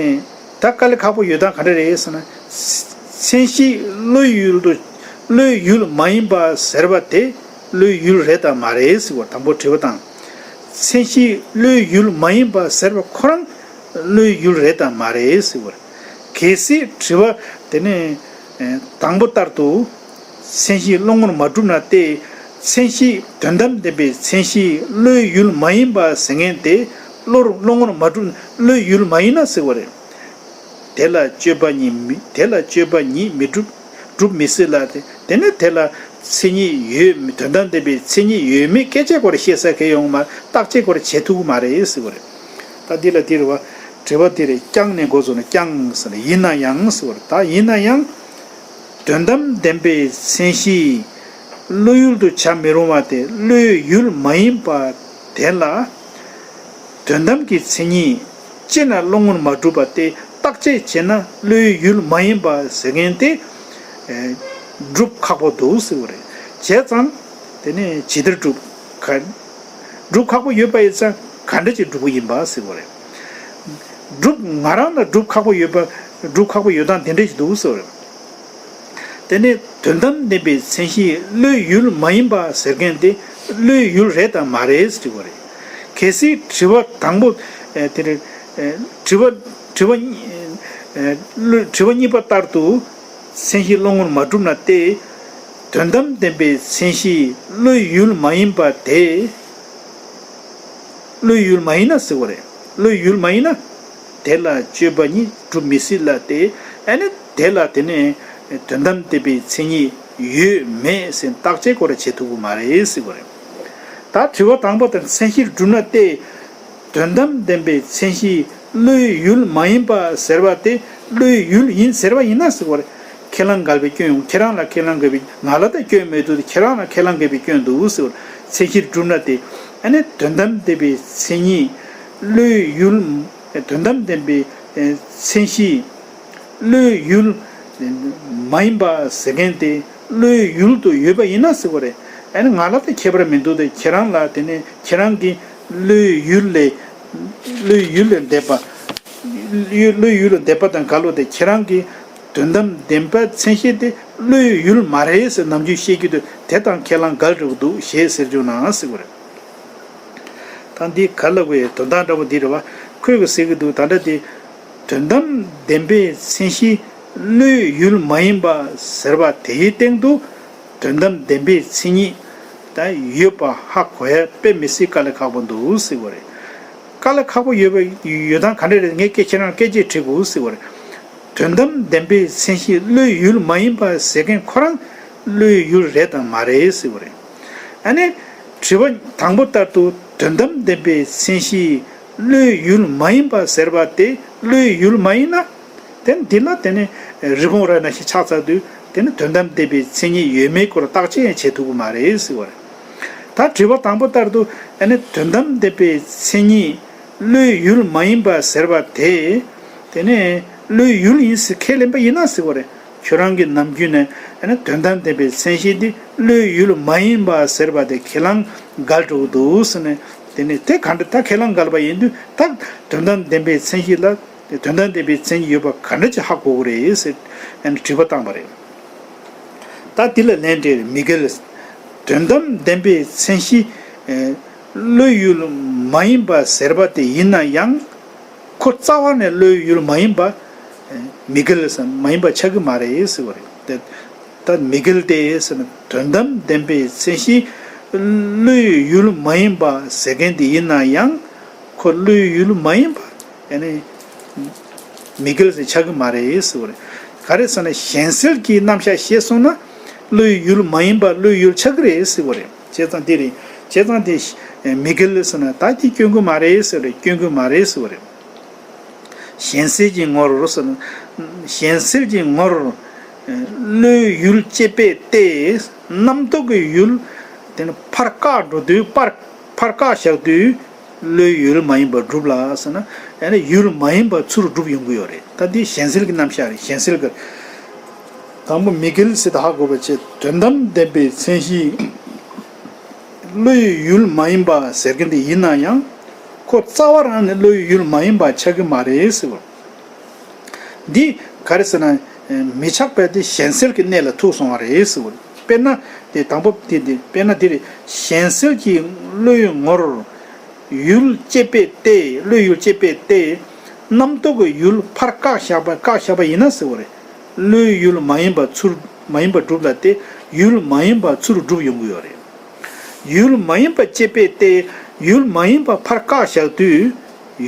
ད་དཀའ་ལས་ཁག་པོ་ཡོད་སྟངས་ག་འདྲ་རེད་ཟེར་ན། མཚན་གཞི་བློའི་ཡུལ་དུ་བློའི་ཡུལ་མ་ཡིན་པ་ཟེར་བ་དེ་བློའི་ཡུལ་རེད་དམ་མ་རེད་ཟེར་བ་དང་པོ་དྲི་བ་དང་། མཚན་གཞི་བློའི་ཡུལ་མ་ཡིན་པ་ཟེར་བ་ཁོ་རང་བློའི་ཡུལ་རེད་དམ་མ་རེད་ཟེར་བ། གལ་སྲིད་དྲི་བ་དེ་ནི་དང་པོ་ལྟར་དུ་མཚན་གཞི་བློ་ངོར་མ་གྲུབ་ན་སྟེ། མཚན་གཞི་དོན་དམ་བདེན་པའི་མཚན་གཞི་བློའི་ཡུལ་མ་ཡིན་པ་ཟེར་མཁན་དེ་བློར་བློ་ངོར་མ་གྲུབ་བློའི་ཡུལ་མ་ཡིན་ན་ཟེར་བ་རེད། དེ་ལ་དཔྱོད་པ་ཉིད་མི་དེ་ལ་དཔྱོད་པ་ཉིད་མི་སྒྲུབ་སྒྲུབ་མི་སྲིད་ལ། དེ་དེ་ནི་དེ་ལ་མཚན་ཉིད་ཡོད་མི་དོན་དམ་བདེན་པའི་མཚན་ཉིད་ཡོད་མེད་སྐད་ཆའི་སྐོར་བཤད་ས་གལ་ཡོང་མ་བརྟག་དཔྱད་སྐོར་བྱེད་ཐུབ་ཀྱི་མ་རེད་ཟེར་བ་རེད། ད་འདི་ལ་འདི་རེད་བ། དྲི་བ་འདི་རེད། ཀྱང་ནས་འགོ་བཟུང་ནས་ཀྱང་ཟེར་ནས་ཡིན་ན་ཡང་ཟེར་བ་རེད། ད་ཡིན་ན་ཡང་། དོན་དམ་བདེན་པའི་མཚན་གཞི་བློ་ཡུལ་དུ་བྱ་མི་རུང་བ་དེ་བློའི་ཡུལ་མ་ཡིན་པ་དེ་ལ། དོན་དམ་གྱི་མཚན་ཉིད་དཔྱད་ན་བློ་ངོར་མ་གྲུབ་པ་སྟེ་བརྟག་དཔྱད་བྱས་ན་བློའི་ཡུལ་མ་ཡིན་པ་ཟེར་མཁན་དེ། ཨེ། སྒྲུབ་ཁག་པོ་འདུག་ཟེར་བ་རེད། བྱས་ཙང་། དེ་ནས་ཇི་ལྟར་སྒྲུབ། ག་སྒྲུབ་ཁག་པོ་ཡོད་པ་ཡིན་ཙང་ག་འདྲ་ཅིག་སྒྲུབ་ཀྱི་ཡིན་པ་ཟེར་བ་རེད། སྒྲུབ་ང་རང་ལ་སྒྲུབ་ཁག་པོ་ཡོད་པ་སྒྲུབ་ཁག་པོ་ཡོད་སྟངས་དེ་འདྲ་ཞིག་འདུག་ཟེར་བ་རེད། དེ་ནས་དོན་དམ་བདེན་པའི་མཚན་གཞི་བློའི་ཡུལ་མ་ཡིན་པ་ཟེར་མཁན་དེ་བློའི་ཡུལ་རེད་དམ་མ་རེད་ཟེར་དྲི་བ་རེད། གལ་སྲིད་དྲི་བ་དང་པོ་ཨེ་དེ་རེད། ཨེ་དྲི་བ་དྲི་བ་གཉིས་ཨེ་བློ་དྲི་བ་གཉིས་པ་ལྟར་དུ་མཚན་གཞི་བློ་ངོར་མ་གྲུབ་ན་སྟེ། དོན་དམ་བདེན་པའི་མཚན་གཞི་བློའི་ཡུལ་མ་ཡིན་པ་དེ། བློའི་ཡུལ་མ་ཡིན་ན་ཟེར་བ་རེད། བློའི་ཡུལ་མ་ཡིན་ན། དེ་ལ་དཔྱོད་པ་ཉིད་སྒྲུབ་མི་སྲིད་ལ་སྟེ། ཨ་ནི་དེ་ལ་དེ་ནི་དོན་དམ་བདེན་པའི་མཚན་ཉིད་ཡོད་མེད་ཟེར་བརྟག་དཔྱད་སྐོར་བྱེད་ཐུབ་ཀྱི་མ་རེད་ཟེར་བ་རེད། ད་དྲི་བ་དང་པོ་དེར་མཚན་གཞིར་གྲུབ་ན་སྟེ། དོན་དམ་བདེན་པའི་མཚན་གཞི་བློའི་ཡུལ་མ་ཡིན་པ་ཟེར་བ་དེ་བློའི་ཡུལ་ཡིན་ཟེར་བ་ཡིན་ན་ཟེར་བ་རེད། ཁས་བླངས་འགལ་བའི་སྐྱོན་ཡོང་། ཁྱེད་རང་ལ་ཁས་བླངས་འགལ་བའི་ང་ལ་ད་སྐྱོན་མེད་འདུག་ཁྱེད་རང་ལ་ཁས་བླངས་འགལ་བའི་སྐྱོན་འདུག་ཟེར་བ་རེད། མཚན་གཞིར་གྲུབ་ན་སྟེ། ཨ་ནི་དོན་དམ་བདེན་པའི་མཚན་ཉིད་བློའི་ཡུལ། དོན་དམ་བདེན་པའི་མཚན་གཞི་བློའི་ཡུལ་མ་ཡིན་པ་ཟེར་མཁན་དེ་བློའི་ཡུལ་དུ་ཡོད་པ་ཡིན་ན་ཟེར་བ་རེད། ཨ་ནི་ང་ལ་དེ་ཁྱད་པར་མི་འདུག་དེ་ཁྱེད་རང་ལ་དེ་ནས་ཁྱེད་རང་གི་བློའི་ཡུལ་ལས་བློའི་ཡུལ་ལས་འདས་པ། བློའི་ཡུལ་ལས་འདས་པ་དང་འགལ་བ་དེ་ཁྱེད་རང་གི་དོན་དམ་བདེན་པ་མཚན་གཞི་དེ་བློའི་ཡུལ་མ་རེད་ཟེར་ནམ་རྒྱུན་བཤད་ཀྱི་འདུག་དེ་དང་ཁས་བླངས་འགལ་འགྲོ་གི་འདུག་ཞེས་ཟེར་བྱུང་ན་ཟེར་བ་རེད། ད་འདི་ག་ལ་བའི་དོན་དག་འདྲ་པོ་འདི་རེད་བ། ཁོས་གི་ཟེར་གི་འདུག་ད་ལྟ་དེ། དོན་དམ་བདེན་པའི་མཚན་གཞི་བློའི་ཡུལ་མ་ཡིན་པ་ཟེར་བ་དེའི་སྟེང་དུ་དོན་དམ་བདེན་པའི་མཚན་ཉིད་ད་ཡོད་པ་ཧ་གོ་ཡ་དཔེ་མི་སྲིད་དཀའ་ལས་ཁག་པོ་འདུག་ཟེར་བ་རེད། དཀའ་ལས་ཁག་པོ་ཡོད་པ་ཡོད་སྟངས་ག་འདྲ་རེད། ངས་སྐད་ཁྱེད་རང་སྐད་ཆ་དྲི་དགོས་ཟེར་བ་རེད། དོན་དམ་བདེན་པའི་མཚན་གཞི་བློའི་ཡུལ་མ་ཡིན་པ་ཟེར་མཁན་ཁོ་རང་བློའི་ཡུལ་རེད་དམ་མ་རེད་ཟེར་བ་རེད། ཨ་ནི། དྲི་བ་དང་པོ་ལྟར་དུ་དོན་དམ་བདེན་པའི་མཚན་གཞི་བློའི་ཡུལ་མ་ཡིན་པ་ཟེར་བ་དེ་བློའི་ཡུལ་མ་ཡིན་ན། དེ་འདི་ལ་དེ་ནི་རི་བོང་རྭ་ནང་བཞིན་ཆགས་ཚར་དུས་དེ་ནི་དོན་དམ་བདེན་པའི་མཚན་ཉིད་ཡོད་མེད་སྐོར་བརྟག་དཔྱད་ཡང་བྱེད་ཐུབ་ཀྱི་མ་རེད་ཟེར་བ་རེད། ད་དྲི་བ་དང་པོ་ལྟར་དུ་ཨ་ནི་དོན་དམ་བདེན་པའི་མཚན་ཉིད། བློའི་ཡུལ་མ་ཡིན་པ་ཟེར་བ་དེ། དེ་ནས་བློའི་ཡུལ་ཡིན་ཟེར་ཁས་ལེན་པ་ཡིན་ན་ཟེར་བ་རེད། ཁྱོད་རང་གི་ནམ་རྒྱུན་ནས་ཨ་ནི་དོན་དམ་བདེན་པའི་མཚན་གཞི་འདི་བློའི་ཡུལ་མ་ཡིན་པ་ཟེར་བ་དེ་ཁས་བླངས་འགལ་འགྲོ་གི་འདུག་ཟེར་ནས། དེ་ནས་དེ་ག་འདྲ་ད་ཁས་བླངས་འགལ་བ་ཡིན་དུས་ད་དོན་དམ་བདེན་པའི་མཚན་གཞི་ལ། དོན་དམ་བདེན་པའི་མཚན་གཞི་ཡོད་པ་ག་འདྲ་ཅིག་ཧ་གོ་གི་རེད་ཟེར་ཨ་ནི་དྲི་བ་བཏང་བ་རེད། ད་འདི་ལ་ལན་སྤྲད་རེད། མི་འགལ། དོན་དམ་བདེན་པའི་མཚན་གཞི། ཨེ། བློའི་ཡུལ་མ་ཡིན་པ་ཟེར་བ་དེ་ཡིན་ན་ཡང་། ཁོ་རྩ་བ་ནས་བློའི་ཡུལ་མ་ཡིན་པ། ཨེ། མི་འགལ་ཟེར་མ་ཡིན་པ་ཆགས་ཀྱི་མ་རེད་ཟེར་བ་རེད། དེ་ད་མི་འགལ་ཏེ་ཟེར་ན་དོན་དམ་བདེན་པའི་མཚན་གཞི། བློའི་ཡུལ་མ་ཡིན་པ་ཟེར་མཁན་དེ་ཡིན་ན་ཡང་། ཁོ་བློའི་ཡུལ་མ་ཡིན་པ། ཨ་ནི། མི་འགལ་ཟེར་ཆགས་ཀྱི་མ་རེད་ཟེར་བ་རེད། ག་རེ་ཟེར་ན་གཞན་སེལ་གྱི་རྣམ་གཞག་ཤེས་སོང་ན། བློའི་ཡུལ་མ་ཡིན་པ་བློའི་ཡུལ་ཆགས་ཀྱི་རེད་ཟེར་བ་རེད། བྱས་ཙང་དེ་རེད། བྱས་ཙང་དེ་མི་འགལ་ཟེར་ན་ད་དེ་སྐྱོན་གྱི་མ་རེད་ཟེར་བ་རེད། སྐྱོན་གྱི་མ་རེད་ཟེར་བ་རེད། གཞན་སེལ་གྱི་ངོར་ཟེར་ན། གཞན་སེལ་གྱི་ངོར། བློའི་ཡུལ་དཔྱད་པས་ཏེ། རྣམ་རྟོག་གི་ཡུལ། དེ་ནི་ཕར་བཀག་འགྲོ་དུས་ཕར་ཕར་བཀག་བཞག་དུས། བློའི་ཡུལ་མ་ཡིན་པར་སྒྲུབ་ལ་ཟེར་ན། ཡང་ན་ཡུལ་མ་ཡིན་པ་ཚུར་སྒྲུབ་ཡོང་གི་ཡོད་རེད། ད་འདི་གཞན་སེལ་གྱི་རྣམ་གཞག་རེད། གཞན་སེལ་གྱི། དང་པོ་མི་འགལ་ཟེར་ད་ཧ་གོ་བ་བྱས། དོན་དམ་བདེན་པའི་མཚན་གཞི། བློའི་ཡུལ་མ་ཡིན་པ་ཟེར་མཁན་དེ་ཡིན་ན་ཡང་། ཁོ་རྩ་བ་རང་ནས་བློའི་ཡུལ་མ་ཡིན་པ་ཆགས་ཀྱི་མ་རེད་ཟེར་བ། འདི་ག་རེ་ཟེར་ན། མི་ཆགས་པ་དེ་གཞན་སེལ་གྱི་གནས་ལ་ཐུག་སོང་བ་རེད་ཟེར་བ། དཔེར་ན། དེ་དང་པོ་དེ་དེ་དཔེར་ན་དེ་རེད། གཞན་སེལ་གྱི་བློའི་ངོར། ཡུལ་དཔྱད་པས་ཏེ། བློའི་ཡུལ་དཔྱད་པས་ཏེ། རྣམ་རྟོག་གི་ཡུལ་ཕར་བཀག་བཞག་པ་བཀག་བཞག་པ་ཡིན་ན་ཟེར་བ་རེད། བློའི་ཡུལ་མ་ཡིན་པ་ཚུར་མ་ཡིན་པ་སྒྲུབ་ལ་སྟེ། ཡུལ་མ་ཡིན་པ་ཚུར་སྒྲུབ་ཡོང་གི་ཡོད་རེད། ཡུལ་མ་ཡིན་པ་དཔྱད་པས་ཏེ། ཡུལ་མ་ཡིན་པ་ཕར་བཀག་བཞག་དུས།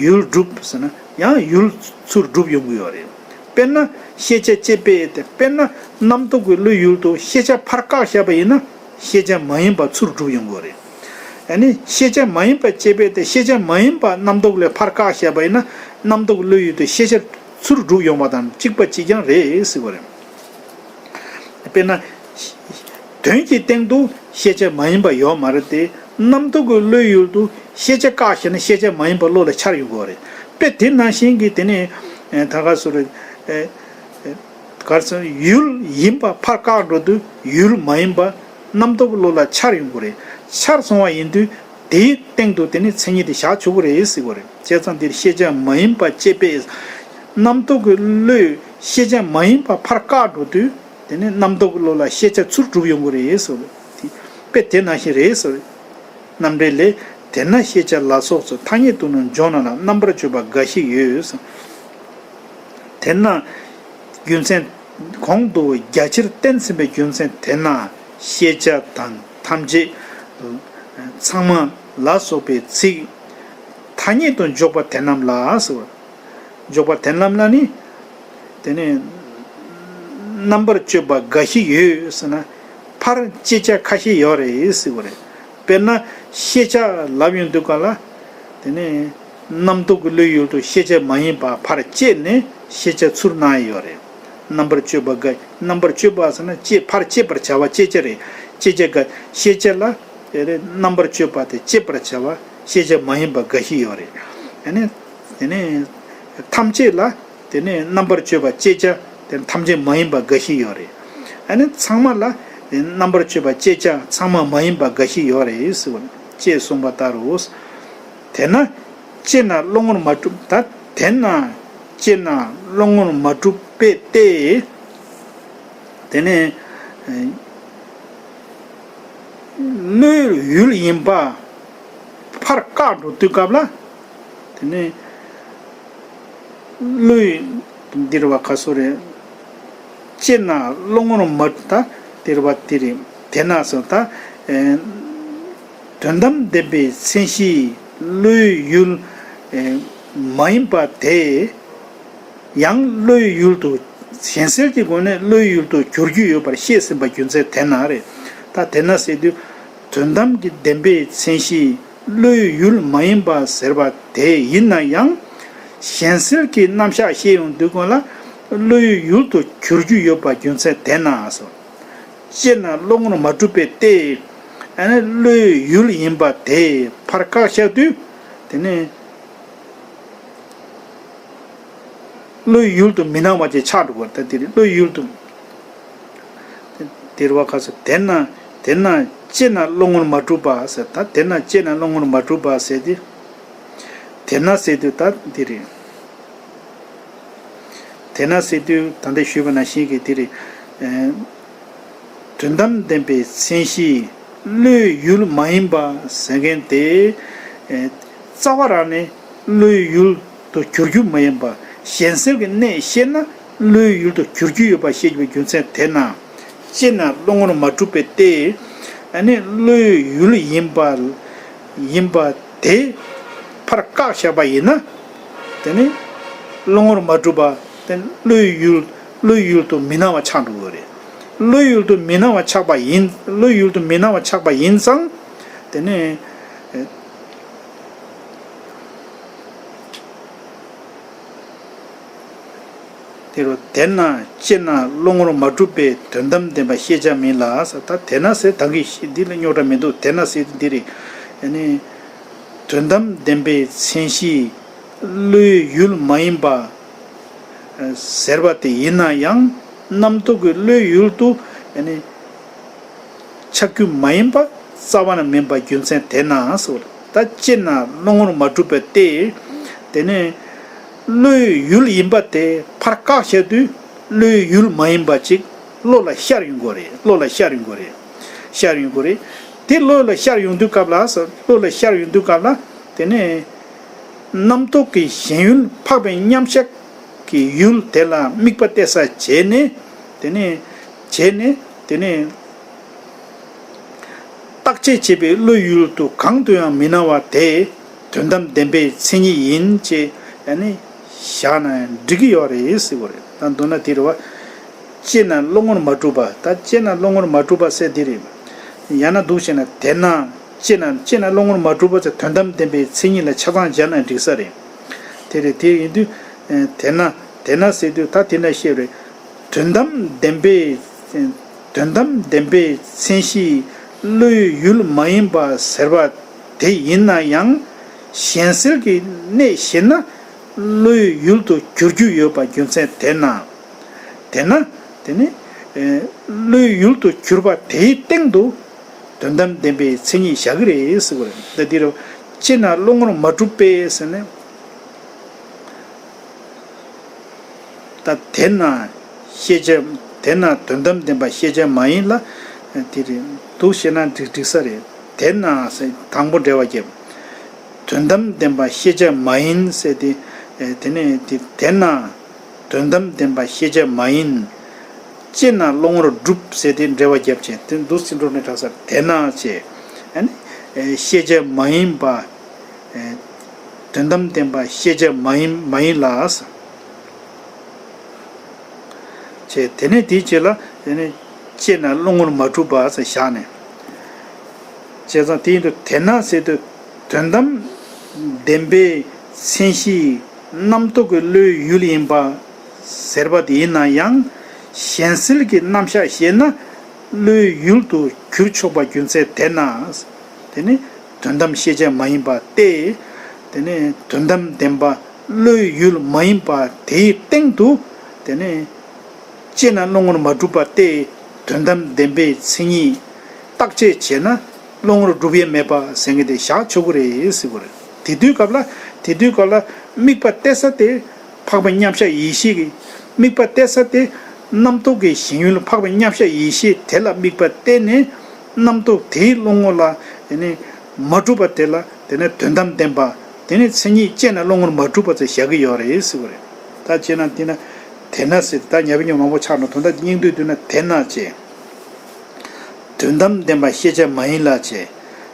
ཡུལ་སྒྲུབ་ཟེར་ན་ཡང་ཡུལ་ཚུར་སྒྲུབ་ཡོང་གི་ཡོད་རེད། དཔེར་ན་ཤེས་བྱ་དཔྱད་པས་ཏེ། དཔེར་ན་རྣམ་རྟོག་གི་བློའི་ཡུལ་དུ་ཤེས་བྱ་ཕར་བཀག་བཞག་པ་ཡིན་ན། ཤེས་བྱ་མ་ཡིན་པ་ཚུར་སྒྲུབ་ཡོང་གི་ཡོད་རེད། ཨ་ནི་ཤེས་བྱ་མ་ཡིན་པ་དཔྱད་པས་ཏེ། ཤེས་བྱ་མ་ཡིན་པ་རྣམ་རྟོག་ལས་ཕར་བཀག་བཞག་པ་ཡིན་ན། རྣམ་རྟོག་བློའི་ཡུལ་དུ་ཤེས་བྱ་ཚུར་སྒྲུབ་ཡོང་བ་དང་གཅིག་པ་གཅིག་རྐྱང་རེད་ཟེར་བ་རེད། དཔེར་ན། དོན་གྱི་སྟེང་དུ་ཤེས་བྱ་མ་ཡིན་པ་ཡོད་མ་རེད་དེ། རྣམ་རྟོག་གི་བློའི་ཡུལ་དུ་ཤེས་བྱ་བཀག་བྱས་ན་ཤེས་བྱ་མ་ཡིན་པ་བློ་ལ་འཆར་ཡོང་གི་ཡོད་རེད། དཔེ་དེ་ནང་བཞིན་གྱི་དེ་ནས་ད་ག་སོ་རེད། གར་སོང་ཡུལ་ཡིན་པ་ཕར་བཀག་འགྲོ་དུས་ཡུལ་མ་ཡིན་པ་རྣམ་རྟོག་བློ་ལ་འཆར་ཡོང་གི་རེད། འཆར་སོང་བ་ཡིན་དུས་དེའི་སྟེང་དུ་དེ་ནི་མཚན་ཉིད་དེ་བཞག་ཆོག་གི་རེད་ཟེར་གི་རེད། བྱས་ཙང་འདིར་ཤེས་བྱ་མ་ཡིན་པ་དཔྱད་པས། རྣམ་རྟོག་གི་བློས་ཤེས་བྱ་མ་ཡིན་པ་ཕར་བཀག་འགྲོ་དུས་དེ་ནི་རྣམ་རྟོག་གི་བློ་ལ་ཤེས་བྱ་ཚུར་སྒྲུབ་ཡོང་གི་རེད་ཟེར་གི་རེད། དཔེ་དེ་ནང་བཞིན་རེད་ཟེར་གི་རེད། རྣམ་འགྲེལ་ལས། དེས་ན་ཤེས་བྱ་ལ་སོགས་སུ་ཐ་སྙད་དུ་ནི་འཇོག་ན་ལ་རྣམ་པར་དཔྱོད་པ་འགའ་ཞིག་ཡོད། དེས་ན་རྒྱུ་མཚན་གོང་དུ་རྒྱ་ཆེར་བསྟན་ཟིན་པའི་རྒྱུ་མཚན་དེས་ན་ཤེས་བྱ་དང་ཐམས་ཅད་ཚང་མ་ལ་སོགས་པའི་ཚིག་ཐ་སྙད་དུ་འཇོག་པ་དེ་རྣམས་ལ་ཟེར་བ། འཇོག་པ་དེ་རྣམས་ལ་ནི། དེ་ནས་རྣམ་པར་དཔྱོད་པ་འགའ་ཞིག་ཡོད་ཟེར་ན། ཕར་དཔྱད་བྱ་ཁ་ཤས་ཡོད་རེད་ཟེར་བ་རེད། དཔེར་ན་ཤེས་བྱ་ལབ་ཡོང་དུས་ག་ལ། དེ་ནས་རྣམ་རྟོག་གི་བློའི་ཡུལ་དུ་ཤེས་བྱ་མ་ཡིན་པ་ཕར་དཔྱད་ནས་ཤེས་བྱ་ཚུར་སྣང་ཡོད་རེད། རྣམ་པར་དཔྱོད་པ་འགའ། རྣམ་པར་དཔྱོད་པ་ཟེར་ན་དཔྱད་ཕར་དཔྱད་པར་བྱ་བ་དཔྱད་བྱ་རེད། དཔྱད་བྱ་འགའ། ཤེས་བྱ་ལ། དེ་རེད། རྣམ་པར་དཔྱོད་པ་དེ་དཔྱད་པར་བྱ་བ་ཤེས་བྱ་མ་ཡིན་པ་འགའ་ཞིག་ཡོད་རེད། ཨ་ནི། དེ་ནས་ཐམས་ཅད་ལ། དེ་ནས་རྣམ་པར་དཔྱོད་པ་དཔྱད་བྱ་དེ་ཐམས་ཅད་མ་ཡིན་པ་འགའ་ཞིག་ཡོད་རེད། ཨ་ནི་ཚང་མ་ལ་རྣམ་པར་དཔྱོད་པ་དཔྱད་བྱ་ཚང་མ་མ་ཡིན་པ་འགའ་ཞིག་ཡོད་རེད་ཟེར་བ་ཅེས་གསུངས་པ་ལྟར་རོ། དེས་ན་དཔྱད་ན་བློ་ངོར་མ་གྲུབ་ད་དེས་ན་དཔྱད་ན་བློ་ངོར་མ་གྲུབ་པས་ཏེ། དེ་ནས་བློའི་ཡུལ་ཡིན་པ་ཕར་བཀག་འགྲོ་དུས་སྐབས་ལ། དེ་ནས་བློའི་འདིར་བ་ཁ་སོ་རེད། དཔྱད་ན་བློ་ངོར་མ་ད་དེར་བ་དེ་རེད། དེས་ན་སོ་ད། དོན་དམ་བདེན་པའི་མཚན་གཞི་བློའི་ཡུལ་མ་ཡིན་པ་དེ། ཡང་བློའི་ཡུལ་དུ་གཞན་སེལ་གྱི་སྒོ་ནས་བློའི་ཡུལ་དུ་གྱུར་རྒྱུ་ཡོད་པར་བཤད་ཟིན་པ་རྒྱུ་མཚན་དེས་ན་རེད། ད་དེས་ན་ཟེར་དུས་དོན་དམ་གྱི་བདེན་པའི་མཚན་གཞི་བློའི་ཡུལ་མ་ཡིན་པ་ཟེར་བ་དེ་ཡིན་ན་ཡང་། གཞན་སེལ་གྱི་རྣམ་གཞག་བཤད་ཡོང་དུས་སྒང་ལ་བློའི་ཡུལ་དུ་གྱུར་རྒྱུ་ཡོད་པ་རྒྱུ་མཚན་དེས་ན་སོ། དཔྱད་ན་བློ་ངོར་མ་གྲུབ་པས་ཏེ། ཨ་ནི་བློའི་ཡུལ་ཡིན་པ་དེ་ཕར་བཀག་བཞག་དུས་དེ་ནི། བློའི་ཡུལ་དུ་མི་སྣང་བ་ཅིག་ཆགས་འགྲོ་བར་ད་དེ་རེད། བློའི་ཡུལ་དུ། དེ་རེད་བ། ཁ་སོ། དེས་ན། དེས་ན་དཔྱད་ན་བློ་ངོར་མ་གྲུབ་པ་ཟེར། ད་དེས་ན་དཔྱད་ན་བློ་ངོར་མ་གྲུབ་པ་ཟེར་ཏེ། དེས་ན་ཟེར་དུས་ད་འདི་རེད། དེས་ན་ཟེར་དུས་ད་ལྟ་ཞུས་པ་ནང་བཞིན་གྱི་འདི་རེད། ཨེ། དོན་དམ་བདེན་པའི་མཚན་གཞི་བློའི་ཡུལ་མ་ཡིན་པ་ཟེར་མཁན་དེ། ཨེ། རྩ་བ་རང་ནས་བློའི་ཡུལ་དུ་གྱུར་རྒྱུ་མ་ཡིན་པ། གཞན་སེལ་གྱི་གནད་ཤེས་ན་བློའི་ཡུལ་དུ་གྱུར་རྒྱུ་ཡོད་པ་ཤེས་རྒྱུ་བའི་རྒྱུ་མཚན་དེས་ན། དཔྱད་ན་བློ་ངོར་མ་གྲུབ་པའི་སྟེ། ཨ་ནི་བློའི་ཡུལ་ཡིན་པ། ཡིན་པ་དེ་ཕར་བཀག་བཞག་པ་ཡིན་ན། དེ་ནི་བློ་ངོར་མ་གྲུབ་པ་དེ་བློའི་ཡུལ། བློའི་ཡུལ་དུ་མི་སྣང་བ་ཆགས་འགྲོ་གི་རེད། བློའི་ཡུལ་དུ་མི་སྣང་བ་ཆགས་པ་ཡིན། བློའི་ཡུལ་དུ་མི་སྣང་བ་ཆགས་པ་ཡིན་ཙང་། དེ་ནི། དེ་རུ་དེས་ན་དཔྱད་ན་བློ་ངོར་མ་གྲུབ་པའི་དོན་དམ་བདེན་པ་ཤེས་བྱ་མིན་ལ་ཟེར། ད་དེས་ན་ཟེར་ད་གི་འདི་ལ་རྙོག་དྲ་མི་འདུག་དེས་ན་ཟེར་དུས་འདི་རེད། ཡ་ནི། དོན་དམ་བདེན་པའི་མཚན་གཞི་བློའི་ཡུལ་མ་ཡིན་པ་ཟེར་བ་དེ་ཡིན་ན་ཡང་རྣམ་རྟོག་གི་བློའི་ཡུལ་དུ་ཡ་ནི། ཆགས་རྒྱུ་མ་ཡིན་པ་རྩ་བ་ནས་མིན་པ་རྒྱུ་མཚན་དེས་ན་ཟེར། ད་དཔྱད་ན་བློ་ངོར་མ་གྲུབ་པའི་སྟེ། དེ་ནས་བློའི་ཡུལ་ཡིན་པ་དེ་ཕར་བཀག་བཞག་དུས་བློའི་ཡུལ་མ་ཡིན་པ་ཅིག་བློ་ལ་ཤར་ཡོང་གི་རེད། བློ་ལ་ཤར་ཡོང་གི་རེད། ཤར་ཡོང་གི་རེད། དེ་བློ་ལ་ཤར་ཡོང་དུས་སྐབས་ལ་ཟེར། བློ་ལ་ཤར་ཡོང་དུས་སྐབས་ལ་དེ་ནས་རྣམ་རྟོག་གི་ཞེན་ཡུལ་འཕགས་པའི་མཉམ་གཞག་གི་ཡུལ་དེ་ལ་དམིགས་པ་གཏད་ས་བྱས་ནས། དེ་ནས་བྱས་ནས་དེ་ནས། བརྟག་དཔྱད་བྱེད་པའི་བློའི་ཡུལ་དུ་གང་དུ་ཡང་མི་སྣང་བ་དེ་དོན་དམ་བདེན་པའི་མཚན་ཉིད་ཡིན་ཅེས་ཡ་ནི་བཞག་ན་འགྲིག་གི་ཡོད་རེད་ཟེར་བ་རེད། ད་མདོར་ན་དེ་རེད་བ། དཔྱད་ན་བློ་ངོར་མ་གྲུབ་པ། ད་དཔྱད་ན་བློ་ངོར་མ་གྲུབ་པ་ཟེར་དེ་རེད། ཡང་ན་འདུག་བྱས་ན་དེས་ན་དཔྱད་ན་དཔྱད་ན་བློ་ངོར་མ་གྲུབ་པ་ཟེར་དོན་དམ་བདེན་པའི་མཚན་ཉིད་ལ་ཆ་ཚང་སྦྱར་ན་འགྲིག་ས་རེད། དེ་རེད། དེ་ཡིན་དུས་དེས་ན་དེས་ན་ཟེར་དུས་ད་དེས་ན་ཤེས་རེད། དོན་དམ་བདེན་པའི། དོན་དམ་བདེན་པའི་མཚན་གཞི་བློའི་ཡུལ་མ་ཡིན་པ་ཟེར་བ་དེ་ཡིན་ན་ཡང་གཞན་སེལ་གྱི་གནད་ཤེས་ན་བློའི་ཡུལ་དུ་གྱུར་རྒྱུ་ཡོད་པ་རྒྱུ་མཚན་དེས་ན། དེས་ན་དེ་ནི་བློའི་ཡུལ་དུ་གྱུར་པ་དེའི་སྟེང་དུ་དོན་དམ་བདེན་པའི་མཚན་ཉིད་བཞག་གི་རེད་ཟེར་བ་རེད། ད་འདི་རུ་དཔྱད་ན་བློ་ངོར་མ་གྲུབ་པས་ཟེར་ནས། ད་དེས་ན་ཤེས་བྱ། དེས་ན་དོན་དམ་བདེན་པ་ཤེས་བྱ་མ་ཡིན་ལ། དེ་རེད་འདུག་བྱས་ན་འགྲིག་འགྲིག་ས་རེད། དེས་ན་ཟེར་དང་པོ་འགྲེལ་བ་བརྒྱབ། དོན་དམ་བདེན་པ་ཤེས་བྱ་མ་ཡིན་ཟེར་ཏེ། དེ་ནས་དེ་དེས་ན་དོན་དམ་བདེན་པ་ཤེས་བྱ་མ་ཡིན། དཔྱད་ན་བློ་ངོར་གྲུབ་ཟེར་ཏེ་འགྲེལ་བ་བརྒྱབ་བྱས་དེ་འདུག་སེ་འགྲོ་ནས་གྲགས་ས་དེས་ན་བྱས། ཤེས་བྱ་མ་ཡིན་པ། དོན་དམ་བདེན་པ་ཤེས་བྱ་མ་ཡིན་མ་ཡིན་ལ། བྱས། དེ་ནས་དེའི་རྗེས་ལ་དེ་ནས་དཔྱད་ན་བློ་ངོར་མ་གྲུབ་པ་ཟེར་བཞག་ནས། བྱས་ཙང་དེ་ཡིན་དུས་དེས་ན་ཟེར་དུས་དོན་དམ་བདེན་པའི་མཚན་གཞི་རྣམ་རྟོག་གི་བློའི་ཡུལ་ཡིན་པ་ཟེར་བ་དེ་ཡིན་ན་ཡང་གཞན་སེལ་གྱི་རྣམ་གཞག་ཤེས་ན་བློའི་ཡུལ་དུ་གྱུར་ཆོག་པ་རྒྱུ་མཚན་དེས་ན། དེ་ནི་དོན་དམ་ཤེས་བྱ་མ་ཡིན་པ་སྟེ། དེ་ནི་དོན་དམ་བདེན་པ་བློའི་ཡུལ་མ་ཡིན་པ་དེའི་སྟེང་དུ། དེ་ནི་དཔྱད་ན་བློ་ངོར་མ་གྲུབ་པ་སྟེ། དོན་དམ་བདེན་པའི་མཚན་ཉིད་བརྟག་དཔྱད་བྱས་ན་བློ་ངོར་གྲུབ་ཡས་མེད་པ་ཟེར་མཁན་དེ་བཞག་ཆོག་གི་རེད་ཟེར་གི་རེད། དེ་དུས་སྐབས་ལ། དེ་དུས་སྐབས་ལ་དམིགས་པ་གཏད་ས་དེ་འཕགས་པའི་མཉམ་གཞག་ཡེ་ཤེས་ཀྱི། དམིགས་པ་གཏད་ས་དེ་རྣམ་རྟོག་གི་ཞེན་ཡུལ་འཕགས་པའི་མཉམ་གཞག་ཡེ་ཤེས་དེ་ལ་དམིགས་པ་གཏད་ནས། རྣམ་རྟོག་དེའི་བློ་ངོ་ལ་དེ་ནི་མ་གྲུབ་པ་དེ་ལ་དེ་ནི་དོན་དམ་བདེན་པ། དེ་ནི་མཚན་ཉིད་དཔྱད་ན་བློ་ངོར་མ་གྲུབ་པ་ཚོ་བཞག་གི་ཡོད་རེད་ཟེར་བ་རེད། ད་བྱས་ན་དེ་ན་དེས་ན་ཟེར་ད་ཉབ་ཉོག་མང་པོ་ཆགས་འགྲོ། དོན་དག་སྙིང་བསྡུས་བསྡུས་ན་དེས་ན་བྱས། དོན་དམ་བདེན་པ་ཤེས་བྱ་མ་ཡིན་ལ་བྱས།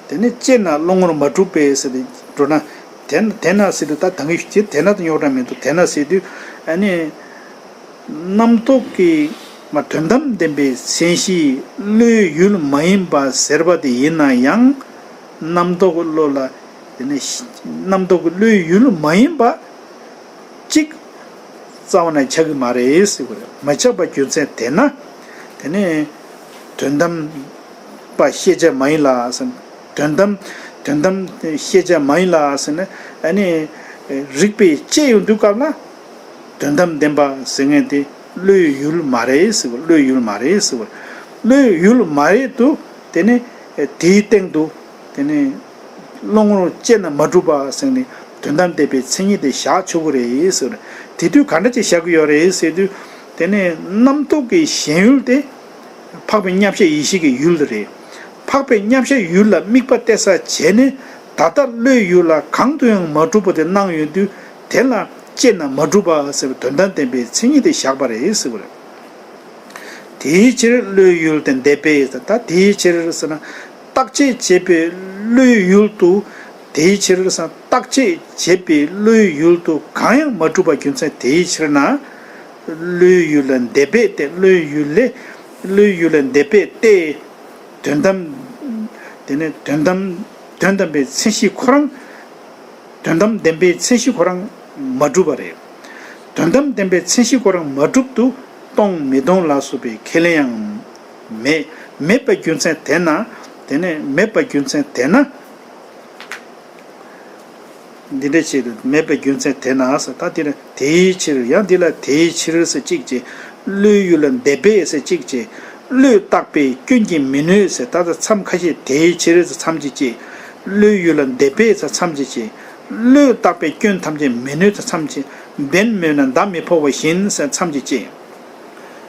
དེ་ནི་དཔྱད་ན་བློ་ངོར་མ་གྲུབ་པས་ཟེར་ཏེ་འགྲོ་ན། དེ་དེས་ན་ཟེར་དུས་ད་ད་གིན་ཞུ་དེས་ན་དུ་རྙོག་དྲ་མི་འདུག་དེས་ན་ཟེར་དུས་ཨ་ནི། རྣམ་རྟོག་གི་མ་དོན་དམ་བདེན་པའི་མཚན་གཞི་བློའི་ཡུལ་མ་ཡིན་པ་ཟེར་བ་དེ་ཡིན་ན་ཡང་། རྣམ་རྟོག་གི་བློ་ལ་དེ་ནི་རྣམ་རྟོག་གི་བློའི་ཡུལ་མ་ཡིན་པ་གཅིག་རྩ་བ་ནས་ཆགས་ཀྱི་མ་རེད་ཟེར་བ་རེད། མ་ཆགས་པ་རྒྱུ་མཚན་དེས་ན། དེ་ནི་དོན་དམ་པ་ཤེས་བྱ་མ་ཡིན་ལ་ཟེར། དོན་དམ་དོན་དམ་ཤེས་བྱ་མ་ཡིན་ལ་ཟེར་ནས་ཨ་ནི་རིགས་པས་དཔྱད་ཡོང་དུས་སྐབས་ལ། དོན་དམ་བདེན་པ་ཟེར་མཁན་དེ་བློའི་ཡུལ་མ་རེད་ཟེར་བ། བློའི་ཡུལ་མ་རེད་ཟེར་བ། བློའི་ཡུལ་མ་རེད་དུ། དེ་ནི་དེའི་སྟེང་དུ། དེ་ནི་བློ་ངོར་དཔྱད་ན་མ་གྲུབ་པ་ཟེར་ནས་དོན་དམ་བདེན་པའི་མཚན་ཉིད་དེ་བཞག་ཆོག་གི་རེད་ཟེར། དེ་དུས་ག་འདྲ་ཅིག་བཞག་གི་ཡོད་རེད་ཟེར་དུས། དེ་ནི་རྣམ་རྟོག་གི་ཞེན་ཡུལ་དེ། འཕགས་པའི་མཉམ་གཞག་ཡེ་ཤེས་ཀྱི་ཡུལ་དེ་རེད། འཕགས་པའི་མཉམ་གཞག་ཡུལ་ལ་དམིགས་པ་གཏད་ས་བྱས་ནས། ད་ལྟ་བློའི་ཡུལ་ལ་གང་དུ་ཡང་མ་གྲུབ་པ་དེ་སྣང་ཡོང་དུས། དེ་ལ་དཔྱད་ན་མ་གྲུབ་པ་ཟེར་བའི་དོན་དམ་བདེན་པའི་མཚན་ཉིད་དེ་བཞག་པ་རེད་ཟེར་བ་རེད། དེའི་ཕྱིར་བློའི་ཡུལ་དེ་འདས་པས། ད་དེའི་ཕྱིར་ཟེར་ན། བརྟག་དཔྱད་བྱེད་པའི་བློའི་ཡུལ་དུ། དེའི་ཕྱིར་ཟེར་ན། བརྟག་དཔྱད་བྱེད་པའི་བློའི་ཡུལ་དུ་གང་ཡང་མ་གྲུབ་པ་རྒྱུ་མཚན་དེའི་ཕྱིར་ན། བློའི་ཡུལ་ལས་འདས་པས་ཏེ། བློའི་ཡུལ་ལས། བློའི་ཡུལ་ལས་འདས་པས་ཏེ། དོན་དམ། དེ་ནི་དོན་དམ། དོན་དམ་པའི་མཚན་གཞི་ཁོ་རང་། དོན་དམ་བདེན་པའི་མཚན་གཞི་ཁོ་རང་མ་གྲུབ་པ་རེད། དོན་དམ་བདེན་པའི་མཚན་གཞི་ཁོ་རང་མ་གྲུབ་ཏུ། སྟོང་མི་སྟོང་ལ་སོགས་པའི་ཁས་ལེན་ཡང་མེད། མེད་པའི་རྒྱུ་མཚན་དེས་ན། དེ་ནི་མེད་པའི་རྒྱུ་མཚན་དེས་ན། འདི་འདྲ་ཅིག་མེད་པའི་རྒྱུ་མཚན་དེས་ན་ཟེར། ད་འདི་ལ་དེའི་ཕྱིར། ཡང་འདི་ལ་དེའི་ཕྱིར་ཟེར་གཅིག་བྱས། བློའི་ཡུལ་ལས་འདས་པས་ཟེར་གཅིག་བྱས། བློས་བཏགས་པའི་སྐྱོན་གྱིས་མི་གནོད་ཟེར། ད་ལྟ་མཚམས་ཁ་ཤས་དེའི་ཕྱིར་ཟེར་མཚམས་གཅིག་བྱས། བློའི་ཡུལ་ལས་འདས་པས་ཟེར་མཚམས་གཅིག་བྱས། བློས་བཏགས་པའི་སྐྱོན་ཐམས་ཅད་མི་གནོད་ཟེར་མཚམས་གཅིག། འབེན་མེད་ན་མདའ་མི་ཕོག་པ་བཞིན་ཟེར་མཚམས་གཅིག་བྱས།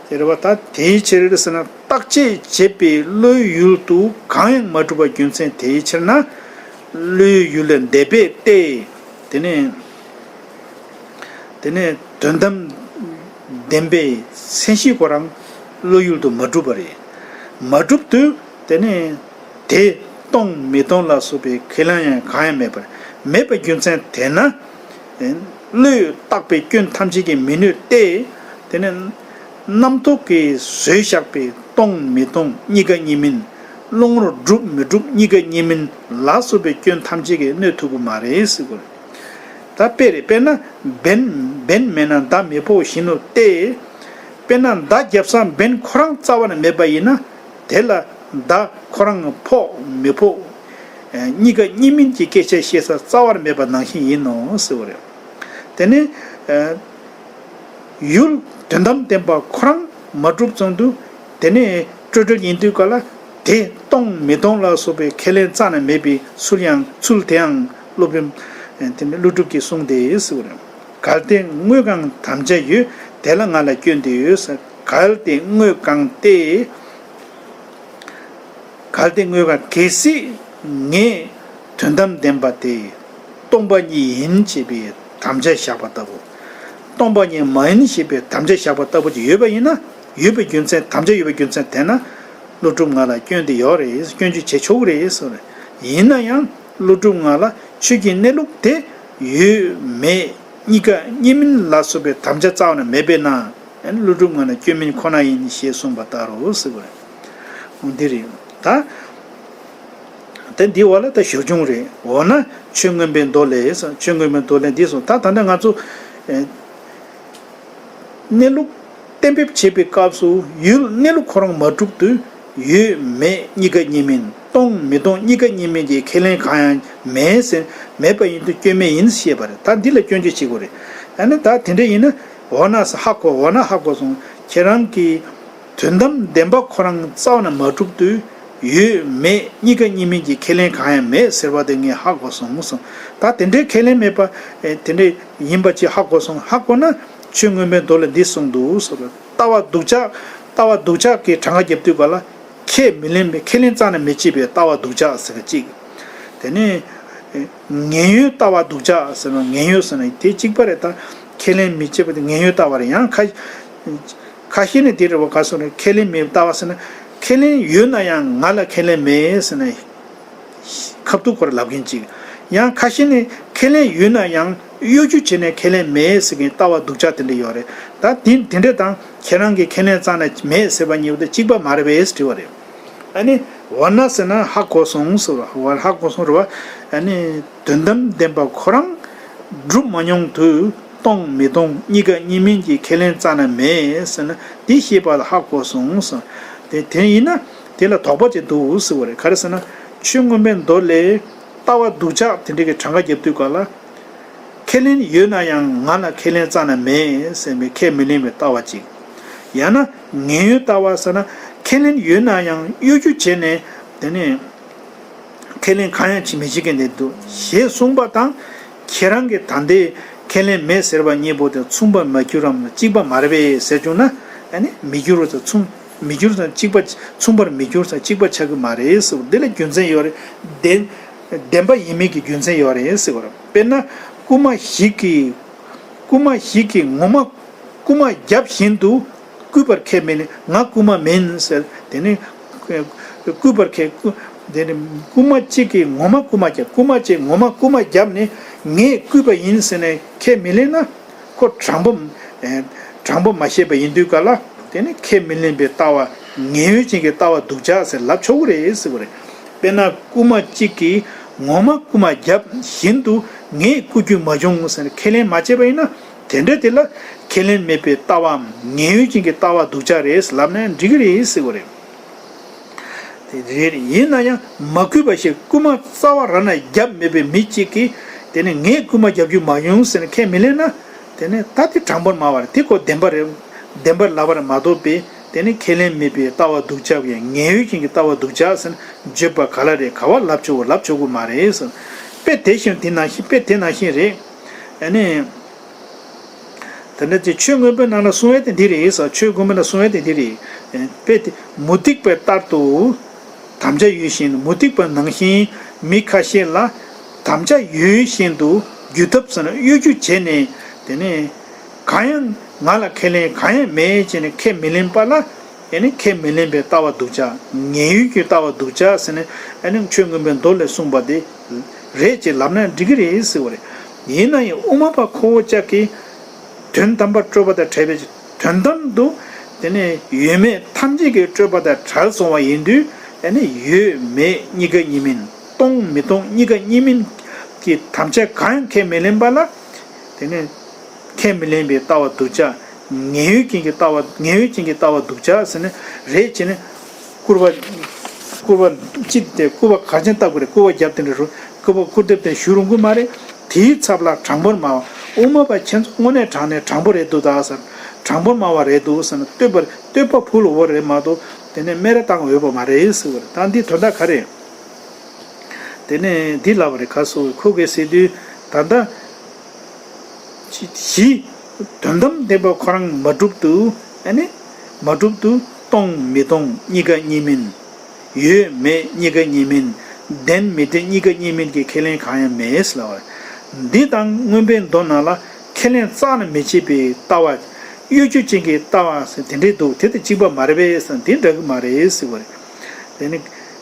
དེ་རེད་བ། ད་དེའི་ཕྱིར་ཟེར་ན། བརྟག་དཔྱད་བྱེད་པའི་བློའི་ཡུལ་དུ་གང་ཡང་མ་གྲུབ་པ་རྒྱུ་མཚན་དེའི་ཕྱིར་ན། བློའི་ཡུལ་ལས་འདས་པས་ཏེ། དེ་ནི། དེ་ནི་དོན་དམ་བདེན་པའི་མཚན་གཞི་ཁོ་རང་བློའི་ཡུལ་དུ་མ་གྲུབ་པ་རེད། མ་གྲུབ་དུས་དེ་ནི། དེ་སྟོང་མི་སྟོང་ལ་སོགས་པའི་ཁས་ལེན་ཡང་གང་ཡང་མེད་པར། མེད་པའི་རྒྱུ་མཚན་དེས་ན། བློས་བཏགས་པའི་སྐྱོན་ཐམས་ཅད་ཀྱིས་མི་གནོད་དེ། དེ་ནི་རྣམ་རྟོག་གིས་བཟོས་བཞག་པའི་སྟོང་མི་སྟོང་གཉིས་ཀ་གཉིས་མིན། བློ་ངོར་གྲུབ་མི་གྲུབ་གཉིས་ཀ་གཉིས་མིན་ལ་སོགས་པའི་སྐྱོན་ཐམས་ཅད་ཀྱིས་གནོད་ཐུབ་ཀྱི་མ་རེད་ཟེར་དགོས། ད་དཔེ་རེད། དཔེར་ན་འབེན། འབེན་མེད་ན་མདའ་མི་ཕོག་བཞིན་ནོ་སྟེ། དཔེར་ན་མདའ་རྒྱབ་ས་འབེན་ཁོ་རང་རྩ་བ་ནས་མེད་པ་ཡིན་ན། དེ་ལ་མདའ་ཁོ་རང་ཕོག་མི་ཕོག་གཉིས་ཀ་གཉིས་མིན་གྱི་སྐད་ཆ་བཤད་ས་རྩ་བར་མེད་པ་ནང་བཞིན་ཡིན་ནོ་ཟེར་བ་རེད། དེ་ནི། ཡུལ་དོན་དམ་བདེན་པ་ཁོ་རང་མ་གྲུབ་ཙམ་དུ། དེ་ནས་སྤྲོས་བྲལ་ཡིན་དུས་ག་ལ། དེ་སྟོང་མི་སྟོང་ལ་སོགས་པའི་ཁས་ལེན་རྩ་ནས་མེད་པའི་ཚུལ་ཡང་ཚུལ་དེའང་སློབ་དཔོན། དེ་ནས་ཀླུ་སྒྲུབ་ཀྱིས་གསུངས་ཏེ་ཟེར་བ་རེད། གལ་ཏེ་དངོས་གང་དམ་བཅའ་ཡོད། དེ་ལ་ང་ལ་སྐྱོན་དེ་ཡོད་ཟེར། གལ་ཏེ་དངོས་གང་སྟེ། གལ་ཏེ་དངོས་གང་། གལ་སྲིད་ངས་དོན་དམ་བདེན་པ་དེ་སྟོང་པ་ཉིད་ཡིན་ཞེས་པའི་དམ་བཅའ་བཞག་པ་ལྟ་བུ། སྟོང་པ་ཉིད་མ་ཡིན་ཞེས་པའི་དམ་བཅའ་བཞག་པ་ལྟ་བུ་ཅིག་ཡོད་པ་ཡིན་ན། ཡོད་པའི་རྒྱུ་མཚན། དམ་བཅའ་ཡོད་པའི་རྒྱུ་མཚན་དེས་ན། ཀླུ་སྒྲུབ་ང་ལ་སྐྱོན་དེ་ཡོད་རེད། སྐྱོན་བརྗོད་བྱེད་ཆོག་གི་རེད་ཟེར། ཡིན་ན་ཡང་ཀླུ་སྒྲུབ་ང་ལ་ཆོས་ཀྱི་གནས་ལུགས་དེ་ཡོད་མེད་གཉིས་ཀ་གཉིས་མིན་ལ་སོགས་པའི་དམ་བཅའ་རྩ་བ་ནས་མེད་པས་ན། ཀླུ་སྒྲུབ་ང་ལ་སྐྱོན་མིན་ཁོ་ན་ཡིན་ཞེས་གསུངས་པ་ལྟར་རོ་ཟེར་བ་རེད། འོ་འདི་རེད། ད། དེ་འདི་བ་ལ་ད་ཞོར་བྱུང་རེད། འོ་ན་ཆོས་མངོན་པའི་མདོ་ལས། ཆོས་མངོན་པའི་མདོ་ལས་འདི་སོང་། ད་ད་ལྟ་ང་ཚོ། ཨེ། གནས་ལུགས་གཏན་འབེབས་བྱེད་པའི་སྐབས་སུ་ཡུལ་གནས་ལུགས་ཁོ་རང་མ་གྲུབ་དུས། ཡོད་མེད་གཉིས་ཀ་གཉིས་མིན། སྟོང་མི་སྟོང་གཉིས་ཀ་གཉིས་མིན་གྱི་ཁས་ལེན་གང་ཡང་མེད་ཟེར། མེད་པ་ཡིན་དུས་སྐྱོན་མེད་ཡིན་ཞེས་པ་རེད། ད་འདི་ལ་སྐྱོན་བརྗོད་བྱེད་དགོས་རེད། ཨ་ནི་ད་དེ་འདྲ་ཡིན་ན། འོ་ན་ཟེར་ཧ་གོ། འོ་ན་ཧ་གོ་སོང་། ཁྱེད་རང་གིས་དོན་དམ་བདེན་པ་ཁོ་རང་རྩ་བ་ནས་མ་གྲུབ་དུས། ཡོད་མེད་གཉིས་ཀ་གཉིས་མིན་གྱི་ཁས་ལེན་གང་ཡང་མེད་ཟེར་བ་དེ་ངས་ཧ་གོ་སོང་གསུངས། ད་དེ་འདྲའི་ཁས་ལེན་མེད་པ། ཨེ། དེ་འདྲའི་ཡིན་པ་ཅིག་ཧ་གོ་སོང་། ཧ་གོ་ན་ཆོས་མངོན་པའི་མདོ་ལ་འདི་གསུངས་འདུག་ཟེར་བ། ལྟ་བ་སྡུག་ཅག་ལྟ་བ་སྡུག་ཅག་གི་གྲངས་ཀ་རྒྱབ་དུས་ག་ལ། ཁས་མི་ལེན་པའི། ཁས་ལེན་རྩ་ནས་མི་བྱེད་པའི་ལྟ་བ་སྡུག་ཅག་ཟེར་བ་གཅིག། དེ་ནས་ངན་གཡོའི་ལྟ་བ་སྡུག་ཅག་ཟེར་བ། ངན་གཡོ་ཟེར་ན་དེ་གཅིག་པ་རེད། ད་ཁས་ལེན་མི་བྱེད་པ་དེ་ངན་གཡོའི་ལྟ་བ་རེད། ཡང་ཁ་ཁ་ཤས་ནས་དེ་རེད་བ། ག་སོང་རེད། ཁས་ལེན་མེད་ལྟ་བ་ཟེར་ན། ཁས་ལེན་ཡོད་ན་ཡང་ང་ལ་ཁས་ལེན་མེད་ཟེར་ན། ཁ་ཐུག་ཁོ་ར་ལབ་མཁན་གཅིག། ཡང་ཁ་ཤས་ནས་ཁས་ལེན་ཡོད་ན་ཡང་གཡོ་སྒྱུ་བྱས་ནས་ཁས་ལེན་མེད་ཟེར་མཁན་ལྟ་བ་སྡུག་ཅག་དེ་འདྲ་ཡོད་རེད། ད་དེ་དེ་འདྲ་དང་ཁྱེད་རང་གིས་ཁས་ལེན་རྩ་ནས་མེད་ཟེར་བ་གཉིས་པོ་དེ་གཅིག་པ་མ་རེད་པས་དྲི་བ་རེད། ཨ་ནི་འོ་ན་ཟེར་ན་ཧ་གོ་སོང་ཟེར་བ། ཧ་གོ་སོང་རེད་བ། ཨ་ནི་དོན་དམ་བདེན་པ་ཁོ་རང་སྒྲུབ་མ་མྱོང་དུས། སྟོང་མི་སྟོང་གཉིས་ཀ་གཉིས་མིན་གྱི་ཁས་ལེན་རྩ་ནས་མེད་ཟེར་ན། དེ་ཤེས་པ་ལ་ཧ་གོ་སོང་ཟེར། དེ་དེ་ཡིན་ན་དེ་ལ་དོགས་པ་ཅིག་འདུག་ཟེར་བ་རེད། ག་རེ་ཟེར་ན། ཆོས་མངོན་པའི་མདོ་ལས་ལྟ་བ་སྡུག་ཅག་དེ་འདྲ་གི་གྲངས་ཀ་རྒྱབ་དུས་ག་ལ། ཁས་ལེན་ཡོད་ན་ཡང་ང་ལ་ཁས་ལེན་རྩ་ནས་མེད་ཟེར་བའི་ཁས་མི་ལེན་པའི་ལྟ་བ་གཅིག། ཡང་ན་ངེས་ཡོད་ལྟ་བ་ཟེར་ན་ཁས་ལེན་ཡོད་ན་ཡང་གཡོ་སྒྱུ་བྱས་ནས་དེ་ནས་ཁས་ལེན་གང་ཡང་བྱེད་མི་བྱེད་མཁན་དེ་འདུག་ཞེས་གསུངས་པ་དང་། ཁྱེད་རང་གིས་ད་ལྟའི་ཁས་ལེན་མེད་ཟེར་བ་གཉིས་པོ་དེ་མཚུངས་པར་མ་གྱུར་རམ་གཅིག་པ་མ་རེད་པས་ཟེར་བྱུང་ན། ཨ་ནི་མི་འགྱུར་བ་དང་མཚུངས་མི་འགྱུར་དང་གཅིག་པ། མཚུངས་པར་མི་འགྱུར་དང་གཅིག་པ་ཆགས་ཀྱི་མ་རེད་ཟེར་བ་འདི་ལ་རྒྱུ་མཚན་ཡོད་རེད། བདེན་བདེན་པ་ཡིན་མིན་གྱི་རྒྱུ་མཚན་ཡོད་རེད་ཟེར་བ་རེད། དཔེར་ན་རྐུན་མ་ཞིག་གིས་རྐུན་མ་ཞིག་གིས་ངོ་མ་རྐུན་མ་བརྒྱབ་བཞིན་དུ་རྐུས་པར་ཁས་མི་ལེན། ང་རྐུན་མ་མིན་ཟེར། དེ་ནི་རྐུས་པར་ཁས། རྐུ་དེ་ནི་རྐུན་མ་གཅིག་གིས་ངོ་མ་རྐུན་མ་བརྒྱབ། རྐུན་མ་གཅིག་ངོ་མ་རྐུན་མ་བརྒྱབ་ནས་ངས་རྐུས་པ་ཡིན་ཟེར་ནས་ཁས་མི་ལེན་ན། ཁོ་དྲང་པོ། ཨེ། དྲང་པོ་མ་ཤེས་པ་ཡིན་དུས་ག་ལ། དེ་ནི་ཁས་མི་ལེན་པའི་ལྟ་བ། ངེས་ཡོད་ཅན་གྱི་ལྟ་བ་སྡུག་ཅག་ཟེར་ལབ་ཆོག་གི་རེད་ཟེར་བ་རེད། དཔེར་ན་རྐུན་མ་གཅིག་གིས་ངོ་མ་རྐུན་མ་བརྒྱབ་བཞིན་དུ་ངས་རྐུ་རྒྱུ་མ་བྱུང་ཟེར་ཁས་ལེན་མ་བྱས་པ་ཡིན་ན། དེ་འདྲ་དེ་ལ་ཁས་ལེན་མེད་པའི་ལྟ་བའམ་ངེས་ཡོད་ཅན་གྱི་ལྟ་བ་སྡུག་ཅག་རེད་ལབ་ན་འགྲིག་གི་རེད་ཟེར་བ་རེད། དེ་རེད། ཡིན་ན་ཡང་མ་རྐུས་པ་ཞིག་རྐུན་མ་རྩ་བ་རང་ནས་བརྒྱབ་མེད་པའི་མི་གཅིག་གིས་དེ་ནི་ངས་རྐུན་མ་བརྒྱབ་རྒྱུ་མ་བྱུང་ཟེར་ནས་ཁས་མི་ལེན་ན། དེ་ནི་ད་དེ་དྲང་པོར་སྨྲ་བ་རེད། དེ་ཁོ་བདེན་པ་རེད། བདེན་པར་ལབ་པ་རེད་མ་གཏོགས་པའི་དེ་ནི་ཁས་ལེན་མེད་པའི་ལྟ་བ་སྡུག་ཅག་ཡང་ངེས་ཡོད་ཅན་གྱི་ལྟ་བ་སྡུག་ཅག་ཟེར་ནས་བརྗོད་པ་ག་ལ་རེད། ག་བ་ལབ་ཆོག་གོ་ལབ་ཆོག་གོ་མ་རེད་ཟེར། དཔེ་དེ་བཞིན་དེ་ནང་བཞིན། དཔེ་དེ་ནང་བཞིན་རེད། ཨ་ནི། དེ་འདྲ་ཅིག་ཆོས་མངོན་པའི་ནང་ལ་གསུང་ཡས་དེ་འདི་རེད་ཟེར། ཆོས་མངོན་པའི་ནང་གསུང་ཡས་དེ་འདི་རེད། དཔེ་དེ་མུ་སྟེགས་པའི་ལྟར་དུ་དམ་བཅའ་ཡོད་བཞིན། མུ་སྟེགས་པ་ནང་བཞིན་མི་ཁ་ཤས་ལ་དམ་བཅའ་ཡོད་བཞིན་དུ་སྒྱུ་ཐབས་ཟེར་ན་གཡོ་སྒྱུ་བྱས་ནས། དེ་ནས་གང་ཡང་ང་ལ་ཁས་ལེན་གང་ཡང་མེད་ཅེས་ནས་ཁས་མི་ལེན་པ་ལ། ཨ་ནི་ཁས་མི་ལེན་པའི་ལྟ་བ་སྡུག་ཅག། ངེས་ཡོད་ཀྱི་ལྟ་བ་སྡུག་ཅག་ཟེར་ནས། ཨ་ནི་ཆོས་མངོན་པའི་མདོ་ལས་གསུངས་པ་དེ་རེད་ཅེས་ལབ་ན་འགྲིག་གི་རེད་ཟེར་བ་རེད། ཡིན་ན་ཡང་དབུ་མ་པ་ཁོ་བོ་ཅག་གིས་དོན་དམ་པར་སྤྲོས་པ་དང་བྲལ་བའི་དོན་དམ་དུ། དེ་ནས་ཡོད་མེད་ཐམས་ཅད་ཀྱི་སྤྲོས་པ་དང་བྲལ་སོང་བ་ཡིན་དུས། ཨ་ནི་ཡོད་མེད་གཉིས་ཀ་གཉིས་མིན། སྟོང་མི་སྟོང་གཉིས་ཀ་གཉིས་མིན་གྱི་དམ་བཅའ་གང་ཡང་ཁས་མི་ལེན་པ་ལ། དེ་ནས་ཁས་མི་ལེན་པའི་ལྟ་བ་སྡུག་ཅག། ངེས་ཡོད་ཅན་གྱི་ལྟ་བ། ངེས་ཡོད་ཅན་གྱི་ལྟ་བ་སྡུག་ཅག་ཟེར་ནས་རེད་ཅེས་ནས། སྐུར་བ། སྐུར་བ་ཅི་སྟེ་སྐུར་བ་ག་ཅན་བཏབ་དགོས་རེད། སྐུར་བ་བརྒྱབ་དེ་འདྲ་རུ། སྐུར་བ་སྐུར་འདེབས་དེ་ཞུ་རུང་གི་མ་རེད། དེའི་ཚབ་ལ་དྲང་པོར་སྨྲ་བ། དབུ་མ་པ་ཁྱེད་ཚོ་དངོས་གནས་དྲང་གནས་དྲང་པོ་རེད་འདུག་ད་ཟེར། དྲང་པོར་སྨྲ་བ་རེད་འདུག་ཟེར་ན་བསྟོད་པར་བསྟོད་པ་ཕུལ་འོ་རེད་མ་གཏོགས། དེ་ནས་སྨད་ར་བཏང་འོས་པ་མ་རེད་ཟེར་བ་རེད། ད་འདི་དོན་དག་ག་རེད། དེ་ནས་འདི་ལབ་པ་རེད། ཁ་སོ་ཁོ་གིས་ཟེར་དུས་ད་ལྟ། བཞི། དོན་དམ་བདེན་པ་ཁོ་རང་མ་གྲུབ་ཏུ། ཨ་ནི། མ་གྲུབ་ཏུ་སྟོང་མི་སྟོང་གཉིས་ཀ་གཉིས་མིན། ཡོད་མེད་གཉིས་ཀ་གཉིས་མིན། བདེན་མི་བདེན་གཉིས་ཀ་གཉིས་མིན་གྱི་ཁས་ལེན་གང་ཡང་མེད་ལབ་པ་རེད། འདི་དང་མངོན་པའི་མདོ་ནང་ལ་ཁས་ལེན་རྩ་ནས་མི་བྱེད་པའི་ལྟ་བ། གཡོ་སྒྱུ་ཅན་གྱི་ལྟ་བ་ཟེར་དེ་འདྲས་འདུག་དེ་དང་གཅིག་པ་མ་རེད་པས་ཟེར་ན་དེ་འདྲ་གི་མ་རེད་ཟེར་བ་རེད། དེ་ནི།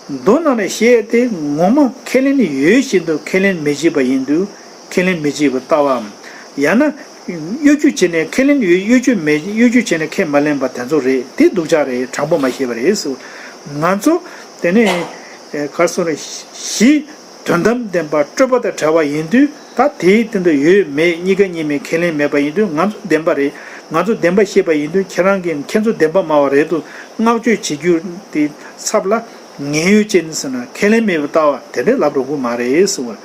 མདོ་ནང་ནས་བཤད་དེ་ངོ་མ་ཁས་ལེན་ཡོད་བཞིན་དུ་ཁས་ལེན་མི་བྱེད་པ་ཡིན་དུས་ཁས་ལེན་མི་བྱེད་པའི་ལྟ་བའམ། ཡང་ན། གཡོ་སྒྱུ་བྱས་ནས་ཁས་ལེན་ཡོད། གཡོ་སྒྱུ་མེད། གཡོ་སྒྱུ་བྱས་ནས་ཁས་མ་ལེན་པ་དེ་ཚོ་རེད། དེ་སྡུག་ཅག་རེད། དྲང་པོ་མ་ཤེས་པ་རེད་ཟེར། ང་ཚོ། དེ་ནས། ག་རེ་ཟེར་རེད། བཞི། དོན་དམ་བདེན་པ་སྤྲོས་པ་དང་བྲལ་བ་ཡིན་དུས། ད་དེའི་སྟེང་དུ་ཡོད་མེད་གཉིས་ཀ་གཉིས་མེད་ཁས་ལེན་མེད་པ་ཡིན་དུས་ང་ཚོ་བདེན་པ་རེད། ང་ཚོ་བདེན་པ་ཤེས་པ་ཡིན་དུས་ཁྱེད་རང་གིས་ཁྱེད་ཚོ་བདེན་པ་སྨྲ་བ་རེད་འདུག་བསྔགས་བརྗོད་བྱེད་རྒྱུ་དེ་ཚབ་ལ་ངེས་ཡོད་ཅན་ཟེར་ན་ཁས་ལེན་མེད་པའི་ལྟ་བ་དེ་འདྲ་ལབ་རུང་གི་མ་རེད་ཟེར་བ།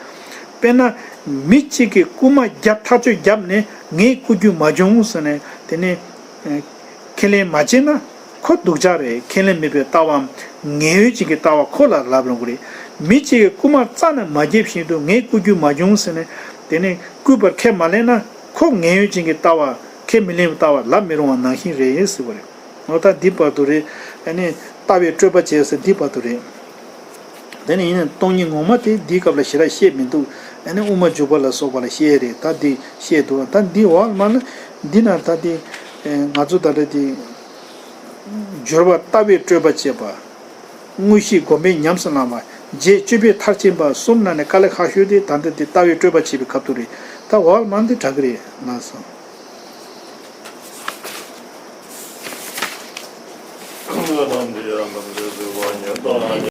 དཔེར་ན། མི་གཅིག་གིས་རྐུན་མ་བརྒྱབ་ཐག་གཅོད་བརྒྱབ་ནས་ངས་རྐུ་རྒྱུ་མ་བྱུང་ཟེར་ནས་དེ་ནས། ཁས་ལེན་མ་བྱས་ན་ཁོ་སྡུག་ཅག་རེད། ཁས་ལེན་མེད་པའི་ལྟ་བའམ་ངེས་ཡོད་ཅན་གྱི་ལྟ་བ་ཁོ་ལ་ལབ་རུང་གི་རེད། མི་གཅིག་གིས་རྐུན་མ་རྩ་ནས་མ་བརྒྱབ་བཞིན་དུ་ངས་རྐུ་རྒྱུ་མ་བྱུང་ཟེར་ནས་དེ་ནས་རྐུས་པར་ཁས་མ་ལེན་ན་ཁོ་ངེས་ཡོད་ཅན་གྱི་ལྟ་བ་ཁས་མི་ལེན་པའི་ལྟ་བ་ལབ་མི་རུང་བ་ནང་བཞིན་རེད་ཟེར་བ་རེད། འོ་ད་འདི་བར་དུ་རེད། ཨ་ནི་ལྟ་བའི་སྤྲོས་པ་བྱས་ཟེར་འདི་བར་དུ་རེད། དེ་ནས་ཡིན་ན་སྟོང་ཉིད་ངོ་མ་དེ་འདིའི་སྐབས་ལ་ཞེ་དྲག་བཤད་མི་འདུག་ཨ་ནི་དབུ་མ་འཇུག་པ་ལ་སོགས་པ་ལ་བཤད་རེད། ད་འདི་བཤད་འདུག་ད་འདི་འོག་མ་ལ་འདི་ན་ད་འདི་ང་ཚོ་ད་ལྟ་འདི་སྦྱོར་བ་ལྟ་བའི་སྤྲོས་པ་བཅད་པ། དངོས་གཞི་སྒོམ་པས་ཉམས་སུ་བླང་བ། རྗེས་སྤྱོད་པའི་མཐར་ཕྱིན་པ་གསུམ་ནང་ནས་དཀའ་ལས་ཁག་ཤོས་དེ་ད་ལྟ་འདི་ལྟ་བའི་སྤྲོས་པ་བཅད་པའི་སྐབས་དུ་རེད། ད་འོག་མ་འདི་དྲག་གི་རེད་ལགས་སོ།